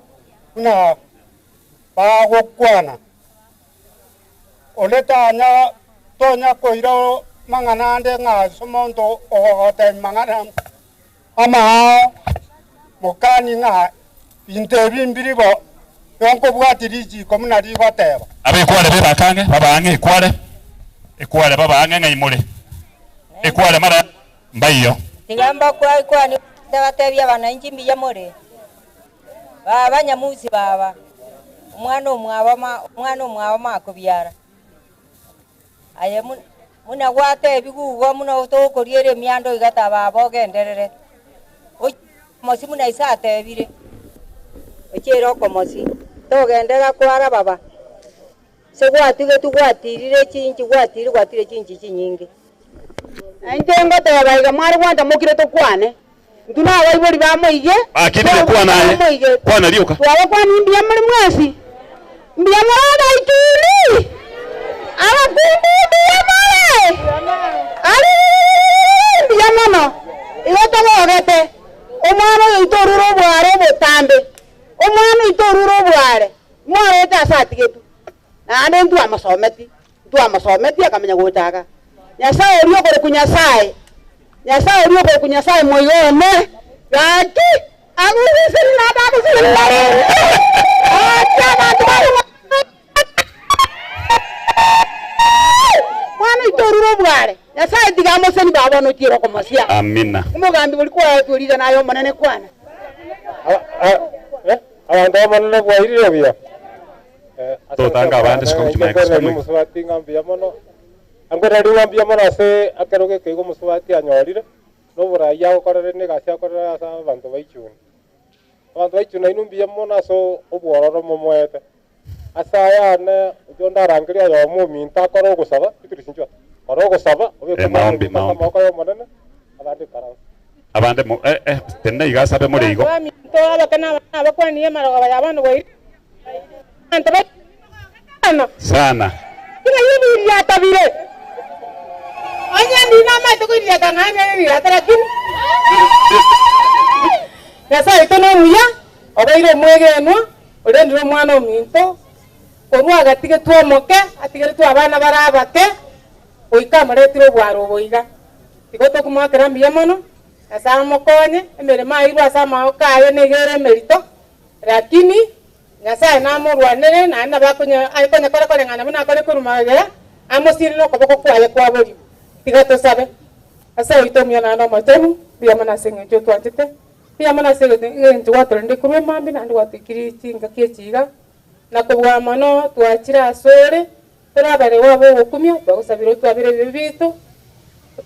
una bagokwana oleta nya tonya koiro mang'ana ande ng'a somonto ogogote mang'ana ama mokani ng'a binto bimbiribo yonko bwatiri jiko muna rigoteba abe kware bebakange babange kware ekware babange ngaimure ekware mara mbaiyo tigamba kwa kwani ndabatebia bananchi mbiya more baba nyamusi baba omwana omwaba omwana omwaba makobyara aye muna gwate ebigugo muno tokoriere emyando igata baba ogenderere mosi muna isatebire ochiere okomosi togendera kwara baba se gwatige tugwatirire chinchi gwatire gwatire chinchi chinyinge Njengo tebaiga mwari gwanta mukire tukwane ntuna abaibori bamoige akirire kwana aye kwana rioka twaba kwani mbia muri mwesi mbia mwana ituni abakumbu mbia mare ari mbia mono igo togogete omwana oyo itorure obware obotambe omwana itorure obware mwarete ase atigetu naende ntwamasometi akamenya gochaka Nyasaye oriokore ku Nyasaye Nyasaye oriokore ku Nyasaye moyone gaki agusisiri na bagusiri acha bantu bari mwana itorure obware Nyasaye tigamoseni baba notiro komosia amina omogambi buli kwaturiza nayo monene kwana abantu abonene bwairire buya totanga abandi sikomuchimaya musubati ng'ambia mono angwera riu ng'ambia mono ase akeroge keigo musubati anyorire N'oburaya gukorere n'egasi akorere ase abanto baichuni. Abanto baichuni aino mbuya mono ase obwororo momwete. Ase ayane ojo ndarangeria oyomo ominto akore ogosaba bitirisinchwa. Kore ogosaba obeke maombi maombi. Amaboko y'omonene abande karansa. Abande mo tena igasabe muri igo. Minto abakana abakwaniye maroga bayabano boi. Anto ba sana. Kila yini ya tabire. Onya ndina ma to kuria kanganya ni atarakin. Nyasaye to no muya obeire mwegenwa orendire omwana ominto korwa agatige twomoke atigere twa abana barabake oika maretire obwaro oboiga tigo tokumwakera mbuya mono Nyasaye amokonye emeremo airwe ase amaoko aye negere emerito lakini Nyasaye namorwanere naende bakonya akonya kore koreng'ana buna akore korumagera amosire na okoboko kwaye kwaborio tiga tosabe ase oito omuya naende omochenu mbuya mono ase eng'encho otwanchete mbuya mono ase eng'encho gwatorende korwa emambi naende gwatoikiri chingaki echiga na kobua mono twachire ase ore torabare wabo ogokumia twagosabire otwabire ebibe bitu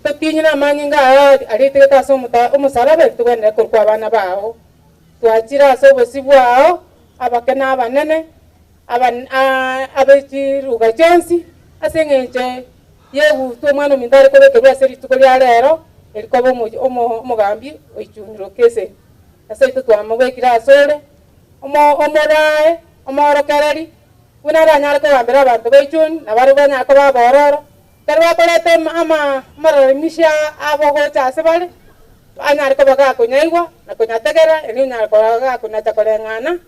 totinyire amanyinga aya aretigete ase omosalaba togendere korwa abana bao twachire ase obosi bwao abake na abanene abechiruga chionsi ase eng'encho yegutu omwana ominto are kobekerwa ase rituko ria rero erikoba omogambi oichuniro kese ase oito twamobekire ase ore omorae omorokereri buna aranyare kogambera abanto baichuni nabari banyare koba abororo kero bakorete amararamisha abo gocha ase bare anyare koba gakonyaigwa na konyategera eri onyare koba gakonacha koreng'ana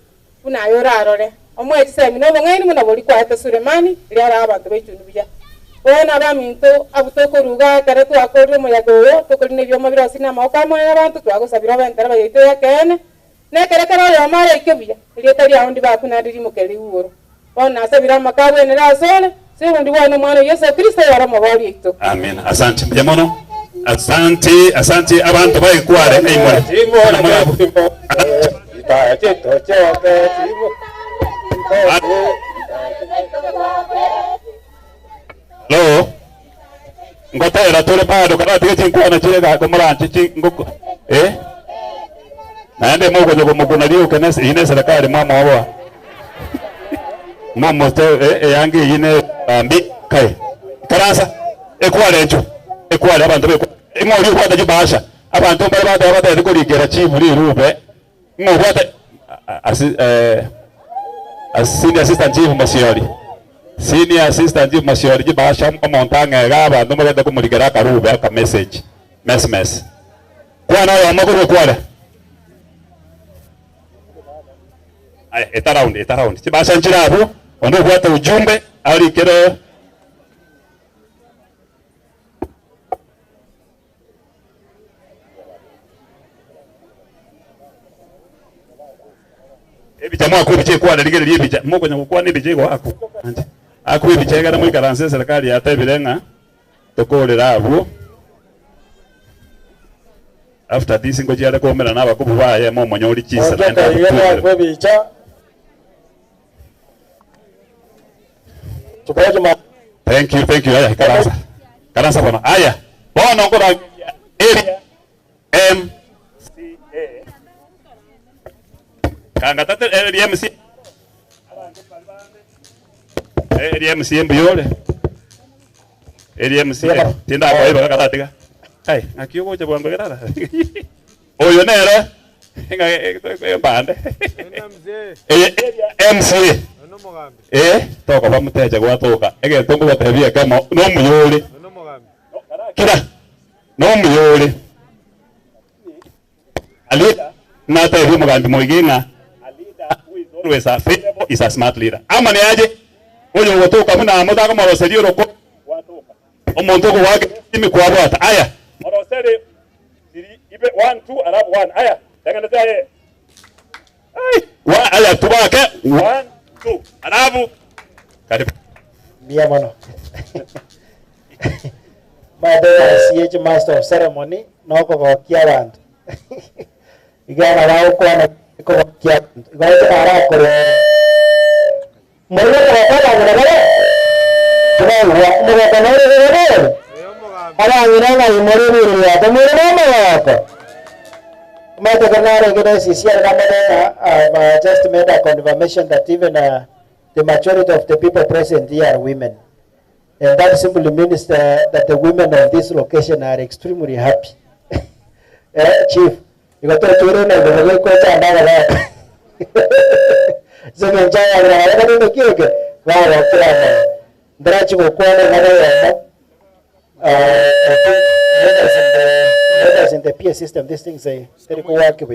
buna aye orarore omwe chisemi na obong'aini buna bori kwaete Sulemani riara abanto baichuni buya bono abaminto abu tokoruga ekero twakorire omoyaga oyo tokorina ebioma birosi na amaboko amoya abanto twagosabire obentera bayaito yakeene nekere kero oyomo araike buya erieta riao ndibaku naende rimoke rigoro bono nasabire amaka abwenere ase ore ase obondi bwane omwana Yesu Kristo yore omobori oito. Amen. Asante mbuya mono. Asante, asante abantu bayikware eimore. Hello. Ngotera tore bado karati chinkwana chire ga komoranchi chingoko. Naende mugo jogo muguna liu kenesi ine serikali mama wa. Mama te yangi ine ambi kai. Karasa ekware encho. Ekware abantu be imori kwata jibasha. Abantu bari bada bada ndikorigera chiburi rube. Ngo kwata senior assistant chief Masiori. Senior assistant chief Masiori jibasha omontanga ga abantu bagenda kumurigera karube aka message. Mess. Kwana yo makuru kware. Aya eta round. Chibasha nchirabu ondo kwata ujumbe alikero ebicha mwako biche kwa ligere libicha moko nyakukwa nibiche kwa aku aku ebicha gara muri karanse serikali yatebirenga tokorera abo after this ngo jara komera nabakubu baye mo monyori chisa naenda bicha Thank you aya karansa bwana aya bona ngora area M C A kanga tate area MC area MC mbiyole area MC tinda kwa iba katatika kai akiyogo cha bwango gerara oyo nere nga bande area MC toko bamuteja gwatoka egetongo batebia kama no muyore kira no muyore alida nata hivi mugambi moiginga a leader who is always available is a smart leader ama ni aje oyo gotoka muna mutako moroserio roko gwatoka omuntu ko wake imi kwabwata aya moroseri ibe 1 2 alafu 1 aya tengeneza ye ai wa aya tubake 1 2 alafu karibu Mia mono. Mother CH Master of Ceremony noko gokia bantu. Igana wao kwa kokia bantu. Igana ara kore. Mwana kwa kwa ngara. Tunawa mwana kwa ngara. Abang'ina ng'ai more biririato more nomogoko. I've just made a confirmation that even the majority of the people present here are women. And that simply means that the women of this location are extremely happy. Chief, you got to in the peer system, these things say, you want to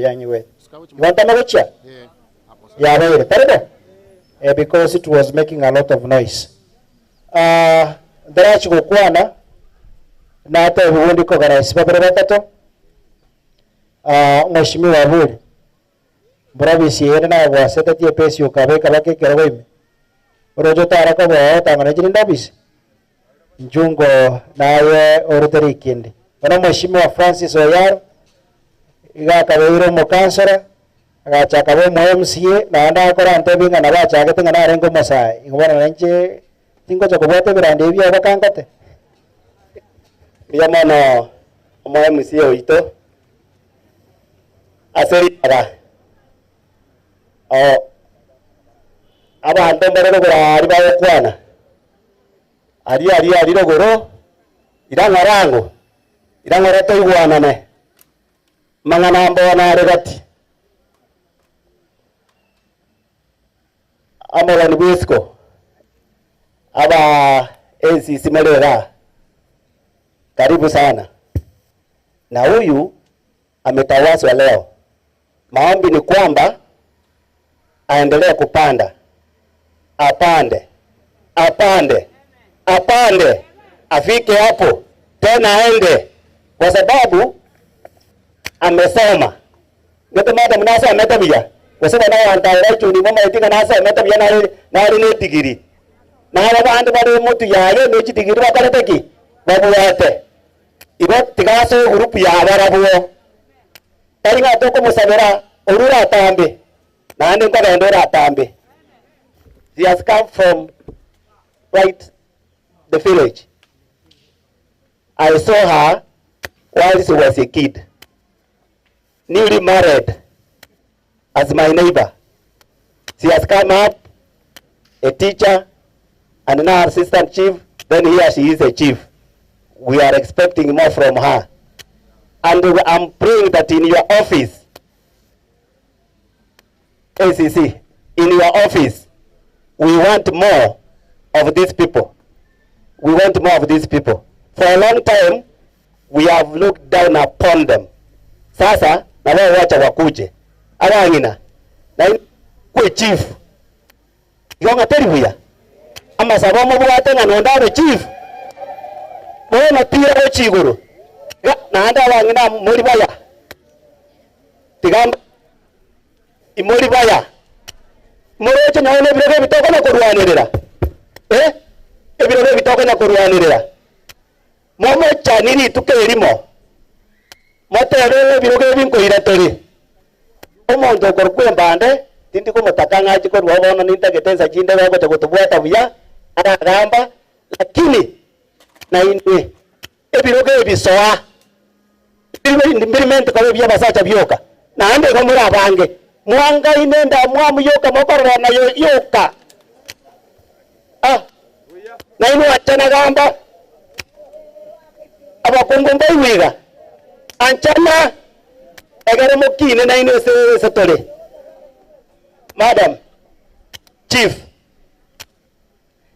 yeah, because it was making a lot of noise. Ndarachi gukwana na hata ubundi ko garais babere batatu mheshimiwa Aburi murabisi yene na gwasete tie pesi ukabeka bake kero orojo tara ko bo tangana jiri ndabisi njungo naye oruteri kindi bana mheshimiwa Francis Oyar igakabeiro mu kansara agachaka bo mu MCA na anda akora ntebinga na bachagete ngana arengo masai ingobona nanje tingocha kubwate birande ebyo bakangate Biyamano omo MCA oito aseriara o abantu mbarero ari bagokwana ari ari ari rogoro irangarango irangora toigwanane mangana mbona regati amolani bwisiko aba NCC Melera karibu sana na huyu ametawazwa leo. Maombi ni kwamba aendelee kupanda, apande, apande, apande, afike hapo tena aende, kwa sababu amesoma. Ndio madam nasa ametabia kwa sababu nayo antaura chuni mama itinga nasa ametabia na na ni digiri na haba bandu bari mutu yaye ne chidigiri bakarete babuwate ibo tigaso group ya barabuo taringa toko musabera orura tambe na ande nkagenda atambe. He has come from right the village. I saw her while she was a kid, newly married, as my neighbor. She has come up a teacher and now assistant chief. Then here she is a chief. We are expecting more from her. And I'm praying that in your office, ACC, in your office, we want more of these people. We want more of these people. For a long time, we have looked down upon them. Sasa, na wao wacha wakuje. Abangina, na kwe chief. Yonga teribuya. Ama sabamu bwate na nondabe chief. Bona tira chiguru. Na anda abangina muri baya. Tigamba imuri baya. Muroche nyaone birebe bitoko na kurwanirira. Ebirebe bitoko na kurwanirira. Momo chaniri tukerimo. Motere biroge binkoira tori. Omonto okorukwe mbande tindi kumutaka ngachi korwa bono nintagetensa chinde bagocha gotubwata buya aragamba lakini na indwe ebiroge ebisoa mbirimento kabe byabasacha byoka na ande ko muri abange mwanga inenda mwamuyoka mokorora nayo yoka na ino achana gamba abakungu mbaiwiga anchana egere mukine na ino se tore. Madam Chief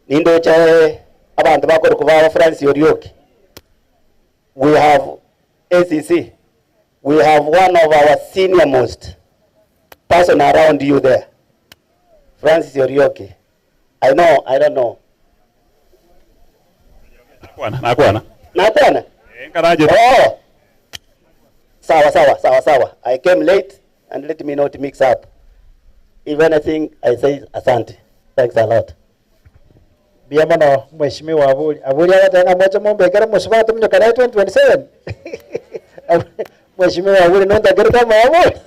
nindo cha abantu bakora kuba Francis Orioki. We have ACC, we have one of our senior most person around you there, Francis Orioki. I know, I don't know. Nakwana. Nakwana? Oh. Sawa, sawa, sawa, sawa. I came late and let me not mix up. If anything, I say asante. Thanks a lot. Biamono mheshimiwa Aburi. Aburi agatanga moja mombe kera musubatu mnyo kana 2027. Mheshimiwa Aburi nonda kera kama Aburi.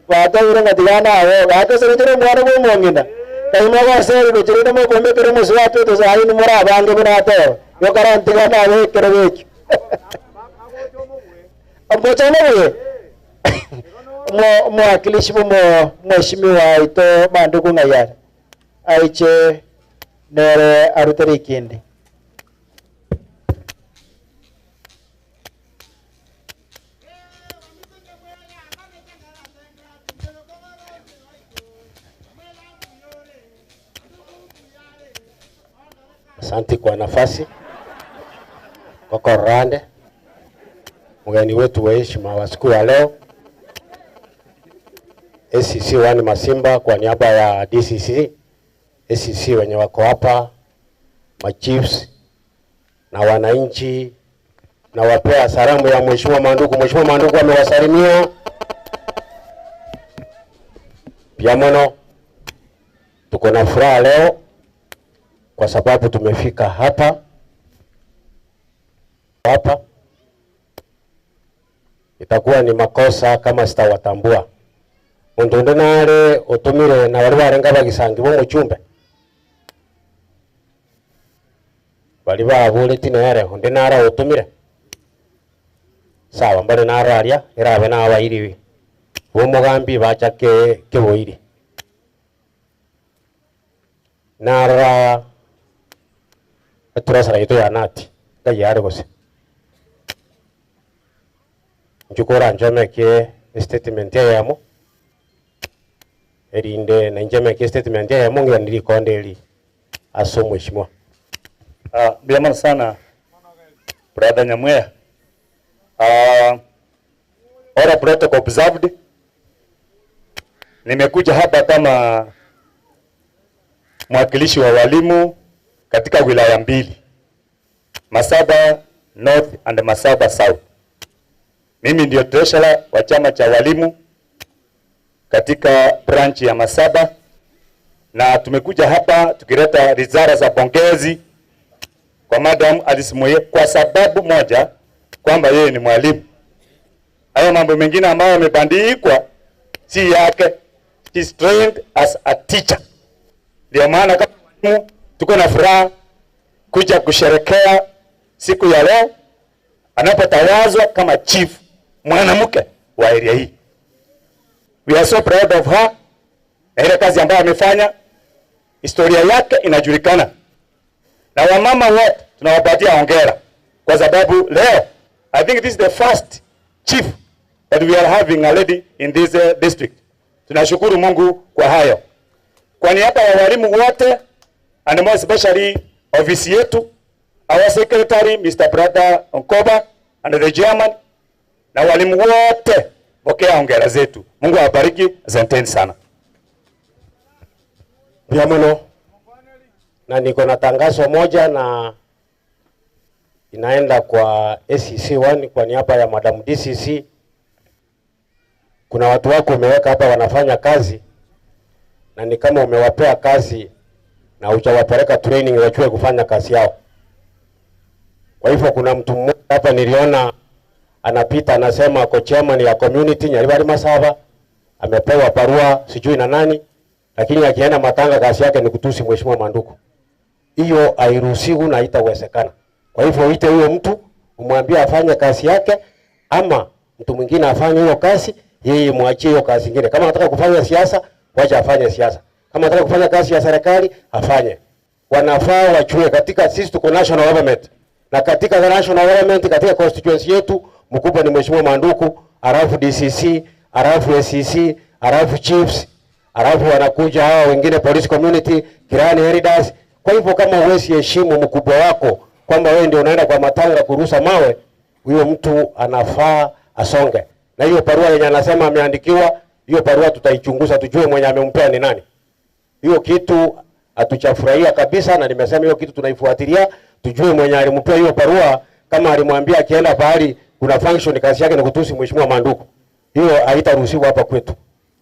Bato ure ngatigana abo, bato sere mwana bo mongina. Kaima gose gochirinde mokombekere omosuati tosaini more abange buna ateba. Yokarantiga nabekere beki. Omocha mobuye. Mwakilishi mo mheshimiwa ito Manduku Ng'ayare. Aiche nere arutere ikindi. Asante kwa nafasi. Koko Rande, mgeni wetu wa heshima wa siku ya leo, ACC wani Masimba kwa niaba ya DCC, ACC wenye wako hapa, machiefs na wananchi, na wapea salamu ya Mheshimiwa Manduku. Mheshimiwa Manduku amewasalimia pia mono. Tuko na furaha leo kwa sababu tumefika hapa. Itakuwa ni makosa kama sitawatambua. Muntu nare utumire na wali barenga bagisangi bo muchumbe. Bali babule tinere onde nara utumire. Sawa mbale nara aria irabe na abairi. Bo mugambi bacha ke keboiri. Nara turasara ito ya nati kayare gose. Njukora njomeke statement ya yamo. Erinde na njomeke statement ya yamo ngira nilikonde aso mheshimiwa. Bila sana brother Nyamweya. All protocol observed. Nimekuja hapa kama mwakilishi wa walimu katika wilaya mbili, Masaba North and Masaba South. Mimi ndio treasurer wa chama cha walimu katika branch ya Masaba, na tumekuja hapa tukileta risala za pongezi kwa Madam Alice Moye kwa sababu moja, kwamba yeye ni mwalimu. Hayo mambo mengine ambayo yamebandikwa si yake. She is trained as a teacher. Ndio maana kama walimu tuko na furaha kuja kusherekea siku ya leo anapotawazwa kama chief mwanamke wa area hii. We are so proud of her. Na ile kazi ambayo amefanya, historia yake inajulikana. Na wamama wote tunawapatia hongera kwa sababu leo I think this is the first chief that we are having a lady in this district. Tunashukuru Mungu kwa hayo. Kwa niaba ya walimu wote and more especially ofisi yetu, our secretary Mr. Brother Onkoba and the chairman, na walimu wote, pokea hongera zetu. Mungu awabariki, asanteni sana. Biamono. Na niko na tangazo moja na inaenda kwa ACC1 kwa niaba ya Madam DCC. Kuna watu wako umeweka hapa wanafanya kazi na ni kama umewapea kazi na hujawapeleka training wajue kufanya kazi yao. Kwa hivyo kuna mtu mmoja hapa niliona anapita anasema ako chairman ya community Nyaribari Masaba, amepewa barua sijui na nani, lakini akienda matanga kazi yake ni kutusi Mheshimiwa Manduku. Hiyo hairuhusiwi na haitawezekana. Kwa hivyo uite huyo mtu umwambie afanye kazi yake, ama mtu mwingine afanye hiyo kazi, yeye muachie hiyo kazi nyingine. Kama anataka kufanya siasa, wacha afanye siasa. Kama anataka kufanya kazi ya serikali, afanye. Wanafaa wachue katika sisi tuko national government. Na katika national government, katika constituency yetu, mkubwa ni Mheshimiwa Manduku, alafu DCC, alafu SCC, alafu chiefs, alafu wanakuja hawa wengine police community, Kirani Heridas. Kwa hivyo kama huwezi heshimu mkubwa wako kwamba wewe ndio unaenda kwa matanga kurusa mawe, huyo mtu anafaa asonge. Na hiyo barua yenye anasema ameandikiwa, hiyo barua tutaichunguza tujue mwenye amempea ni nani. Hiyo kitu hatuchafurahia kabisa, na nimesema hiyo kitu tunaifuatilia tujue mwenye alimpea hiyo barua, kama alimwambia akienda pahali kuna function kazi yake ni kutusi Mheshimiwa Manduku. Hiyo haitaruhusiwa hapa kwetu.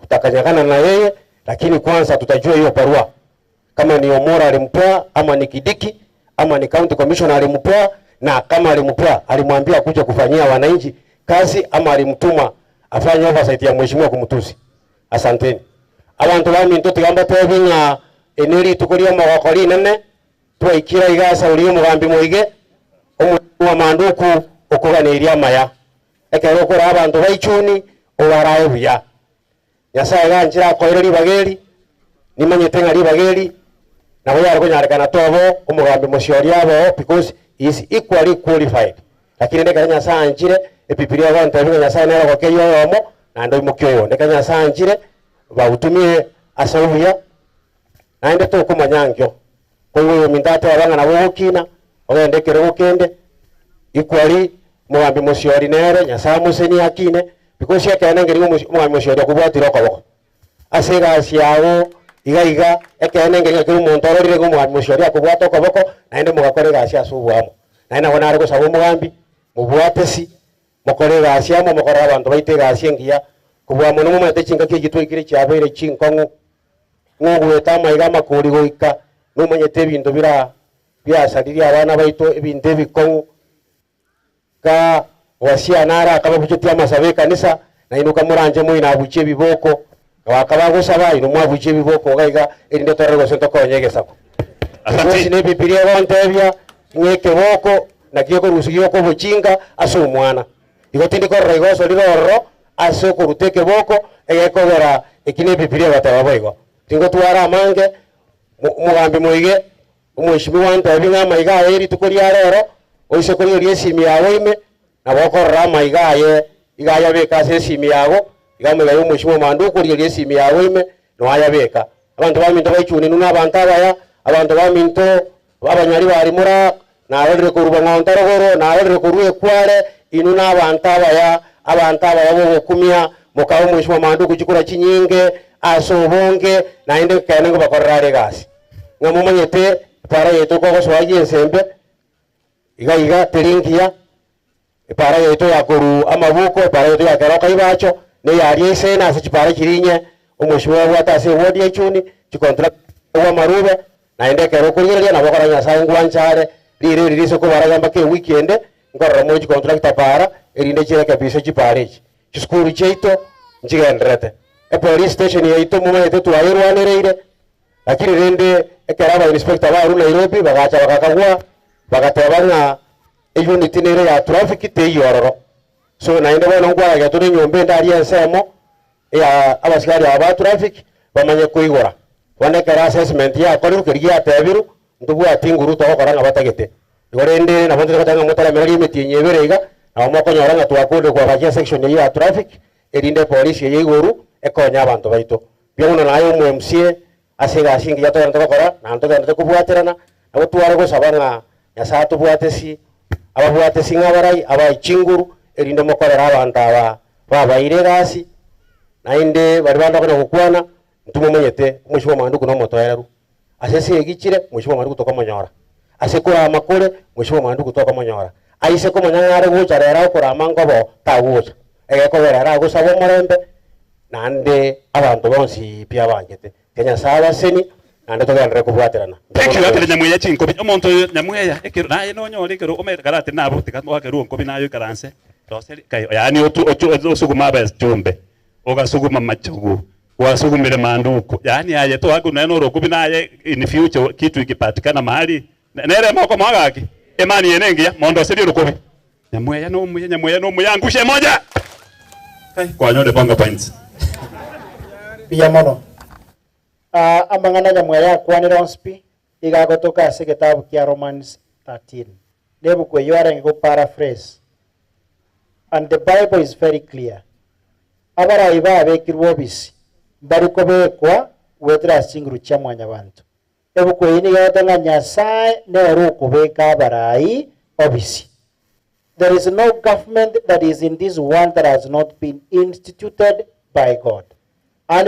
Tutakanyagana na yeye, lakini kwanza tutajua hiyo barua kama ni Omora alimpea ama ni Kidiki ama ni county commissioner alimpea, na kama alimpea alimwambia kuja kufanyia wananchi kazi ama alimtuma afanye oversight ya mheshimiwa kumtusi. Asanteni. Abantu bami ntoto gamba tebinga Eneri tukoria magakori nene twaikira igasa uri omugambi moige omu manduku okuganiria maya ekero okora abantu baichuni obarae buya Nyasaye ganchira akoire ribageri nimanyete ng'a ribageri nabo yarkonyarekana tobo omugambi mociori abo because he is equally qualified lakini ndeka Nyasaye anchire ebibilia gante binga Nyasaye nero yomo na ndo imukyo ndeka Nyasaye anchire bautumie ase naende tokomanyangyo koyo mindate abanga nabo gokina ogende kero gokende equally mugambi mociori nere Nyasaye museni akine because yakenengeri mugambi mociori akubwatira okoboko ase egasi yago iga iga ekenengeri kero omonto ororire mugambi mociori akubwata okoboko naende mugakora egasi ase obwamo naende nabo nare gosaba omugambi mubwatesi mukore egasi amo mukore abanto baite egasi engiya kobwa mono momanyete chingaki eki twaikire chiabeire chinkong'u ng'ogweta amaiga amakori goika nomanyete ebinto bira biasaririe abana baito ebinto ebikong'u ka wasiana ara akababuchetie amasabe ekanisa naino kamoranje moina abuchie ebiboko wakabagosaba ino mwabuchie ebiboko gaiga erinde torere gose ntokonye egesako asante ne bibilia gontebia ng'ekeboko nakio korusigio kobochinga ase omwana igo tindi korora igoso rirororo ase okoruta ekeboko egekogera eki ne bibilia bateba boigo tingotwara amange mugambi moige omweshimiwa ntebi ng'a amaiga aye rituko ria rero oise korigeria esimi yago ime nabo okorora amaiga aye iga ayabeka ase esimi yago iga omaiga ya omweshimiwa mandu okorigeria esimi yago ime noayabeka abanto baminto baichuni nuna abanto abaya abanto baminto abanyari bari mura narorire koruba ng'onto rogoro narorire korwa ekware inu na abanto abaya bogokumia mukaba omweshimiwa mandu okuchikora chinyinge ase obonge naende kene ngobakorera are egasi ng'a momanyete epara yaito kogosoagia ensembe iga iga teri ngiya epara yaito yakoru amabuko epara yaito yakeroka ibacho neyaria esene ase chipara chirinye omweshimiwa abwate ase ewodi ya echuni chicontract wa marube naende ekero okorigereria nabo okora Nyasaye ngwanchare rire ririse kobaraga mpaka eweekend nkorora mochi contractor para erinde chirekebisa chipara echi chisukuru chiaito nchigenderete epolice station yaito momanyete twairwanereire lakini rende ekero aba inspector baru Nairobi bagacha bagakagwa bagateba ng'a eunit nere ya traffic teiyororo so naende bono nkwaragia tore enyomba ende aria ensemo ya abasigari aba traffic bamanye koigora bono ekero assessment yakorirwe keria giatebiru ntobwati nguru togokora ng'a batagete igo rende nabo ntogoteba ng'a motaremereria emetienyi ebere iga nabo mokonyora ng'a twakonde kwabakia section eywo ya traffic erinde polisi eye igoru ekonya abanto baito bia mono naye omo MCA ase egasi engiya togenda togokora naende togenda tokobwaterana nabo tware gosaba ng'a Nyasaye atobwatesi ababwatesi ng'a abarai abae chinguru erinde mokorera abanto aba babaire egasi naende bari bande okona gokwana ntumomanyete omweshimiwa manduku nomotoereru ase ase egichire mweshimiwa manduku tokomonyora ase korama kore mweshimiwa manduku tokomonyora aise komanya ng'are gocha rero okorama nkobo tagocha egekogera era agosaba omorembe naende abanto bonsi pi abangete ke Nyasaye abaseni naende togenderere kobwaterana. Thank you akere nyamweya chinkobi omonto nyamweya ekero naye nonyore ekero omekarate nabo tikamwakerwa nkobi nayo ikaranse roseri kai yani otu osuguma abachumbe ogasuguma machugu wasugumire manduku yani aye to haku neno rokubi naye in future kitu ikipatikana mahali nere moko mwagaki imani yenengia mondo siri rukubi nyamweya no muya nyamweya no muya ngushe moja kai kwa nyode panga points biya mono amang'ana nyamweya akwanire onspi igagotoka ase getabu kia Romans 13 nebuku eyo arenge go paraphrase and the Bible is very clear abarai babekirwe obisi bariko bekwa wetera chinguru chia mwanyabantu ebuku eyi nigo ng'a Nyasaye nere okobeka abarai obisi. There is no government that is in this world that has not been instituted by God. And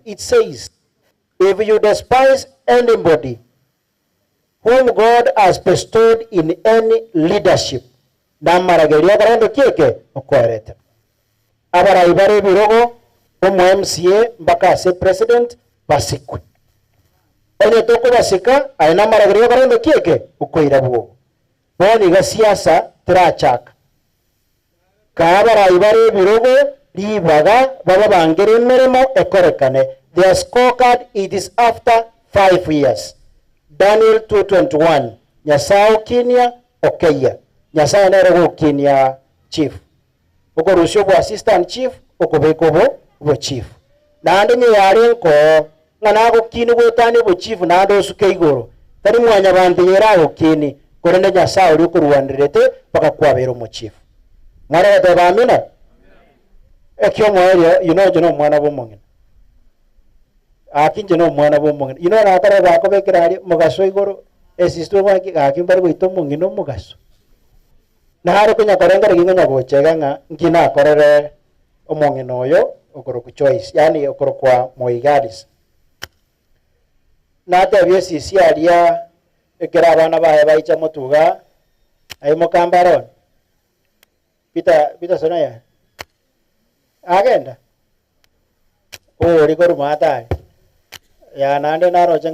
it says, if you despise anybody whom God has bestowed in any leadership, namarageria karando kieke okwerete. Abarai bare birogo omo MCA mpaka ase president basikwe. Onye toko basika aina marageria karando kieke okoira bwo. Boni ga siasa trachaka. Ka abarai bare birogo ribaga baba bangere emeremo ekorekane Their scorecard, it is after 5 years. Daniel 2:21. Nyasaye okinia okeya. Nyasaye nere gokinia chief. Okorusio bwa assistant chief okobeka obo chief. Naende nyeyare nko ng'a nagokini gwetani obo chief naende osuke igoro. Tari mwanya bantu yera gokini korende Nyasaye ori okorwanderete mpaka kwabera omo chief. Mwana gateba amina. Ekio mwerio you know jono mwana bomong'ina. Akinje no mwana bomong'ina. You know nakara gakobekera ari mugaso igoro esisto gwaki gakimbari goita omong'ina omugaso. Nahare konyakorengera gingonya gochega ng'a nkina akorere omong'ina oyo okoroku Choice, yani okorokwa Moigaris. Natebie sisi aria ekera abana baye baicha motuga ayi mokambaron. Peter Sonaya. Agenda. Ori korumata. Ya nande naroche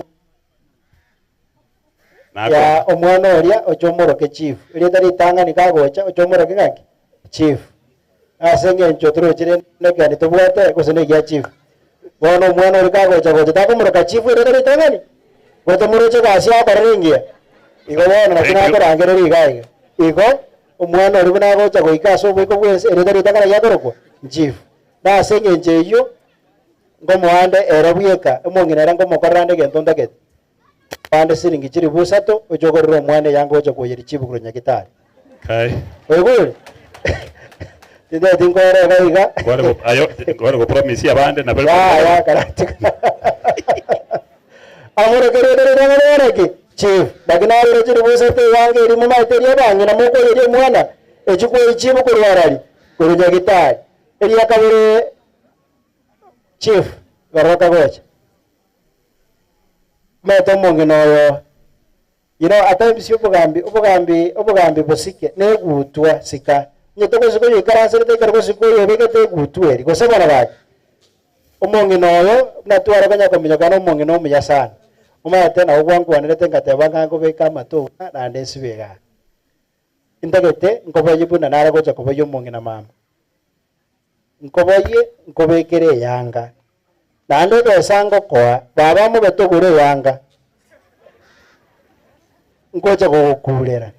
ya omwana oria ochomoroke chief. Rieta ritanga nikagocha ochomoroke ngaki chief. Ase ng'encho torochire nekani tobwate gose negia chief. Bono omwana ori kagocha gocha takomoroka chief rieta ritangani. Gote moroche gasi akorere ngia. Igo bono naki nakorangereria iga iga. Igo omwana ori buna agocha goika ase oboiko bwensi erieta ritangana riakorokwa chief. Na ase eng'encho eywo ngomoande ere bweka omong'ina ere ngomokorera ande egento ntagete. Pande siringi chiri busato ochokorera omwana yango ocha koyeri chief korwa Nyagitari. Kai. Oigure? Tindeti nkoerega iga. Kware ayo kware go promise abande na Ya karatika. Amorekerere chief. Lakini chiri busato yange eri mumaete ria bang'ina mokoyeria omwana echikoyi chief korwa arari korwa Nyagitari. Eria kabere chief garoka gocha. Mete omong'ina oyo. You know, at times obogambi bosike negutwa sika. Nyete gosiko yikaranserete ekero gosiko yobegete egutwa eri gose bana bake. Omong'ina oyo natwara konya kominyoka na omong'ina omuya sana. Omanyete nabo gwankwanerete ngateba ng'a nkobeka amato naende nsibe igaa. Ntagete nkoboyie buna nare gocha koboyia omong'ina mama. Nkoboyie nkobekere eyanga. Naende ebesa ngokoa baba mobete ogure eyanga. Ngocha gogokurera.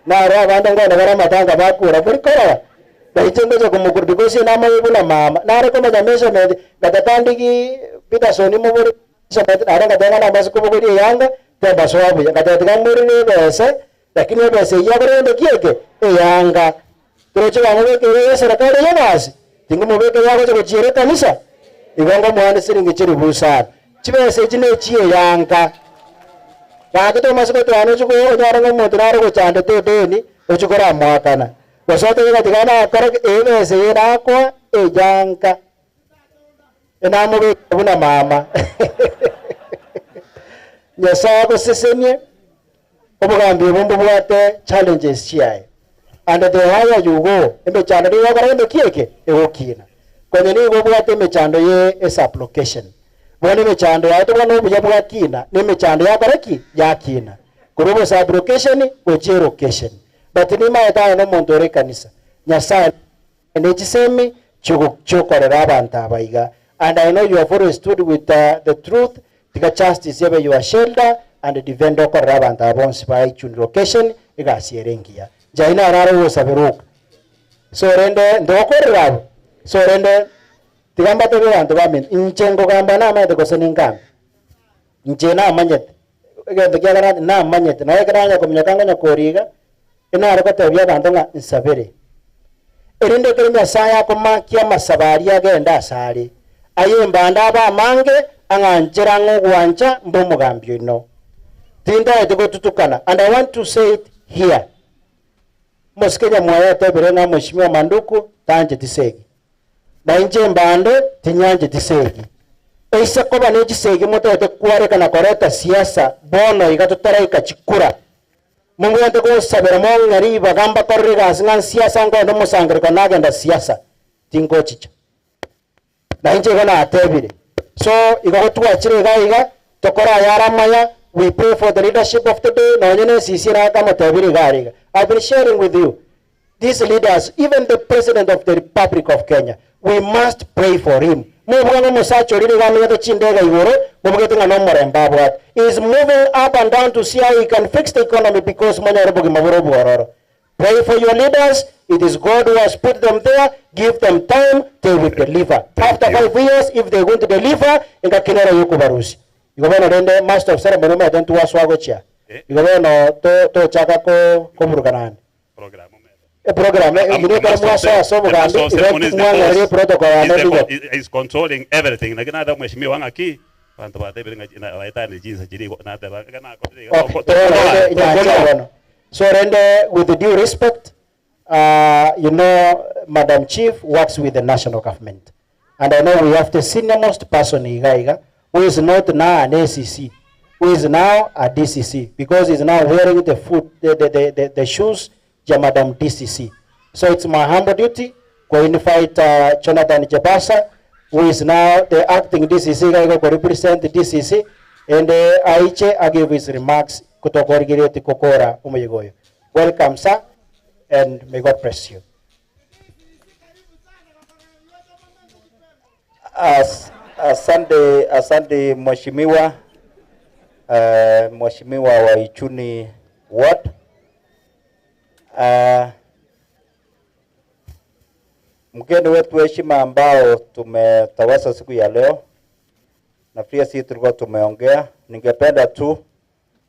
Naro abande ngone bara matanga bakura buri korora. Baiche ngocha kumukuru because namaye buna mama. Nare komanya measurement gatatandiki Peterson muburi measurement nare ngatanga na masiku buri eyanga temba soabu ngatatiga muri nebese lakini ebese yakorende kieke eyanga. Turoche bamubekere serikali yabasi. Tingumubeke yagocha gochiere kanisa. Igongo mwana siringi chiri busara. Chibese chine chiye yanga. Gakito masiko twano chuko onyara ngomuntu nare gochande tedeni ochukora mwakana. Gosote gatigana akora ebese yerakwa eyanka. Enamube buna mama. Nyasaye agosesenie obogambi obumbu bwate challenges chiaye. And the higher you go, emechando nigo kieke egokina. Kwenye nigo bwate emechando ye esupplication. Bono emechando yaye tobwana obuya bwakina, nemechando yakoreki yakina. Korwa supplication gochia location. But nimaete aye nomonto ore ekanisa. Nyasaye nechisemi chiokorera abanto aba iga. And I know you have always stood with the truth. Tika justice ebe your shelter and defend okorera abanto aba bonsi ba Ichuni location egasiere engiya. Jaina arare gosaberoka. So rende ndokorera abo. So rende tigamba tebe bantu bamene inche ngogamba namanyete gose ningambe. Inche namanyete. Egento kiagera namanyete. Naye ekero kominyoka ngonya koriga enare gotebia abanto ng'a nsabere. Erinde ekero Nyasaye akomakia amasabari agenda asare. Aye embanda aba amange ang'anchera ng'ogwancha mbe omogambi oino. Tindaete gotutukana. And I want to say it here. Mosikenya mwaya atebere ng'a Mheshimiwa Manduku tanje tisegi. Na inche mbande tinyanje tisegi. Eise koba nechisegi motete kwarekana koreta siasa bono iga totaraika chikura. Mungu yante gosabera mong'ari bagamba korire gasi ng'a siasa ngoende omosangereko nagenda siasa tingochicha. Na inche igo natebire. So igo gotwachire iga iga tokora yaramaya. We pray for the leadership of the day. Na onye sisi rakamotebire iga iga. I've been sharing with you these leaders, even the President of the Republic of Kenya, we must pray for him. Mubugano musacho lili gamenyete chindega igoro mubugete ngano muremba bwat is moving up and down to see how he can fix the economy because manyare bugima buro bwororo. Pray for your leaders. It is God who has put them there. Give them time, they will deliver. After 5 years, if they going to deliver, ingakinera yuko barusi. Igobeno rende master of ceremony ma dentu waswago chia. Igobeno to chaka ko komurukanani. Program. Program is controlling everything. Lakini hata mheshimiwa wanga ki bantu batebere waitani jinsi jiri na teba kana. So rende, with due respect, you know, Madam Chief works with the national government. And I know we have the senior-most person in Igaiga, who is not now an ACC, who is now a DCC, because he's now wearing the foot, the shoes, ja Madam DCC. So it's my humble duty to invite Jonathan Jabasa, who is now the acting DCC, to represent the DCC, and Aiche, I give his remarks. Welcome, sir, and may God bless you. Asante, asante mheshimiwa, mheshimiwa wa Ichuni Ward. Mgeni wetu heshima ambao tumetawasa siku ya leo, nafikiri sisi tulikuwa tumeongea. Ningependa tu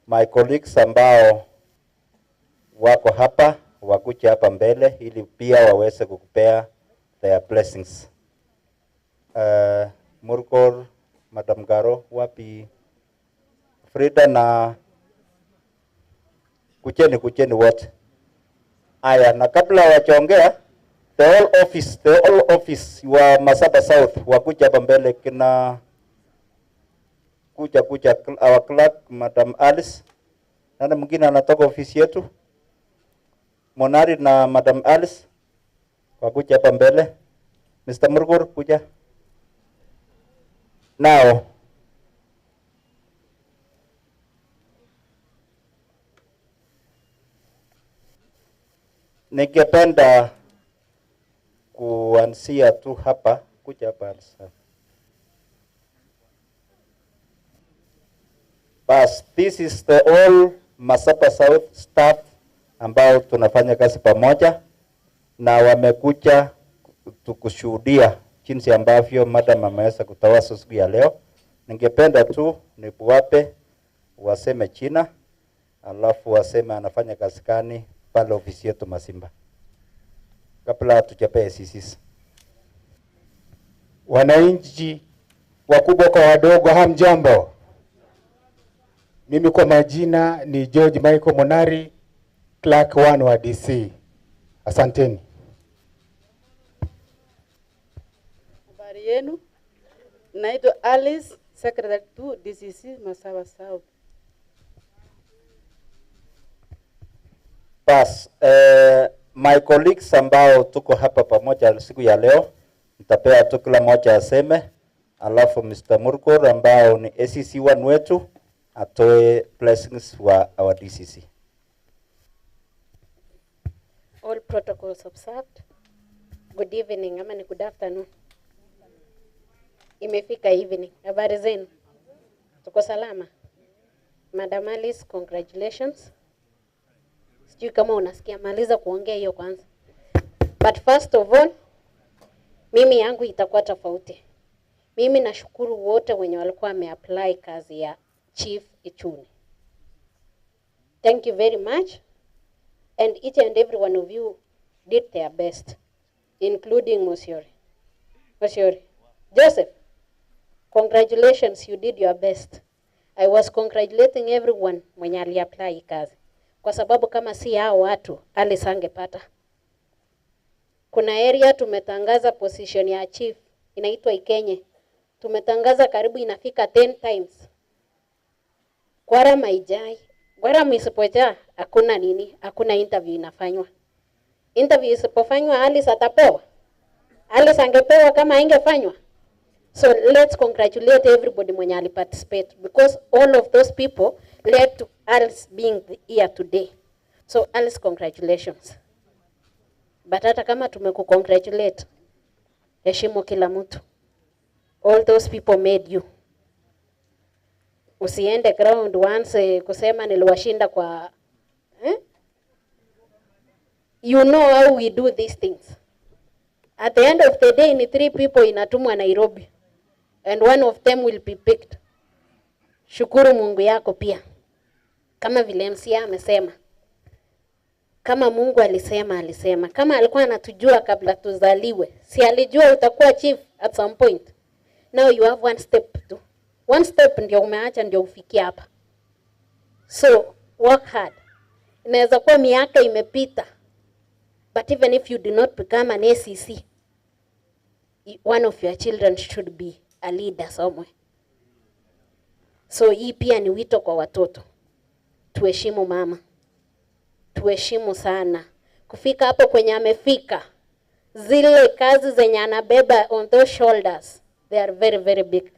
my colleagues ambao wako hapa wakuje hapa mbele ili pia waweze kukupea their blessings. Murgor, Madam Garo, wapi Frida na kucheni, kucheni wote. Aya, na kabla wachaongea, the whole office wa Masaba South wakuja hapa mbele, kina kuja our clerk Madam Alice. Nani mwingine anatoka ofisi yetu? Monari na Madam Alice wakuja hapa mbele. Mr. Murgor kuja. Now ningependa kuanzia tu hapa, kuja hapa Alice. Bas, this is the all Masaba South staff ambao tunafanya kazi pamoja na wamekuja tukushuhudia jinsi ambavyo madam ameweza kutawasa siku ya leo. Ningependa tu niwape waseme china, alafu waseme anafanya kazi gani pale ofisi yetu Masimba, kabla tujapea sisi. Wananchi wakubwa kwa wadogo, hamjambo. Mimi kwa majina ni George Michael Monari, Clerk 1 wa DC. Asanteni. Habari yenu. Naitwa Alice, Secretary 2 DCC Masaba South. Bas, my colleagues ambao tuko hapa pamoja siku ya leo, nitapea tu kila mmoja aseme, alafu Mr. Murgor ambao ni ACC 1 wetu atoe blessings wa our DCC. All protocols observed. Good evening, ama ni good afternoon. Imefika evening. Habari zenu? Tuko salama? Madam Alice, congratulations. Sijui kama unasikia, maliza kuongea hiyo kwanza. But first of all, mimi yangu itakuwa tofauti. Mimi nashukuru wote wenye walikuwa wameapply kazi ya Chief Ichuni. Thank you very much. And each and every one of you did their best, including Mosiori. Mosiori. Joseph, congratulations, you did your best. I was congratulating everyone mwenye aliapply kazi. Kwa sababu kama si hao watu, Alice angepata. Kuna area tumetangaza position ya chief, inaitwa Ikenye. Tumetangaza karibu inafika 10 times. Gwaram haijai. Gwaram isipojaa, hakuna nini, hakuna interview inafanywa. Interview isipofanywa, Alice atapewa. Alice angepewa kama ingefanywa. So let's congratulate everybody mwenye aliparticipate, because all of those people led to Alice being here today. So Alice, congratulations. But hata kama tumekukongratulate, heshimu kila mtu. All those people made you. Usiende ground once kusema niliwashinda kwa eh? You know how we do these things. At the end of the day, ni 3 people inatumwa Nairobi and one of them will be picked. Shukuru Mungu yako pia. Kama vile MCA amesema. Kama Mungu alisema, alisema. Kama alikuwa anatujua kabla tuzaliwe, si alijua utakuwa chief at some point. Now you have one step to. One step ndio umeacha ndio ufikie hapa. So work hard. Inaweza kuwa miaka imepita, but even if you do not become an ACC, one of your children should be a leader somewhere. So hii pia ni wito kwa watoto. Tuheshimu mama. Tuheshimu sana. Kufika hapo kwenye amefika, zile kazi zenye anabeba on those shoulders, they are very very big.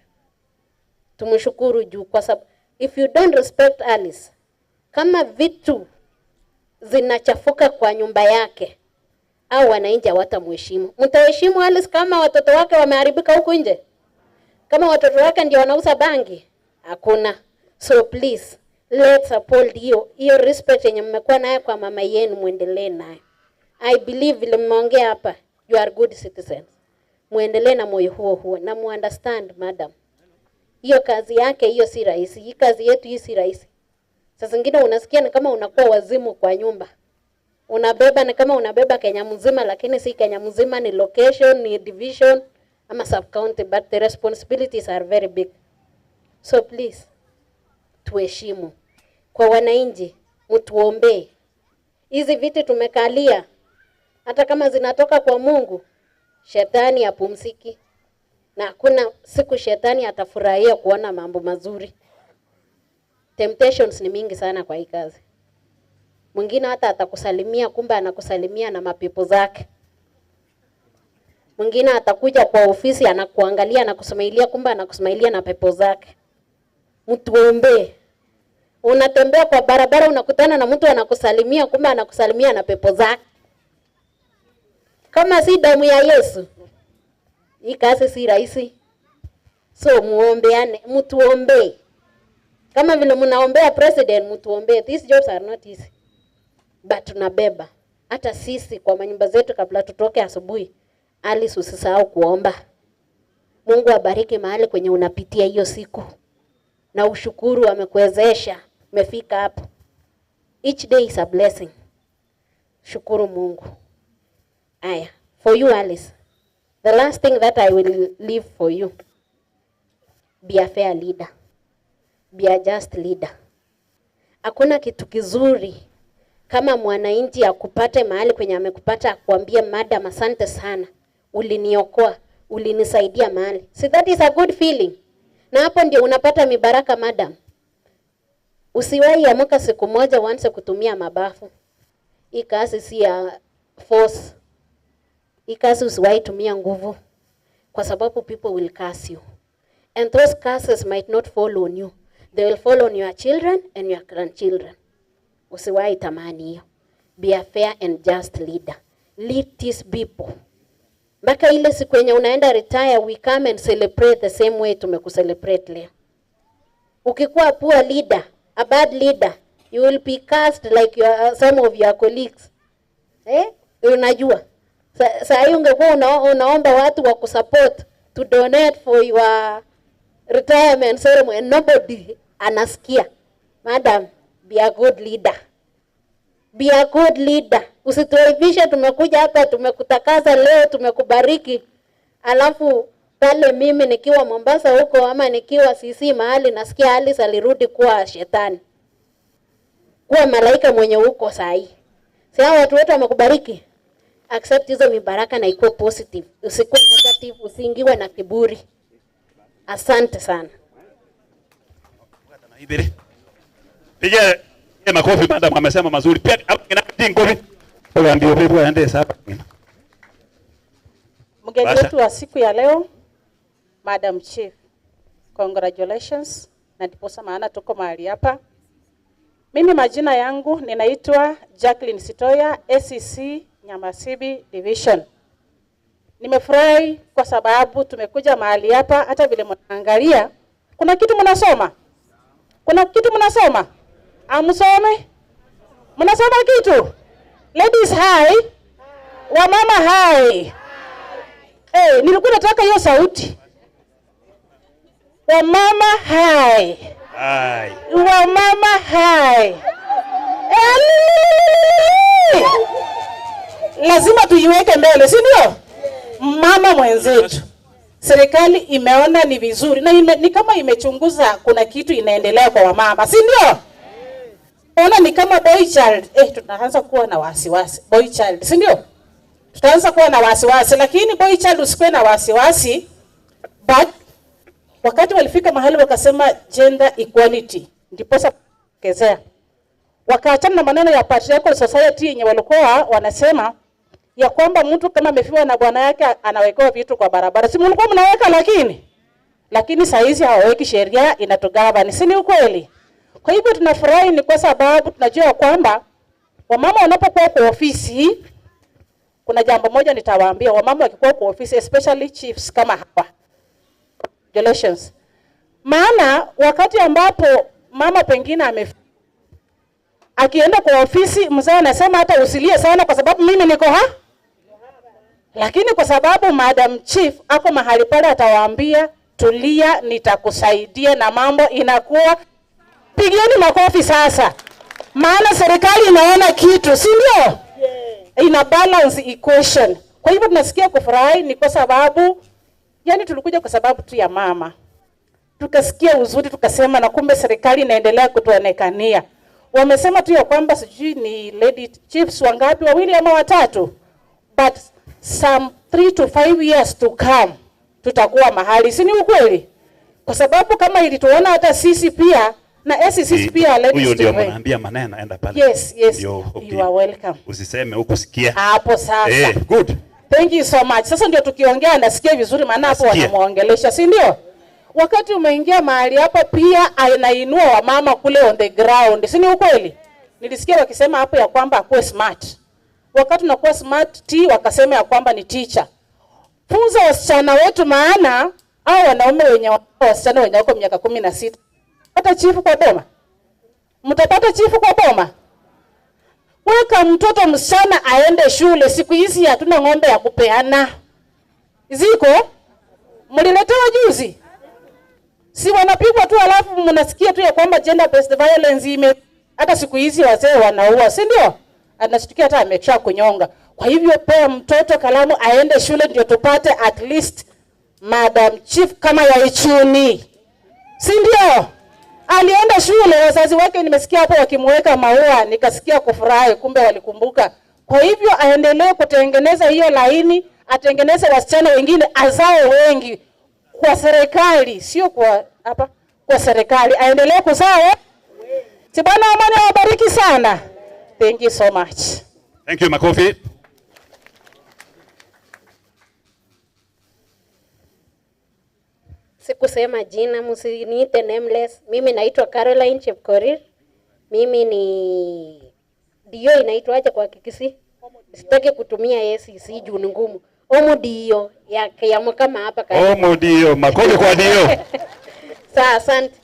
Tumshukuru juu kwa sababu if you don't respect Alice, kama vitu zinachafuka kwa nyumba yake, au wananchi hawatamheshimu. Mtaheshimu Alice kama watoto wake wameharibika huku nje? Kama watoto wake ndio wanauza bangi? Hakuna. So please, let's uphold hiyo respect yenye mmekuwa nayo kwa mama yenu, muendelee nayo. I believe vile mmeongea hapa, you are good citizens. Muendelee na moyo huo huo na mu understand madam. Hiyo kazi yake hiyo si rahisi. Hii kazi yetu hii si rahisi. Sasa zingine unasikia ni kama unakuwa wazimu kwa nyumba. Unabeba ni kama unabeba Kenya mzima, lakini si Kenya mzima, ni location, ni division ama sub county, but the responsibilities are very big. So please, tuheshimu. Kwa wananchi, mtuombee. Hizi viti tumekalia, hata kama zinatoka kwa Mungu, shetani hapumziki. Na hakuna siku shetani atafurahia kuona mambo mazuri. Temptations ni mingi sana kwa hii kazi. Mwingine hata atakusalimia, kumbe anakusalimia na mapepo zake. Mwingine atakuja kwa ofisi anakuangalia, anakusmailia, kumbe anakusmailia na pepo zake. Mtuombe. Unatembea kwa barabara unakutana na mtu anakusalimia, kumbe anakusalimia na pepo zake. Kama si damu ya Yesu, hii kazi si rahisi. So muombeane, mtuombe. Kama vile mnaombea president, mtuombe. These jobs are not easy. But tunabeba. Hata sisi kwa manyumba zetu kabla tutoke asubuhi, Alice usisahau kuomba. Mungu abariki mahali kwenye unapitia hiyo siku. Na ushukuru amekuwezesha, umefika hapo. Each day is a blessing. Shukuru Mungu. Aya, for you Alice, the last thing that I will leave for you, be a fair leader. Be a just leader. Hakuna kitu kizuri kama mwananchi akupate mahali kwenye amekupata akuambie madam asante sana, uliniokoa, ulinisaidia mahali. See, that is a good feeling. Na hapo ndio unapata mibaraka madam. Usiwahi amka siku moja uanze kutumia mabafu. Hii kazi si ya force. Hii kazi usiwahi tumia nguvu, kwa sababu people will curse you. And those curses might not fall on you. They will fall on your children and your grandchildren. Usiwahi tamani hiyo. Be a fair and just leader. Lead these people. Mpaka ile siku yenye unaenda retire, we come and celebrate the same way tumekucelebrate leo. Ukikuwa poor leader, a bad leader, you will be cursed like your, some of your colleagues. Eh? Unajua. Saa hii ungekuwa unaomba watu wa kusupport to donate for your retirement ceremony and nobody anasikia. Madam, be a good leader. Be a good leader. Usituaibishe, tumekuja hapa, tumekutakaza leo, tumekubariki. Alafu pale mimi nikiwa Mombasa huko ama nikiwa CC mahali nasikia Alice alirudi kuwa shetani. Kuwa malaika mwenye huko saa hii. Si hao watu wote wamekubariki? Accept hizo mibaraka na ikuwe positive. Usikuwe negative, usiingiwe na kiburi. Asante sana. Piga makofi madam, amesema mazuri. Pia kofi. Kwa ndio pepo aende sasa. Mgeni wetu wa siku ya leo, Madam Chief, congratulations. Na ndiposa maana tuko mahali hapa. Mimi majina yangu ninaitwa Jacqueline Sitoya, ACC Nyamasibi Division. Nimefurahi kwa sababu tumekuja mahali hapa, hata vile mnaangalia kuna kitu mnasoma. Kuna kitu mnasoma? Amsome? Mnasoma kitu? Ladies hi. Wamama hi. Hey, nilikuwa nataka hiyo sauti. Wamama hi. Hi. Wamama hi. Lazima tuiweke mbele, si ndio? Mama mwenzetu, serikali imeona ni vizuri na ni kama imechunguza kuna kitu inaendelea kwa wamama, si ndio? Ona ni kama boy child, tunaanza kuwa na wasiwasi. Boy child, si ndio? Tutaanza kuwa na wasiwasi, lakini boy child usikuwe na wasiwasi. But wakati walifika mahali wakasema gender equality, ndiposa kezea wakaachana na maneno ya patriarchal society yenye walikuwa wanasema ya kwamba mtu kama amefiwa na bwana yake anawekewa vitu kwa barabara. Si mlikuwa mnaweka, lakini saa hizi hawaweki, sheria inatugawa, si ni ukweli? Kwa hivyo tunafurahi ni kwa sababu tunajua kwamba wamama wanapokuwa kwa ofisi, kuna jambo moja nitawaambia, wamama wakikuwa kwa ofisi especially chiefs kama hawa. Congratulations. Maana wakati ambapo mama pengine akienda kwa ofisi, mzee anasema hata usilie sana kwa sababu mimi niko ha. Lakini kwa sababu Madam Chief ako mahali pale, atawaambia tulia, nitakusaidia na mambo inakuwa. Pigieni makofi sasa. Maana serikali inaona kitu, si ndio? Ina balance equation. Kwa hivyo tunasikia kufurahi ni kwa sababu yani tulikuja kwa sababu tu ya mama. Tukasikia uzuri tukasema na kumbe serikali inaendelea kutuonekania. Wamesema tu ya kwamba sijui ni lady chiefs wangapi, wawili ama watatu, but some 3 to 5 years to come tutakuwa mahali, si ni ukweli? Kwa sababu kama ilituona hata sisi pia na SCC pia ladies. Huyo ndio mnaambia maneno, enda pale. Yes, yes. Ndio, okay. You are welcome. Usiseme hukusikia. Hapo sasa. Good. Thank you so much. Sasa ndio tukiongea nasikia vizuri, maana hapo wanamuongelesha, si ndio? Wakati umeingia mahali hapa pia anainua wamama kule on the ground. Si ni ukweli? Nilisikia wakisema hapo ya kwamba akuwe smart. Wakati unakuwa smart T wakasema ya kwamba ni teacher. Funza wasichana wetu, maana hao wanaume wenye wasichana wenye wako miaka 16. Pata chifu kwa boma. Mtapata chifu kwa boma. Weka mtoto msichana aende shule. Siku hizi hatuna ng'ombe ya kupeana. Ziko? Mliletewa juzi. Si wanapigwa tu alafu mnasikia tu ya kwamba gender based violence ime, hata siku hizi wazee wanaua, si ndio? Anashtukia hata amechoka kunyonga. Kwa hivyo pea mtoto kalamu aende shule ndio tupate at least Madam Chief kama ya Ichuni. Si ndio? Alienda shule, wazazi wake nimesikia hapo wakimweka maua, nikasikia kufurahi, kumbe walikumbuka. Kwa hivyo aendelee kutengeneza hiyo laini, atengeneze wasichana wengine, azae wengi kwa serikali, sio kwa hapa, kwa serikali aendelee kuzaa. Si Bwana amani awabariki sana. Thank you so much. Thank you, makofi. Sikusema jina, msiniite nameless. Mimi naitwa Caroline Chepkorir. Mimi ni dio inaitwaje kwa Kikisi? Sitaki kutumia SEC juu ni ngumu. Omo dio ya kiyamo kama hapa karibu. Omo dio, makofi kwa dio. Sawa, asante.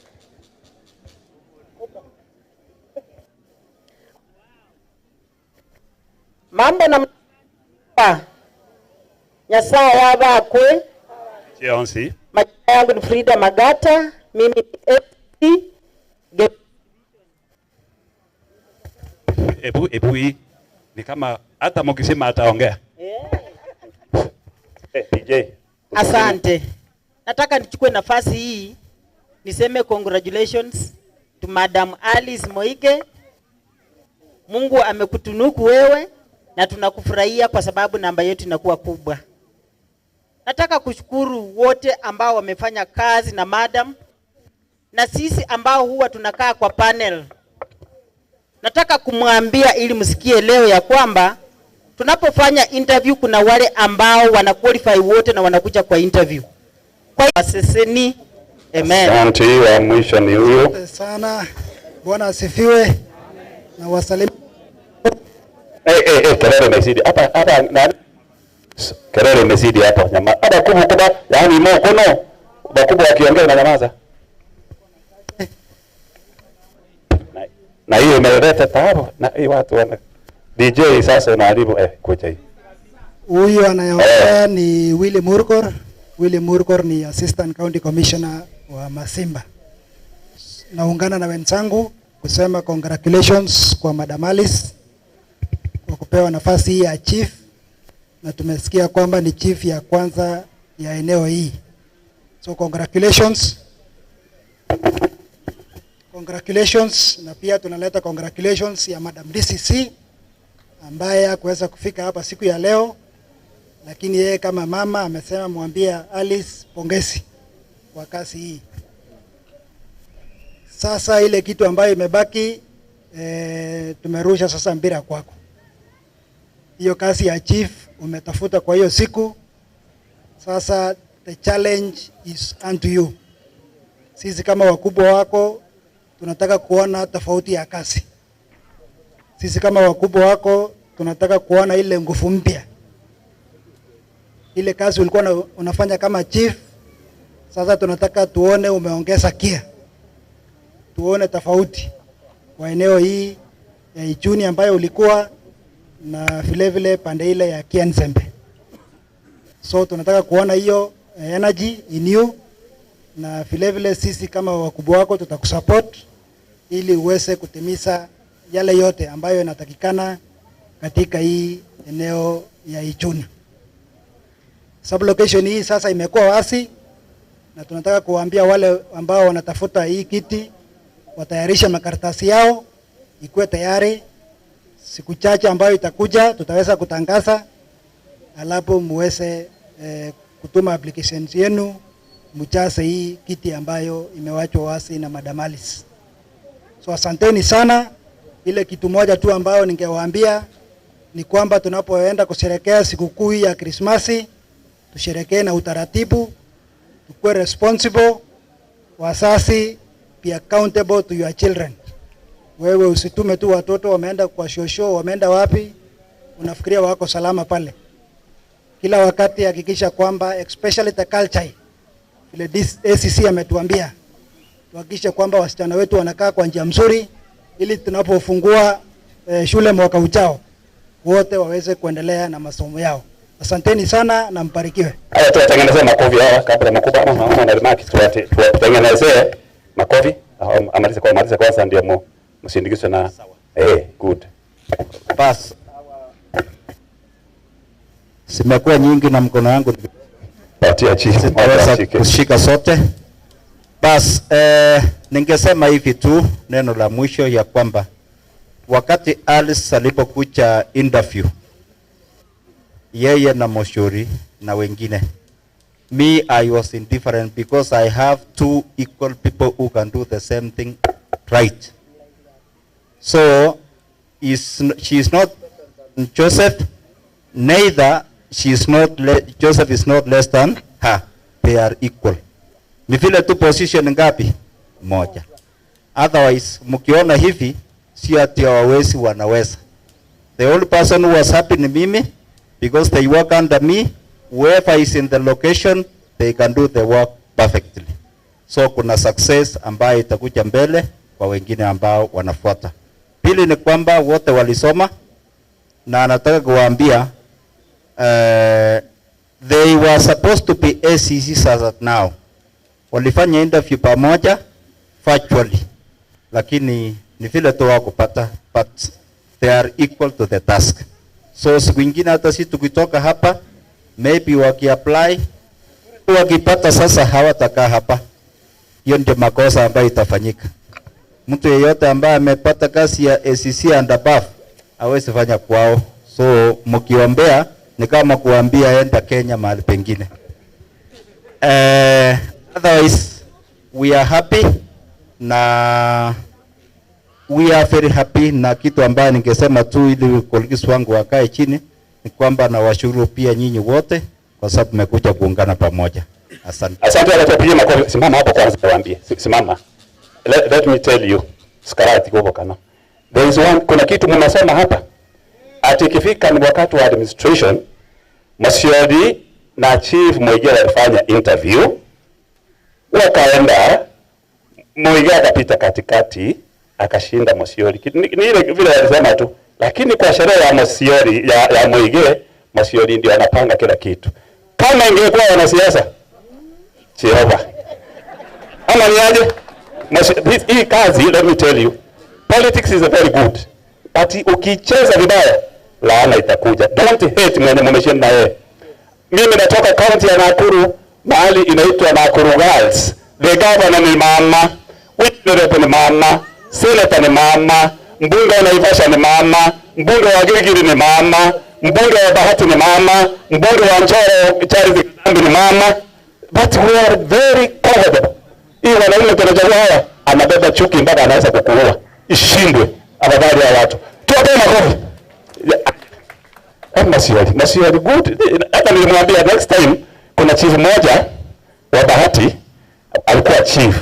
Mambo na Nyasaye wabakwe. Chionsi. Majina yangu ni Frida Magata, mimi ni FC. Ebu hii ni kama hata mkisema ataongea. DJ. Asante. Nataka nichukue nafasi hii niseme congratulations to Madam Alice Moige. Mungu amekutunuku wewe na tunakufurahia kwa sababu namba yetu inakuwa kubwa. Nataka kushukuru wote ambao wamefanya kazi na madam na sisi ambao huwa tunakaa kwa panel. Nataka kumwambia ili msikie leo ya kwamba tunapofanya interview kuna wale ambao wana qualify wote na wanakuja kwa interview. Kwa hiyo sisi amen. Asante, wa mwisho ni huyo. Sana. Bwana asifiwe. Na wasalimu. Kelele imezidi. Hapa hapa na Kelele imezidi hapa nyama. Hata kubwa kubwa, yaani mkono wakubwa wakiongea na nyamaza. Na hiyo imeleta taabu na hii watu wana DJ sasa inaharibu kuja hii. Huyu anayeongea ni Willy Murgor. Willy Murgor ni Assistant County Commissioner wa Masimba. Naungana na wenzangu kusema congratulations kwa Madam Alice kwa kupewa nafasi hii ya chief, na tumesikia kwamba ni chief ya kwanza ya eneo hii. So congratulations. Congratulations, na pia tunaleta congratulations ya Madam DCC ambaye hakuweza kufika hapa siku ya leo, lakini yeye kama mama amesema mwambie Alice pongezi kwa kazi hii. Sasa ile kitu ambayo imebaki, tumerusha sasa mpira kwako. Hiyo kazi ya chief umetafuta kwa hiyo siku. Sasa the challenge is unto you. Sisi kama wakubwa wako tunataka kuona tofauti ya kazi. Sisi kama wakubwa wako tunataka kuona ile nguvu mpya. Ile kazi ulikuwa unafanya kama chief, sasa tunataka tuone umeongeza kia. Tuone tofauti kwa eneo hii ya Ichuni ambayo ulikuwa na vile vile pande ile ya Kianzembe. So tunataka kuona hiyo energy in you, na vile vile sisi kama wakubwa wako tutakusupport ili uweze kutimiza yale yote ambayo yanatakikana katika hii eneo ya Ichuni. Sublocation hii sasa imekuwa wazi, na tunataka kuambia wale ambao wanatafuta hii kiti watayarisha makaratasi yao ikuwe tayari. Siku chache ambayo itakuja tutaweza kutangaza, alafu muweze kutuma applications yenu mchase hii kiti ambayo imewachwa wazi na Madam Alice. So asanteni sana. Ile kitu moja tu ambayo ningewaambia ni kwamba tunapoenda kusherehekea sikukuu ya Krismasi, tusherehekee na utaratibu, tukue responsible. Wazazi, be accountable to your children. Wewe usitume tu watoto wameenda kwa shosho, wameenda wapi, unafikiria wako salama pale. Kila wakati hakikisha kwamba especially the culture, ile ACC ametuambia, tuhakikishe kwamba wasichana wetu wanakaa kwa njia mzuri, ili tunapofungua shule mwaka ujao wote waweze kuendelea na masomo yao. Asanteni sana na mbarikiwe. Haya, tuwatengenezee makofi hawa kabla makubwa ama na remark, tuwatengenezee makofi. Amalize kwanza ndio msindikizwe na good. Bas. Simekuwa nyingi na mkono wangu patia chini sitaweza kushika sote. Bas, ningesema hivi tu neno la mwisho ya kwamba wakati Alice alipokuja interview, yeye na Moshori na wengine, me I was indifferent because I have two equal people who can do the same thing right. So she is not Joseph, neither she is not Joseph is not less than her. They are equal. Ni vile tu position ngapi? Moja. Otherwise, mkiona hivi si ati hawawezi, wanaweza. The only person who was happy ni mimi, because they work under me. Whoever is in the location, they can do the work perfectly. So kuna success ambayo itakuja mbele kwa wengine ambao wanafuata. Pili ni kwamba wote walisoma, na anataka kuwaambia they were supposed to be ACCs as at now. Walifanya interview pamoja virtually, lakini ni vile tu hawakupata, but they are equal to the task. So siku ingine hata si tukitoka hapa, maybe wakiapply, wakipata sasa hawatakaa hapa. Hiyo ndio makosa ambayo itafanyika. Mtu yeyote ambaye amepata kazi ya ACC and above hawezi fanya kwao. So mkiombea ni kama kuambia enda Kenya mahali pengine. Otherwise we are happy na we are very happy. Na kitu ambayo ningesema tu ili colleagues wangu wakae chini ni kwamba nawashukuru pia nyinyi wote kwa sababu mmekuja kuungana pamoja. Asante. Asante. Tupigie makofi. Simama hapo kwanza niwaambie. Simama. Let me tell you. Skarati gobo kana. There is one, kuna kitu mnasema hapa. Ati ikifika ni wakati wa administration, Masiori na Chief Muigai walifanya interview, wakaenda, Muigai akapita katikati akashinda Masiori. Ni ile vile walisema tu, lakini kwa sherehe ya Masiori ya Muigai, Masiori ndio anapanga kila kitu. Kama ingekuwa wanasiasa Jehova, ama ni aje? Hii kazi, let me tell you, politics is a very good, but ukicheza vibaya laana itakuja. Don't hate mwenye mmeshinda na yeye. Mimi natoka county ya Nakuru, mahali inaitwa Nakuru Girls. The governor ni mama, witness ni mama, senator ni mama, mbunge wa Naivasha ni mama, mbunge wa Gilgil ni mama, mbunge wa Bahati ni mama, mbunge wa Njoro Charles Kitambi ni mama. But we are very comfortable. Hii wanaume tunachagua hawa, anabeba chuki mpaka anaweza kukuua. Ishindwe afadhali ya watu. Tuwape makofi. Masiori good. Hata nilimwambia next time, kuna chief mmoja wa Bahati alikuwa chief.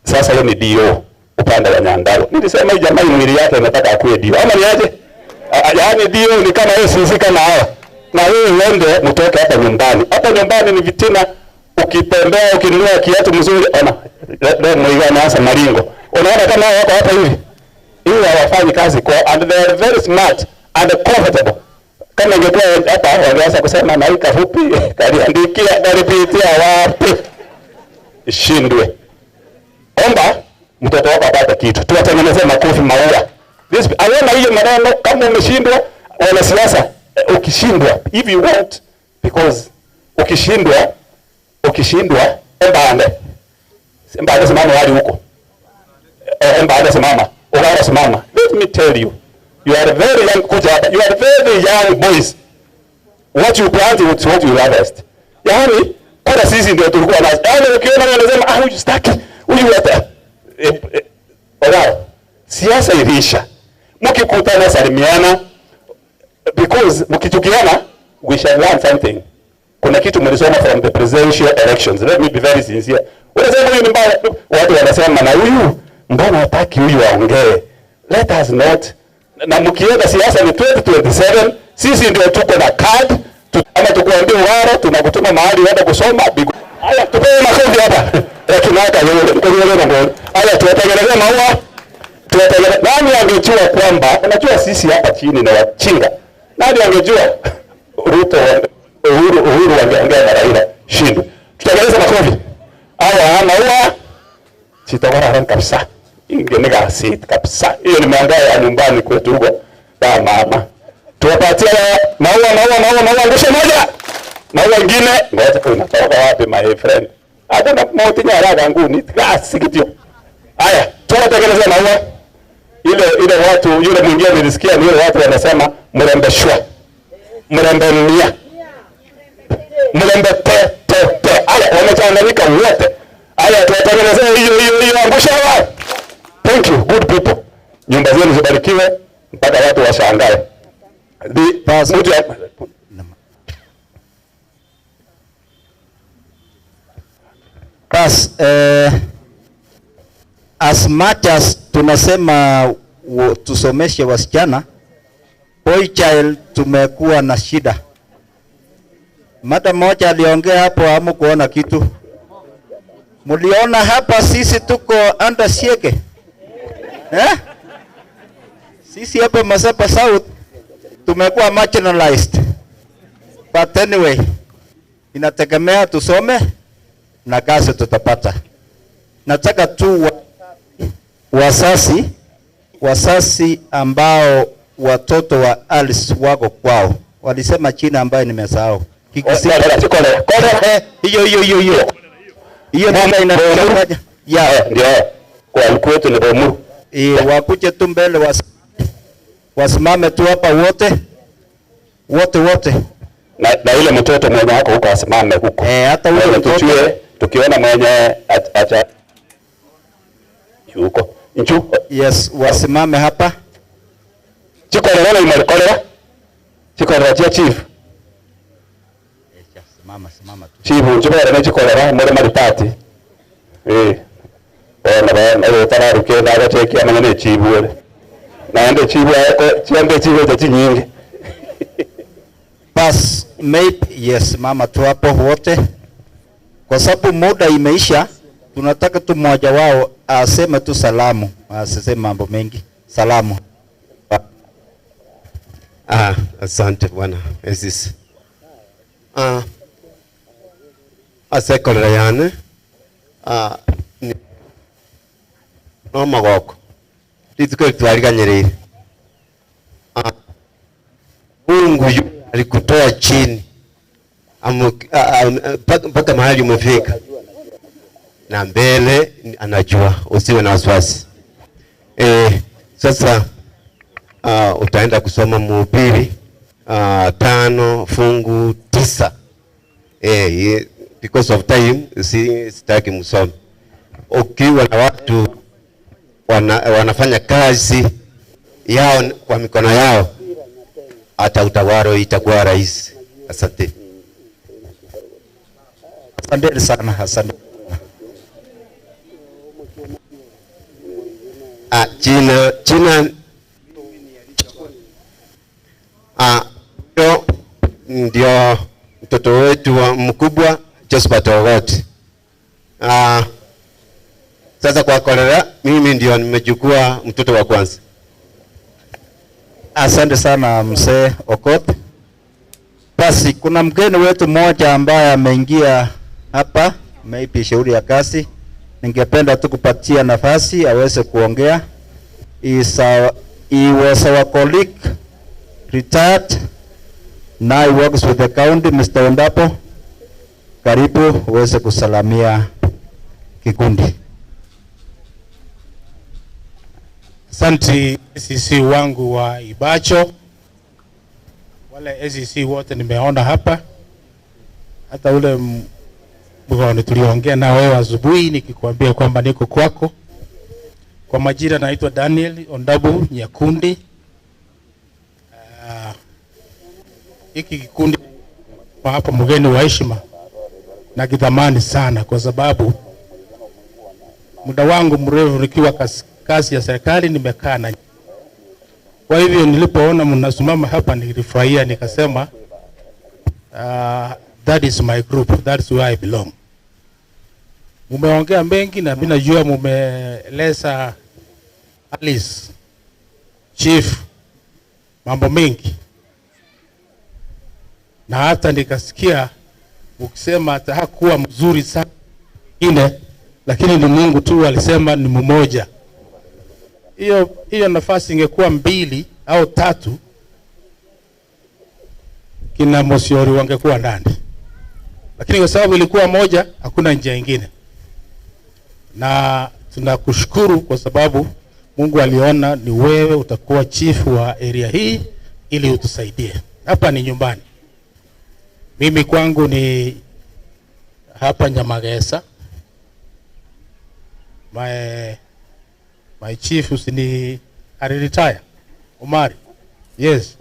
Sasa yeye ni DO upande wa Nyandarua. Nilisema hii jamaa mwili yake inataka akuwe DO. Ama ni aje? Yaani DO ni kama yeye sisi kama hawa. Na wewe uende mtoke hapa nyumbani. Hapa nyumbani ni vitina. Ukitembea ukinunua kiatu mzuri, ona leo Muigai anaanza maringo. Unaona kama wako hapa hivi. Hii hawafanyi kazi kwa, and they are very smart and comfortable. Kama ingekuwa hapa wangeanza kusema na hii kafupi kaliandikia kalipitia wapi. Ishindwe. Omba mtoto wako apate kitu. Tuwatengenezee makofi maua. This aliona hiyo maneno, kama umeshindwa wanasiasa, ukishindwa if you want, because ukishindwa embande simama hadi huko. Embande simama. Ugara simama. Let me tell you, you are very young, kuja hapa. You are very young boys. What you plant is what you harvest. Yaani kwa sisi ndio tulikuwa na. Yaani ukiona wanasema huyu sitaki, huyu hata. Ugara. Siasa ilisha. Mkikutana salimiana, because mkichukiana we shall learn something. Kuna kitu mlisoma from the presidential elections. Let me be very sincere. Unasema huyu ni mbaya, watu wanasema na huyu mbona hataki huyu aongee. Let us not. Na mkienda siasa ni 2027, sisi ndio tuko na card, ama tukuambie wao tunakutuma mahali uende kusoma. Haya tupewe makofi hapa. Lakini hata wewe mkono. Haya tuwatengenezee maua. Tuwatengenezee. Nani angejua kwamba unajua sisi hapa chini na wachinga. Nani angejua Ruto Uhuru wangeongea na Raila shindwe. Tutengeneze makofi. Haya maua sitawala haraka kabisa. Ingenega sit kabisa. Hiyo ni mambo ya nyumbani kwetu huko. Ba mama. Tuwapatie maua ngosha moja. Maua nyingine ngoja unatoka wapi my friend? Hata na mauti nyara nguni kasikitio. Haya, tuwatengeneze maua. Ile watu yule mwingine nilisikia ni ile watu wanasema mrembe shwa. Mrembe mia. Mrembe te te te. Haya wamechanganyika wote. Haya tuwatengenezee hiyo angusha wao. Thank you good people. Nyumba zenu zibarikiwe mpaka watu washangae. Bas, as much as tunasema tusomeshe wasichana, boy child tumekuwa na shida. Mada moja aliongea hapo, hamukuona kitu. Muliona hapa sisi tuko under siege. Eh? Sisi hapa Masaba South tumekuwa marginalized. But anyway, inategemea tusome na kazi tutapata. Nataka tu wasasi ambao watoto wa Alice wako kwao. Walisema China ambaye nimesahau. Hiyo. Hiyo ndio inafanya. Ya, ndio. Kwa kwetu ni Bomuru. Wakuje tu mbele wasimame tu hapa wote. Wote. Na ile mtoto mwenye wako huko asimame huko. Hata ule mtoto tukiona mwenye acha huko. Nchu. Yes, wasimame hapa. Chikolera imekolera. Chikolera cha chief. Simama tu. Chief, chikolera na chikolera muri maritati. Ona bana tararuke na gachekia mangene chief wele. Na ende chief yako chiende chief cha chinyingi. Bas, maybe, yes, mama tu hapo wote. Kwa sababu muda imeisha, tunataka tu mmoja wao aseme tu salamu, asiseme mambo mengi. Salamu. Asante bwana Aziz. Asekolera yane no magoko rituko twariganyirire. Mungu alikutoa chini mpaka mahali umefika, na mbele anajua, usiwe na wasiwasi. Sasa utaenda kusoma Mhubiri 5:9. Because of time sitaki msome. Ukiwa na watu wanafanya kazi yao kwa mikono yao, hata utawala itakuwa rahisi. Asante. Asante sana, asante. Jina ndio mtoto wetu wa mkubwa Josephat Ogot. Sasa kwa kolera mimi ndio nimechukua mtoto wa kwanza. Asante sana mzee Okot. Basi kuna mgeni wetu mmoja ambaye ameingia hapa, maybe shauri ya kazi. Ningependa tu kupatia nafasi aweze kuongea. He was our colleague, retired. Now he works with the county. Mr. Ondapo, karibu uweze kusalamia kikundi. Asante SEC wangu wa Ibacho, wale SEC wote nimeona hapa, hata ule mgoni tuliongea na wewe asubuhi nikikwambia kwamba niko kwako. Kwa majina naitwa Daniel Ondabu Nyakundi. Hiki kikundi hapa mgeni wa heshima na kidhamani sana, kwa sababu muda wangu mrefu nikiwa kazi ya serikali nimekaa na. Kwa hivyo nilipoona mnasimama hapa nilifurahia, nikasema that is my group, that's where I belong. Mumeongea mengi na mimi najua mumeeleza Alice Chief mambo mengi, na hata nikasikia ukisema hata hakuwa mzuri sana ine, lakini ni Mungu tu alisema ni mmoja. Hiyo nafasi ingekuwa 2 au 3, kina Mosiori wangekuwa ndani, lakini kwa sababu ilikuwa moja hakuna njia nyingine. Na tunakushukuru kwa sababu Mungu aliona ni wewe utakuwa chief wa area hii ili utusaidie. Hapa ni nyumbani. Mimi kwangu ni hapa Nyamagesa. My chief ni aliretire Omari. Yes.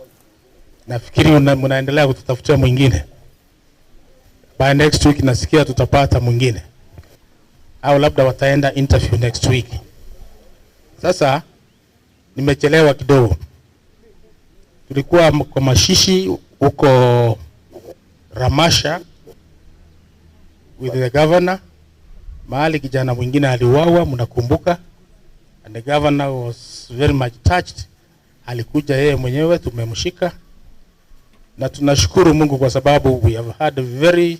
Nafikiri mnaendelea kututafutia mwingine. By next week nasikia tutapata mwingine. Au labda wataenda interview next week. Sasa nimechelewa kidogo. Tulikuwa kwa mashishi huko Ramasha with the governor. Mahali kijana mwingine aliuawa, mnakumbuka? And the governor was very much touched. Alikuja yeye mwenyewe, tumemshika. Na tunashukuru Mungu kwa sababu we have had a very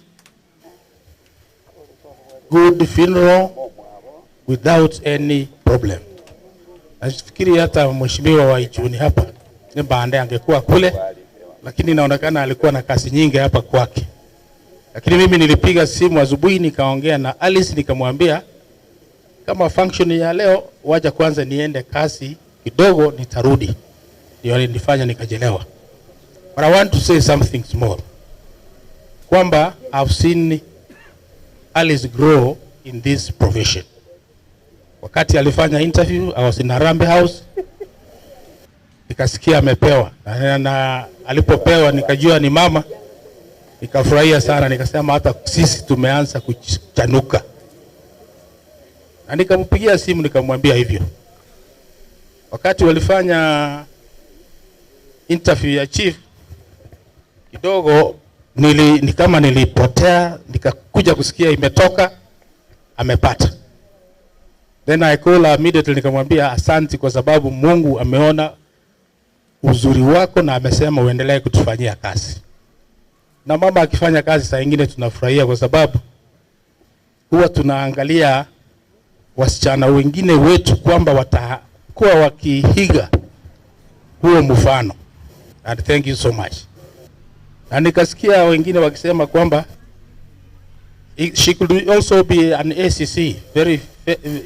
good funeral without any problem. Nafikiri hata mheshimiwa wa Ichuni hapa Mbande angekuwa kule, lakini inaonekana alikuwa na kazi nyingi hapa kwake. Lakini mimi nilipiga simu asubuhi nikaongea na Alice nikamwambia kama function ya leo wacha kwanza niende kazi kidogo nitarudi. Ndio nilifanya nikachelewa. But I want to say something small. Kwamba I've seen Alice grow in this profession. Wakati alifanya interview, I was in Harambee House. Nikasikia amepewa. Na alipopewa nikajua ni mama. Nikafurahia sana, nikasema hata sisi tumeanza kuchanuka. Na nikampigia simu nikamwambia hivyo. Wakati walifanya interview ya chief, Kidogo ni kama nilipotea, nikakuja kusikia imetoka, amepata. Then I call her immediately, nikamwambia asanti kwa sababu Mungu ameona uzuri wako na amesema uendelee kutufanyia kazi. Na mama akifanya kazi saa nyingine tunafurahia kwa sababu huwa tunaangalia wasichana wengine wetu kwamba watakuwa wakiiga huo mfano. And thank you so much. Na nikasikia wengine wakisema kwamba she could also be an ACC very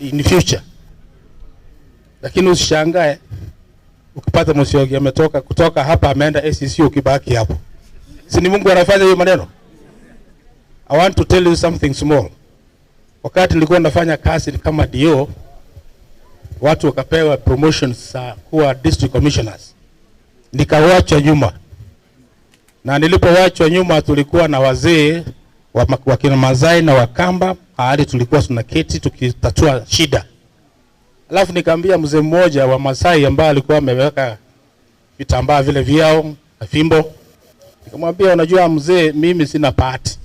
in the future. Lakini usishangae ukipata Musyoki ametoka kutoka hapa ameenda ACC ukibaki hapo. Si ni Mungu anafanya hiyo maneno? I want to tell you something small. Wakati nilikuwa nafanya kazi kama DO, watu wakapewa promotions kuwa district commissioners. Nikawachwa nyuma. Na nilipowachwa nyuma tulikuwa na wazee wa kina Mazai na Wakamba, hadi tulikuwa tunaketi tukitatua shida. Alafu nikamwambia mzee mmoja wa Masai ambaye alikuwa ameweka vitambaa vile vyao na fimbo. Nikamwambia unajua mzee, mimi sina bahati.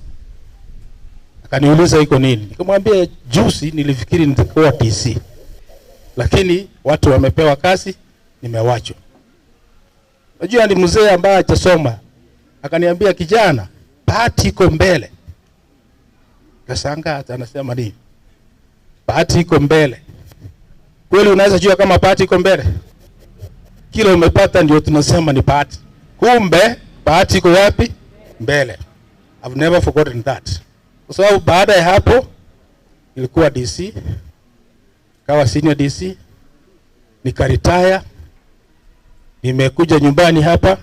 Akaniuliza iko nini? Nikamwambia juzi nilifikiri nitakuwa DC. Lakini watu wamepewa kazi, nimewachwa. Unajua ni mzee ambaye hajasoma. Akaniambia kijana, bahati iko mbele. Kashangaa anasema nini? Bahati iko mbele. Kweli unaweza jua kama bahati iko mbele? Kile umepata ndio tunasema ni bahati. Kumbe bahati iko wapi? Mbele. I've never forgotten that. Kwa sababu baada ya hapo nilikuwa DC, kawa senior DC, nikaretire, nimekuja nyumbani hapa,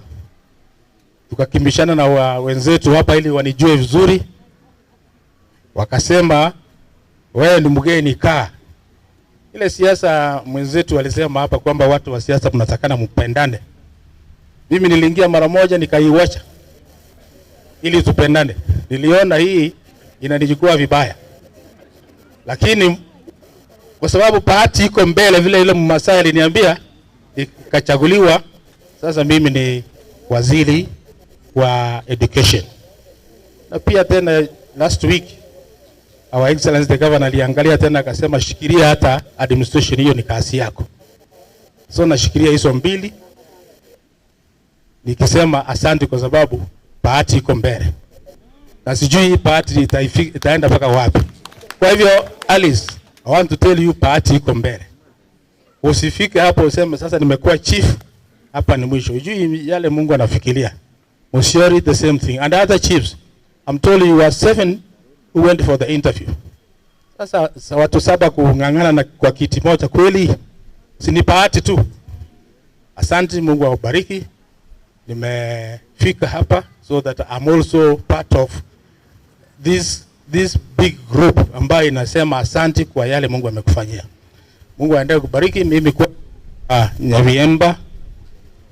tukakimbishana na wenzetu hapa ili wanijue vizuri. Wakasema wewe ni mgeni, kaa. Ile siasa mwenzetu alisema hapa kwamba watu wa siasa mnatakana mpendane. Mimi niliingia mara moja nikaiwacha ili tupendane. Niliona hii inanichukua vibaya. Lakini kwa sababu bahati iko mbele vile ile Mmasai aliniambia, nikachaguliwa. Sasa mimi ni waziri wa education. Na pia tena last week Our Excellency the Governor aliangalia tena akasema shikilia hata administration hiyo ni kazi yako. So nashikilia hizo mbili nikisema asante kwa sababu bahati iko mbele. Na sijui bahati itaenda mpaka wapi. Kwa hivyo Alice, I want to tell you bahati iko mbele. Usifike hapo useme sasa nimekuwa chief, hapa ni mwisho. Hujui yale Mungu anafikiria. Musyoki the same thing. And other chiefs, I'm told you are 7 who went for the interview. Sasa watu 7 kung'ang'ana na kwa kiti moja kweli si ni bahati tu. Asante, Mungu awabariki. Nimefika hapa so that I'm also part of this big group ambayo inasema asante kwa yale Mungu amekufanyia. Mungu aendelee kubariki. Mimi kwa Nyabiemba,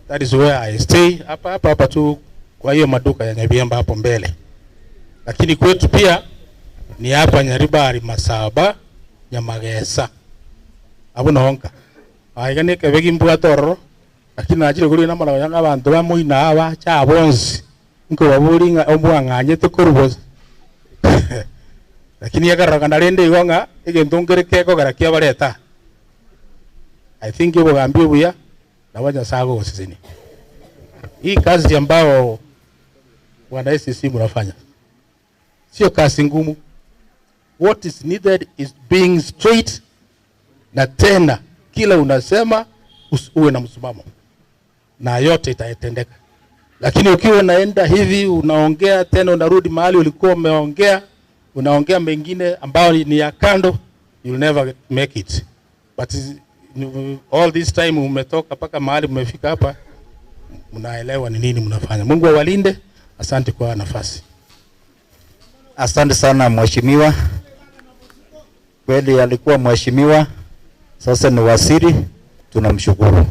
that is where I stay, hapa hapa hapa tu kwa hiyo maduka ya Nyabiemba hapo mbele. Lakini kwetu pia ni hapa Nyaribari Masaba Nyamagesa. Abo nonka. Aigane kebegi mbwa tororo. Lakini najire kuri na mara yanga abantu bamuina aba chabonzi. Nko baburinga omwanganye tukuruboza. Lakini yakaraka narende igonga egento ngere keko garakia bareta. I think ibo gambie buya na waja sago osisini. Hii kazi ambao wana SCC mnafanya sio kazi ngumu. What is needed is being straight, na tena kila unasema uwe na msimamo na yote itatendeka. Lakini ukiwa unaenda hivi unaongea tena unarudi mahali ulikuwa umeongea, unaongea mengine ambayo ni ya kando, you'll never make it. But all this time umetoka paka mahali umefika hapa, mnaelewa ni nini mnafanya. Mungu awalinde. Asante kwa nafasi. Asante sana mheshimiwa. Kweli alikuwa mheshimiwa, sasa ni waziri, tunamshukuru.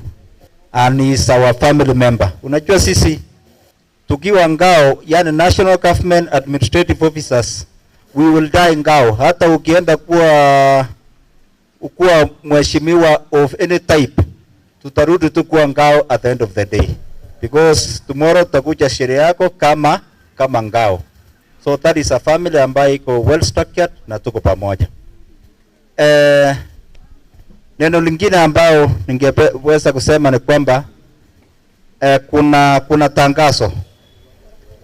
And he is our family member. Unajua sisi tukiwa ngao, yani National Government Administrative Officers, we will die ngao. Hata ukienda kuwa mheshimiwa of any type, tutarudi tu kuwa ngao at the end of the day. Because tomorrow tutakuja sherehe yako kama ngao. So that is a family ambayo iko well structured na tuko pamoja. Neno lingine ambao ningeweza kusema ni kwamba kuna tangazo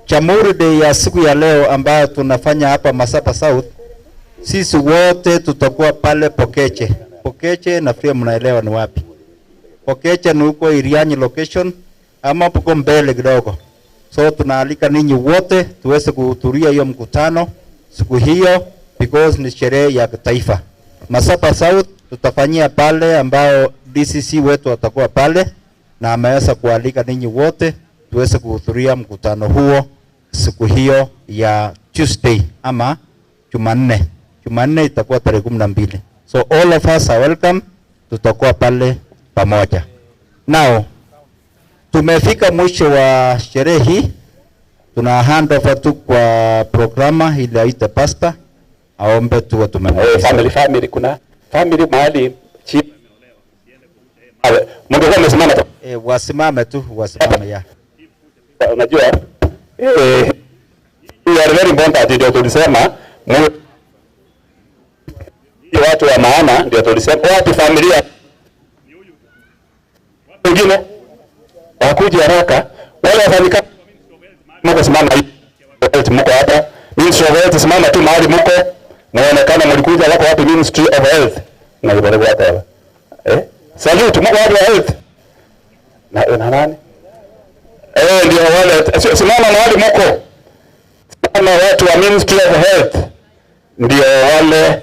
Jamhuri Day ya siku ya leo ambayo tunafanya hapa Masaba South. Sisi wote tutakuwa pale Pokeche. Pokeche nafikiri mnaelewa ni wapi. Pokeche ni huko Irianyi location ama huko mbele kidogo. So tunaalika ninyi wote tuweze kuhudhuria hiyo mkutano siku hiyo because ni sherehe ya kitaifa. Masaba South tutafanyia pale ambao DCC wetu watakuwa pale na ameweza kualika ninyi wote tuweze kuhudhuria mkutano huo siku hiyo ya Tuesday ama Jumanne. Jumanne itakuwa tarehe 12. So all of us are welcome, tutakuwa pale pamoja. Now tumefika mwisho wa sherehe hii. Tuna hand over tu kwa programa ili aite pastor aombe tuwe tumemaliza. Family kuna family mahali chief mngekuwa mmesimama tu. Wasimame tu, wasimame ya. Unajua we are very important, ndio tulisema watu wa maana, ndio tulisema watu familia wengine wakuje haraka, wale wafanyikazi mko simama hivi, mko hapa Ministry of Health, simama tu mahali mko muonekana mlikuja, wako wapi Ministry of Health na ibada hapa salute mko wapi wa health na nani ndio wale simama mahali mko, simama watu wa Ministry of Health ndio wale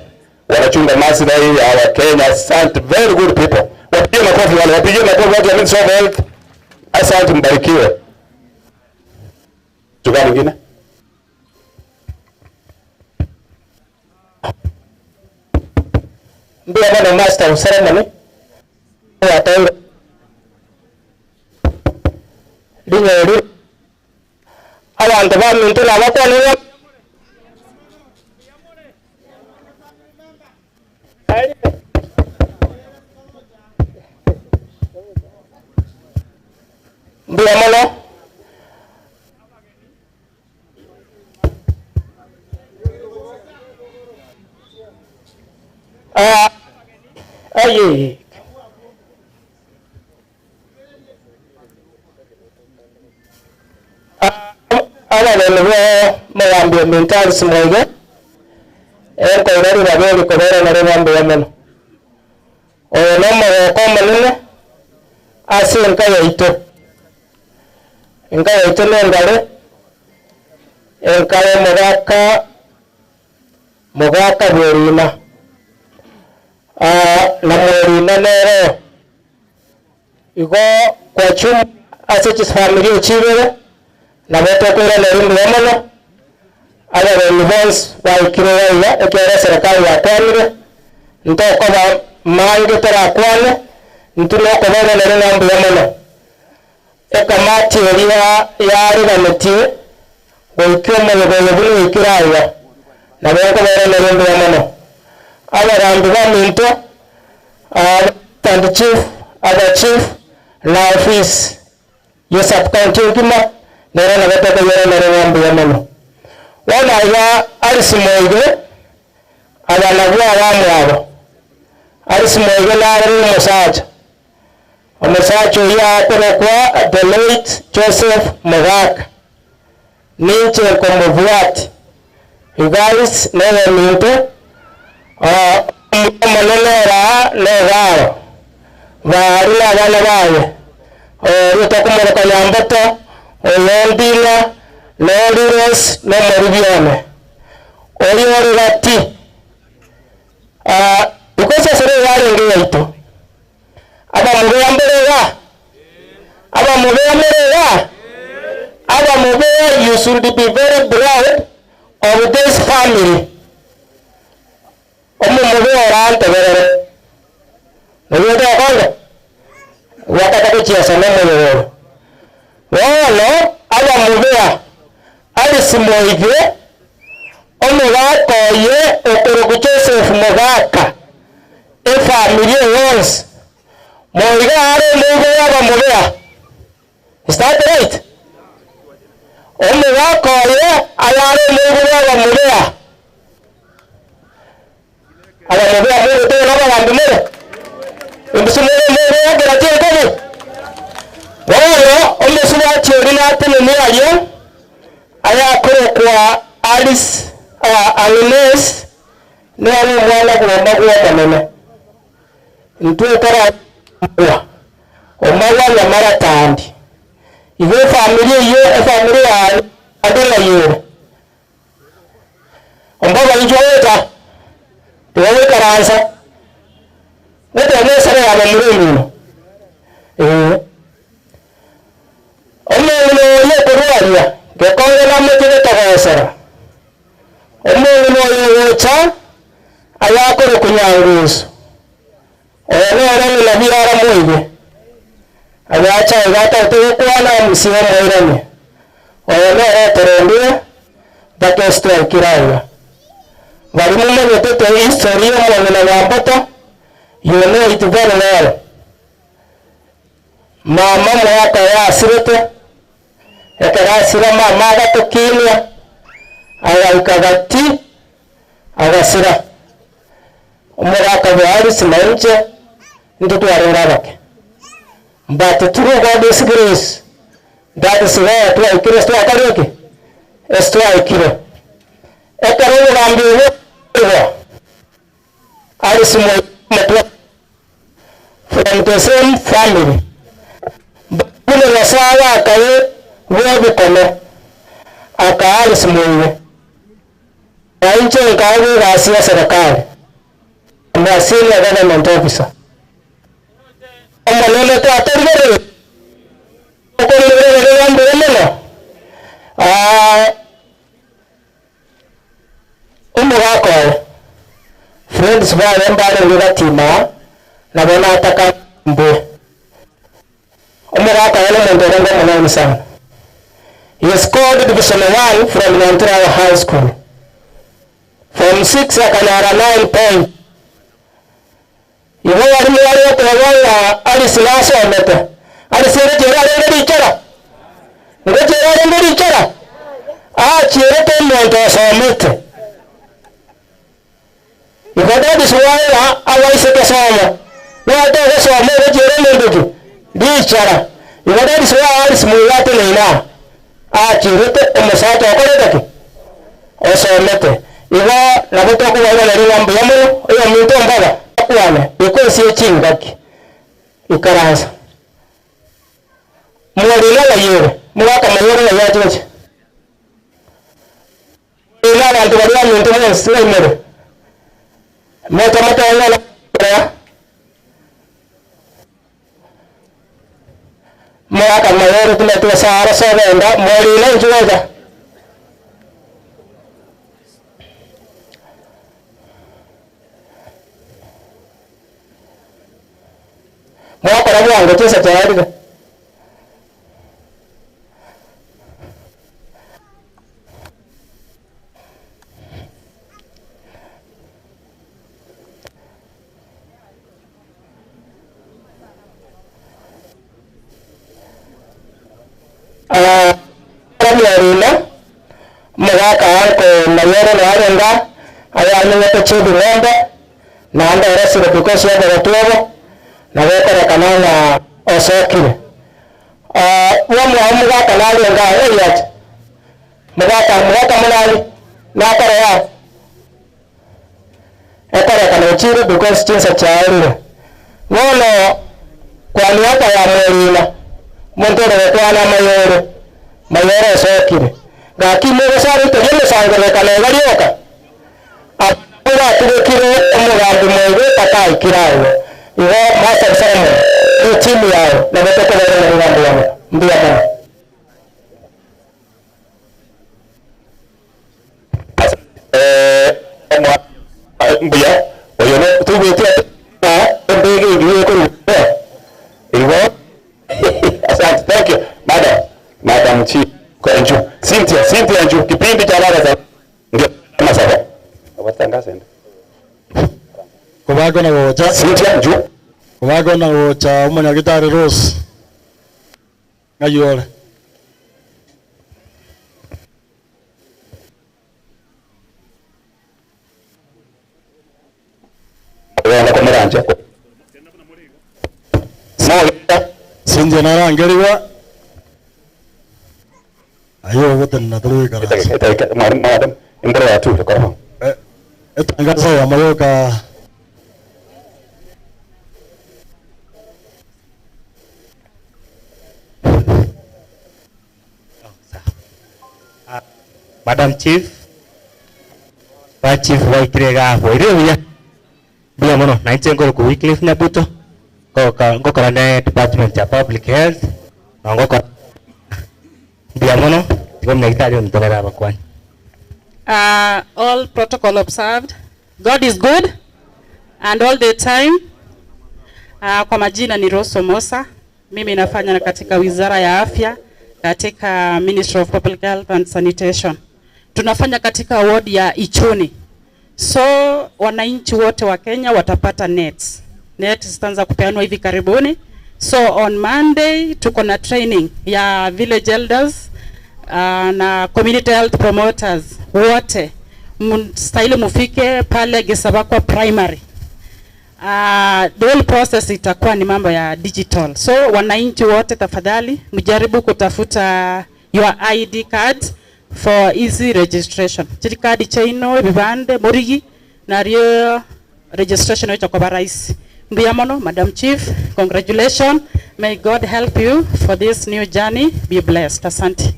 wanachunga maslahi ya Wakenya. Asante, very good people. Wapigie makofi wale, wapigie makofi watu wa Ministry of Health. Asante, mbarikiwe. Tuka mwingine. Mbia bwana master of ceremony. Wataira. Linyo abantu bamintu nabakwanira mbia mono aye ababene bo mugambia mentals moige enkoirari baberi kobera nare bambuya mono oyo nomogoko omonene ase enka yaito nengare enka ya mogaka bwerina na mwerina nero igo kwachum ase chisfamilia chibere na botokwira neri mbuya mono ababeni bonsi baikire baiga ekiara serikali yakwanire ntokoba mange torakwane ntunokobera neri na mbuya mono ekamati eria yariganetie goikia omoyogoyo buna goikire aiga na bokobera neri mbuya mono abarambi baminto and chief aba chief na office yo sub county ngima nero na batokoyera neri mbuya mono wana ya Alice Moige abana bwa abamwabo Alice Moige nari omusacha omusacha oyo aterekwa the late Joseph Mogaka ninche nkomubwati you guys newe minto omonene ra negaro bari n'abana baye rutakumoroka nyamboto oyondila noriros nomoribione ori origati because sere yarenge yaito abamubea mberega abamubea you should be very proud of this family omumubea orantegerere nogete okonge wakatakuchiasa nomoyogoro bono abamubea Alice Moige omugaka oye okoroku Joseph Mogaka efamilia yonsi Moige are omoigo yabamubea Is that right? Omugaka oyo ayare omoibori abamubea. Abamubea mugotebe n'abagambi more. Embusu more mubea kera chenkobi. Bono omusubachi ori natenene ario ayakorokwa Alice Agnes nere omwana bwoma bwomonene. Ntwekara omagwa nyamara tandi. Igo familia iyo efamilia ya adela yere. Ombaga injoeta tuwe karansa. Nete nesere ya bamurino. Omuno ye korwaria gekonge na mutire togosera. Omuno yocha ayakore kunyanguzo. Oyo na birara mwige. Agacha igata tukwana musiwe mwirani. Oyo terendie bakesto kiraya. Bari mumenye tete history mwana na mpoto. You know it very well. Mama mwaka ya asirete. Ekarasira mama agatukinia. Agaikagati agasira. Omugaka bwa Alice na inche ntutwarera bake. But through God's grace, that is where twaikire twakareke estwaikire. Ekero gambi Alice mwe from the same family. Bune nasawa akaye webikome aka Alice mwe. Na inche nkawe gasi ya serikali. Na senior government officer. Omonene twaterigere. Okonere mbere mono. Omugaka friends bawe mbare ngigatima na bona ataka mbe. Omugaka yale muntu orengo munene sana. He scored division 1 from Nyantura High School. From 6 akanara 9 point. Ibo walimu wale wote Alice nasomete. Alice rechera renge richera. Rechera renge richera. Achirete omuntu osomete. Ibo dadis waya awaise kesoma. Wate kesoma rechera omuntu richera. Ibo dadis waya Alice muwate neina. Achirete omusacha okoreteki. Osomete. Ibo nabo tokubaga nari mbuya muno oyo muntu mbaga. Kwana ikosi echingaki ikaransa mwalina la yere mwaka mayere la yachoche ina bantu bali muntu munsi nemere moto moto ngala mwaka mayere tumetua sara sobenda mwalina njuweza mwaka bwangu chesa tayari Ramlarina mwaka anko mayere na arenga ayani yote ng'ombe na anda rasira because ya watu na wekora kanana osokire. Wa mugaka nalenga eyat. Mugaka munali nakora ya. Ekora kana chire because chinsa chaire. Wono kwa miaka ya mwelina muntore kwana mayore. Mayore osokire. Gaki mugosari tegeme sangere kana garioka. Akura turekire omugambi mwege takaikirayo. Igo Master Solomon ni timu yao na watoto wao na ngambo yao ndio bana. Mbuya oyo no tubetia na ndege ngiye ko igo asante, thank you madam Chief kwa nju Cynthia nju kipindi cha baba ndio kama sawa abatangaza ndio kubago na wocha Cynthia nju kubago na wocha umunyagitari Rose Ngayore. Sinje narangeriwa ayo wote natulika. Madam, imbere ya tu kwa. Etangazo ya mayoka. Madam Chief, ba Chief waikirega bwire buya mono na inche ku Wycliffe Nyabuto ngokora ne Department ya Public Health na ngokora buya mono tigo mnagitari mtolera abakwani. All protocol observed. God is good and all the time. Kwa majina ni Roso Mosa. Mimi nafanya katika Wizara ya Afya katika Ministry of Public Health and Sanitation. Tunafanya katika ward ya Ichuni. So wananchi wote wa Kenya watapata nets. Nets zitaanza kupeanwa hivi karibuni. So on Monday tuko na training ya village elders na community health promoters wote. Mstahili mufike pale Gesabakwa Primary. The whole process itakuwa ni mambo ya digital. So wananchi wote tafadhali mjaribu kutafuta your ID card for easy registration. Chiri card chaino bibande morigi na rio registration yote kwa rais. Mbuya mono Madam Chief, congratulations. May God help you for this new journey. Be blessed. Asante.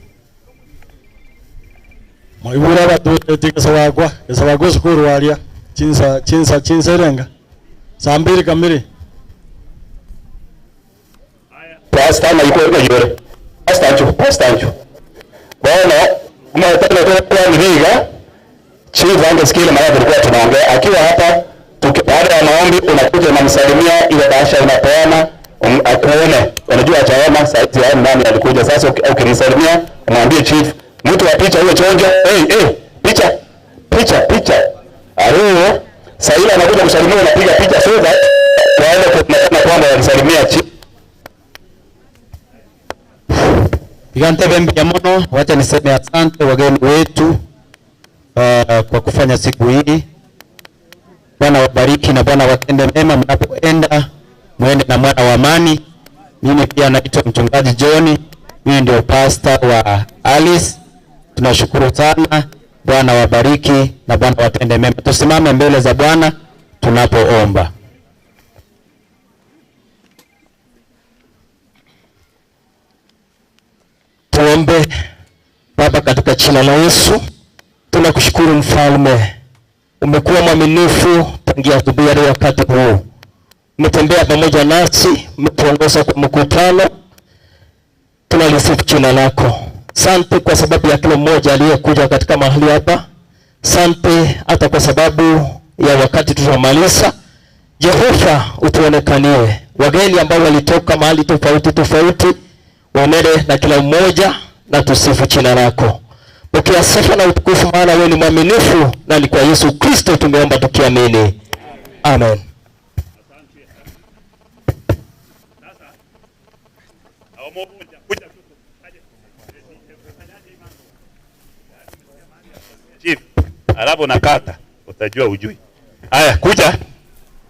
Maibura batu tikasawagwa, kasawagwa sukuru walia. Chinsa chinsa chinsa renga. Saa mbili kamili. Pastor na yuko yore. Pastor njo, pastor njo. Bwana, mwa kwa niga. Chief angesikile mara tulikuwa tunaongea akiwa hapa baada ya maombi unakuja unamsalimia, ile bahasha unapeana akuone. Unajua ataona saizi ya nani alikuja. Sasa ukimsalimia umwambie chief, mtu wa picha huyo chonjo, hey picha picha picha. Aruo sasa anakuja kusalimia, unapiga picha so that waende kuona kwamba walisalimia chief. Igante bembe mono, wacha niseme asante wageni wetu kwa kufanya siku hii. Bwana wabariki na Bwana watende mema mnapoenda, muende na mwana wa amani. Mimi pia naitwa Mchungaji John, mimi ndio pastor wa Alice. Tunashukuru sana, Bwana wabariki na Bwana watende mema. Tusimame mbele za Bwana tunapoomba. Tuombe. Baba, katika jina la Yesu tunakushukuru Mfalme, umekuwa mwaminifu tangia asubuhi hadi wakati huu. Umetembea pamoja nasi, umetuongoza kwa mkutano. Tunalisifu jina lako. Asante kwa sababu ya kila mmoja aliyekuja katika mahali hapa. Asante hata kwa sababu ya wakati tutamaliza. Jehova, utuonekanie. Wageni ambao walitoka mahali tofauti tofauti waenende na kila mmoja, na tusifu jina lako. Pokea sifa na utukufu, maana wewe ni mwaminifu, na ni kwa Yesu Kristo tumeomba tukiamini. Amen. Chief, alafu nakata utajua ujui. Haya, kuja.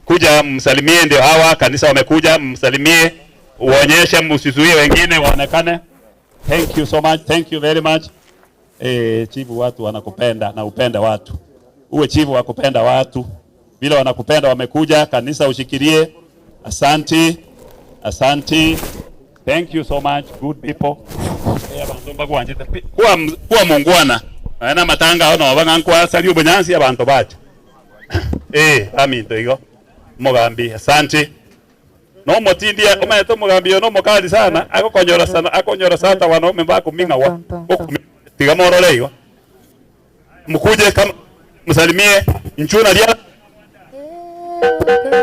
Kuja msalimie, ndio hawa kanisa wamekuja, msalimie, uonyeshe, msizuie wengine waonekane. Thank you so much, thank you very much. Chief, watu wanakupenda na upende watu. Uwe chief wa kupenda watu. Vile wanakupenda wamekuja, kanisa ushikilie. Asante. Asante. Thank you so much, good people. Kuwa mungwana. Ana matanga ono abangankwa sali ubunyansi abantu bacha. Aminto igo. Mugambi, asante. No motindia omaeto mugambi no mukali sana, akokonyora sana, akonyora sata wanaume mbako minga wa. Tiga morole igo. Mkuje kama msalimie nchuna lia.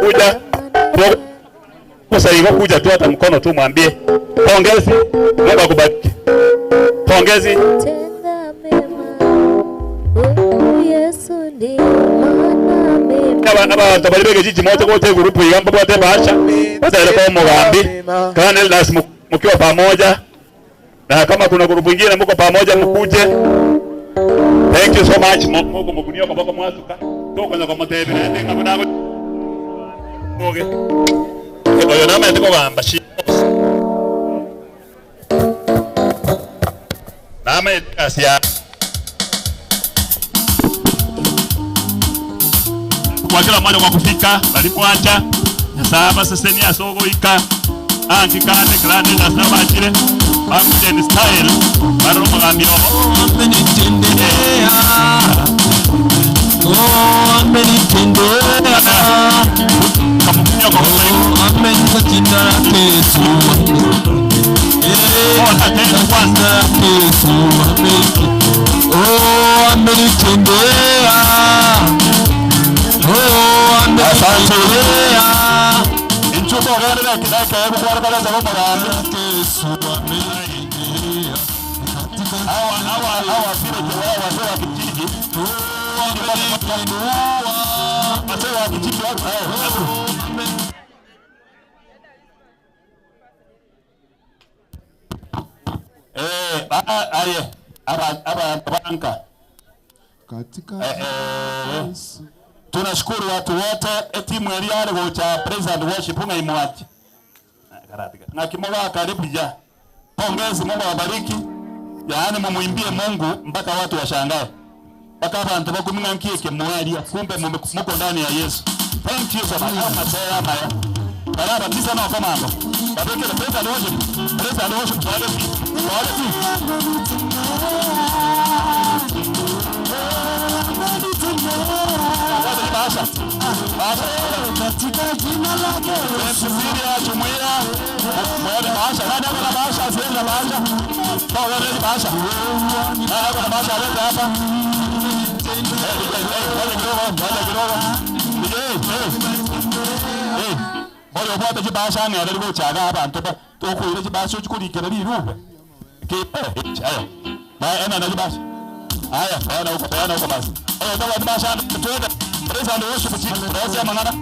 Kuja. Kusalimia kuja tu hata mkono tu mwambie. Pongezi, Mungu akubariki. Pongezi. Aba tabalibeke jiji moja kote grupu igamba kote basha. Sasa ile kwa mugambi. Kana elders mkiwa pamoja. Na kama kuna grupu ingine mko pamoja mkuje. Thank you so much. Moko mukunio kwa boko mwasuka. Toko kwa motebire ndenga munago. Moge. Oyo nama ndiko gamba shi. Nama asia. Kwa kila mmoja kwa kufika balipo acha. Saba seseni asogo ika. Anki kane grande na saba chile. Bakuten style. Baro magambio. Amenitendea. Oh, amenitendea. Oh, amenitendea Yesu. Oh, amenitendea. Oh, amenitendea. Inchuko gani na kidaka hebu kwa kwa za kwa Yesu amenitendea. Hawa vile kwa wazee wa kijiji. Wazee wa kijiji wao. Aye, aba banka. Katika tunashukuru watu wote timu ya gocha praise and worship ungaimwachi. Na kimoga karibu ja. Pongezi, Mungu awabariki. Yaani mumuimbie Mungu mpaka watu washangae. Mpaka abantu bakumingankie kemwalia kumbe muko ndani ya Yesu. Thank you so much. Maya maya. Baraba tisa na komando. Babeke praise and worship. Praise and worship. Wale tu. Basha. Basha. Katika jina lake Yesu. Jumuiya. Mwende basha. Nani hapa na basha? Asiende basha. Kwa wewe basha. Nani hapa na basha? Alete hapa. Wale kidogo, wale kidogo. Oyo bwate chibasha ng'ere rigochaga abantu ba tokwire chibasha ochikurikera rirube. Ayo. Ba ena na chibasha. Haya, peana huko basi. Oyo toka chibasha tuende. Praise and worship chief. Praise mangana.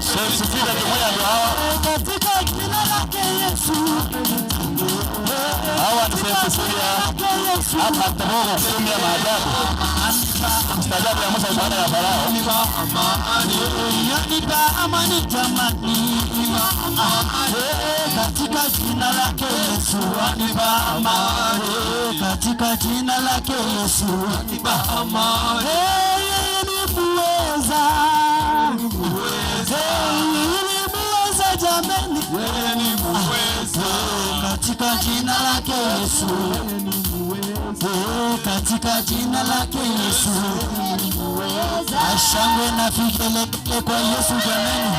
Sisi jumuiya ndio hawa. Katika jina lake Yesu. Hawa ni sisi hapa Togo kumia maajabu. Mstaajabu ya Musa baada ya Farao. Yanipa amani jamani. Katika jina lake Yesu anipa amani. Katika jina lake Yesu anipa amani. Yeye ni muweza. Yeye ni muweza jamani. Yeye ni muweza. Katika jina lake Yesu. Katika jina lake Yesu. Ashangwe na vigelegele kwa Yesu jamani.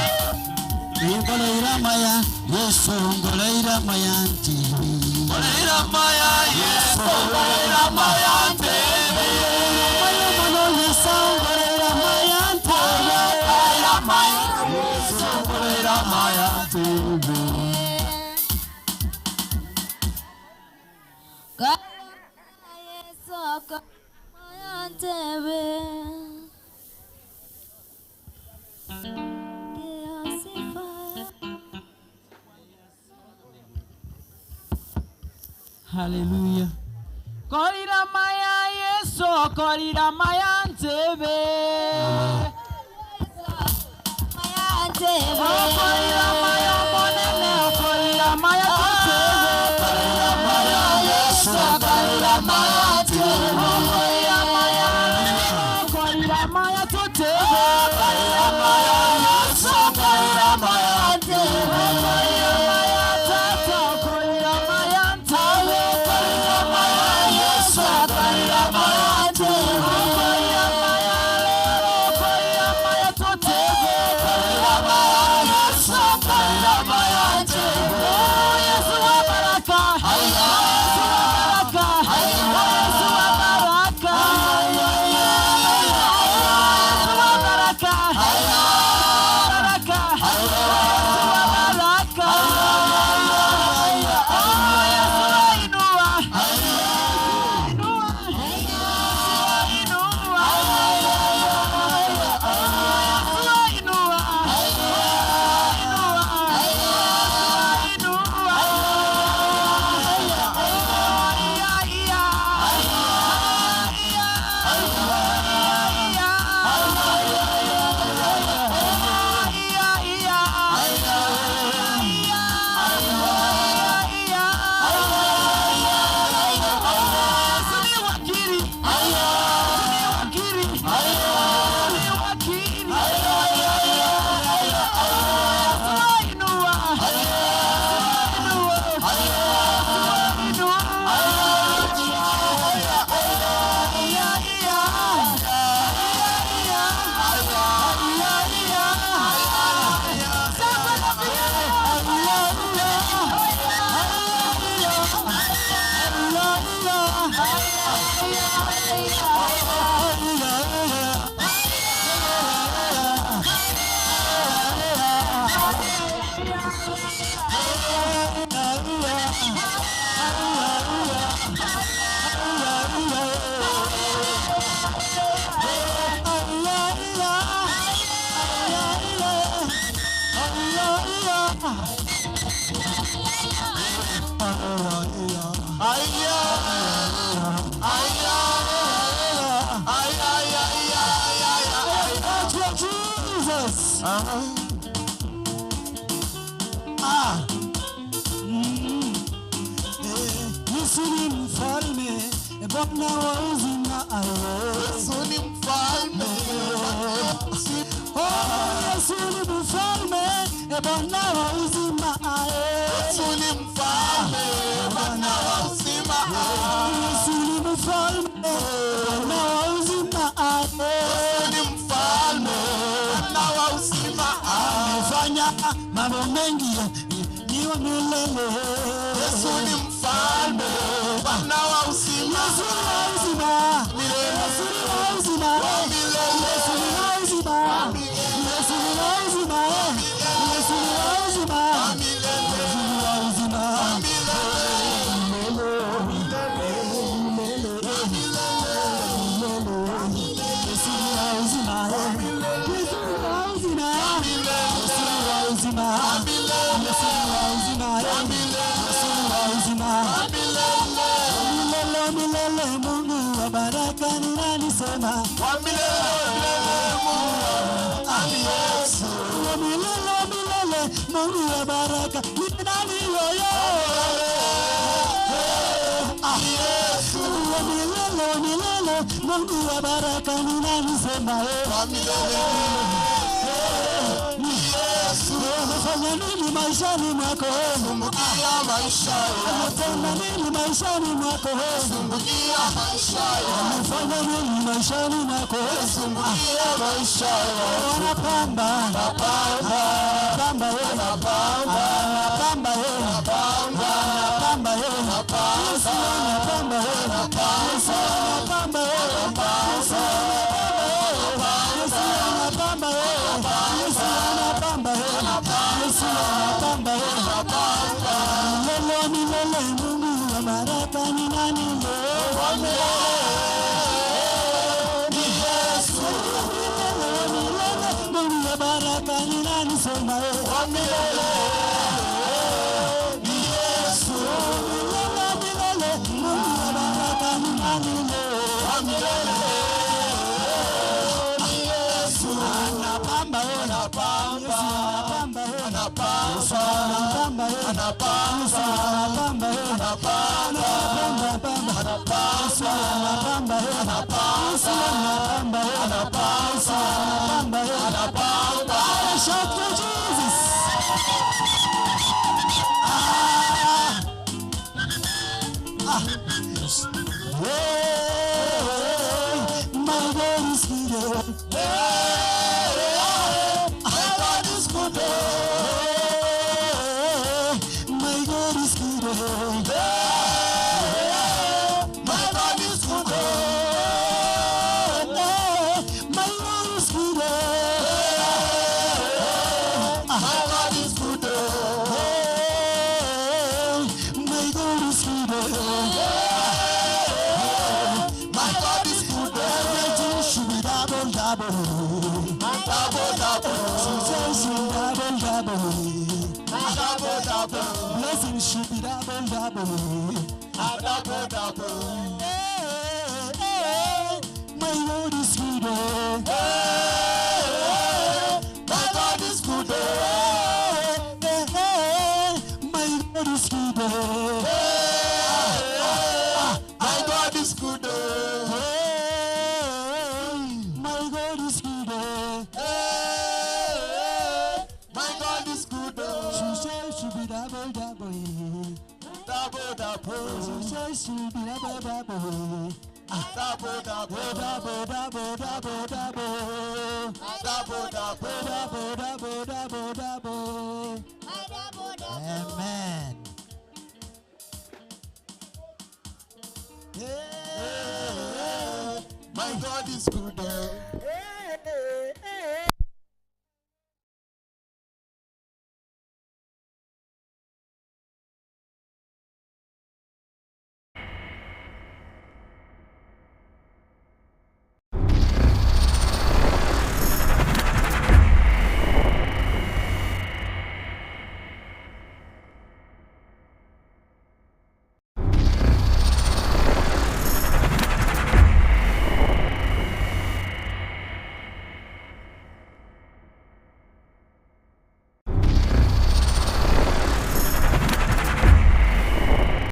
Ngolo iramaya Yesu, ngolo iramaya ntibi. Ngolo iramaya Yesu, ngolo iramaya ntibi. Ngolo Yesu, ngolo iramaya ntibi. Yesu, ngolo iramaya ntibi. Hallelujah. Korira maya Yesu, korira maya ntebe. Maya ntebe. Korira maya monene, korira maya ntebe. Korira maya Yesu, korira maya ntebe. Korira maya, korira maya ntebe. Korira maya Yesu, korira maya ntebe. Korira maya tata, korira maya ntebe. Korira maya Yesu, korira maya ntebe. Korira maya lero, korira maya ntebe. Korira maya Yesu, korira Yesu ni mfalme, Bwana wa uzima. Yesu ni mfalme, Yesu ni mfalme, Bwana wa uzima. Yesu ni mfalme, Bwana wa uzima. Yesu ni mfalme, Bwana wa uzima. Yesu ni mfalme, Bwana wa uzima. Amefanya mambo mengi ni wa milele. Yesu ni mfalme, Bwana wa uzima. Yesu ni wa uzima, Yesu ni wa uzima, Yesu ni wa uzima, Yesu ni wa uzima, Yesu ni wa uzima, Yesu ni wa uzima. Yesu ni wa uzima, Yesu ni wa uzima, Yesu ni wa uzima, Yesu ni wa uzima, Yesu ni wa uzima. Milele milele Mungu wa baraka ni nani sema? Wa milele milele Mungu ni Yesu. Wa milele milele Mungu wa baraka ni nani yoyo? Yesu. Wa milele milele Mungu wa baraka ni nani sema? Wa milele Yesu. Amefanya nini maishani mwako? Sumbukia maisha. Ametenda nini maishani mwako? Sumbukia maisha. Amefanya nini maishani mwako? Sumbukia maisha. Anapamba, anapamba, anapamba, anapamba, anapamba, anapamba, anapamba, anapamba, anapamba, anapamba. Milele milele Mungu wa baraka ni nani leo? Ni Yesu. Milele milele Mungu wa baraka ni nani sema? Milele ni Yesu. Milele milele Mungu wa baraka ni nani leo? Milele ni Yesu. Anapamba, anapamba, anapamba, anapamba, anapamba, anapamba, anapamba, anapamba, anapamba, anapamba. Shout to Jesus. Ah. Ah. Hey, my God is good. Hey, my God is good. My God is good. My God is good. My God is good. My God is good. My God is good. My God is good. Everything should be double, double. Double, double. Situation double, double. Double, double. Blessing should be double, double. Double, double. Hey, hey, my Lord is good. Hey, my God is good. Hey, hey, my Lord is good. Hey, my God is good. Hey, my God is good. Hey, my God is good. She said she be double, double. Double, double. She said she be double, double. Double, double, double, double, double, double. Double, double, double, double, double, double. Amen. Yeah. My God is good. Oh.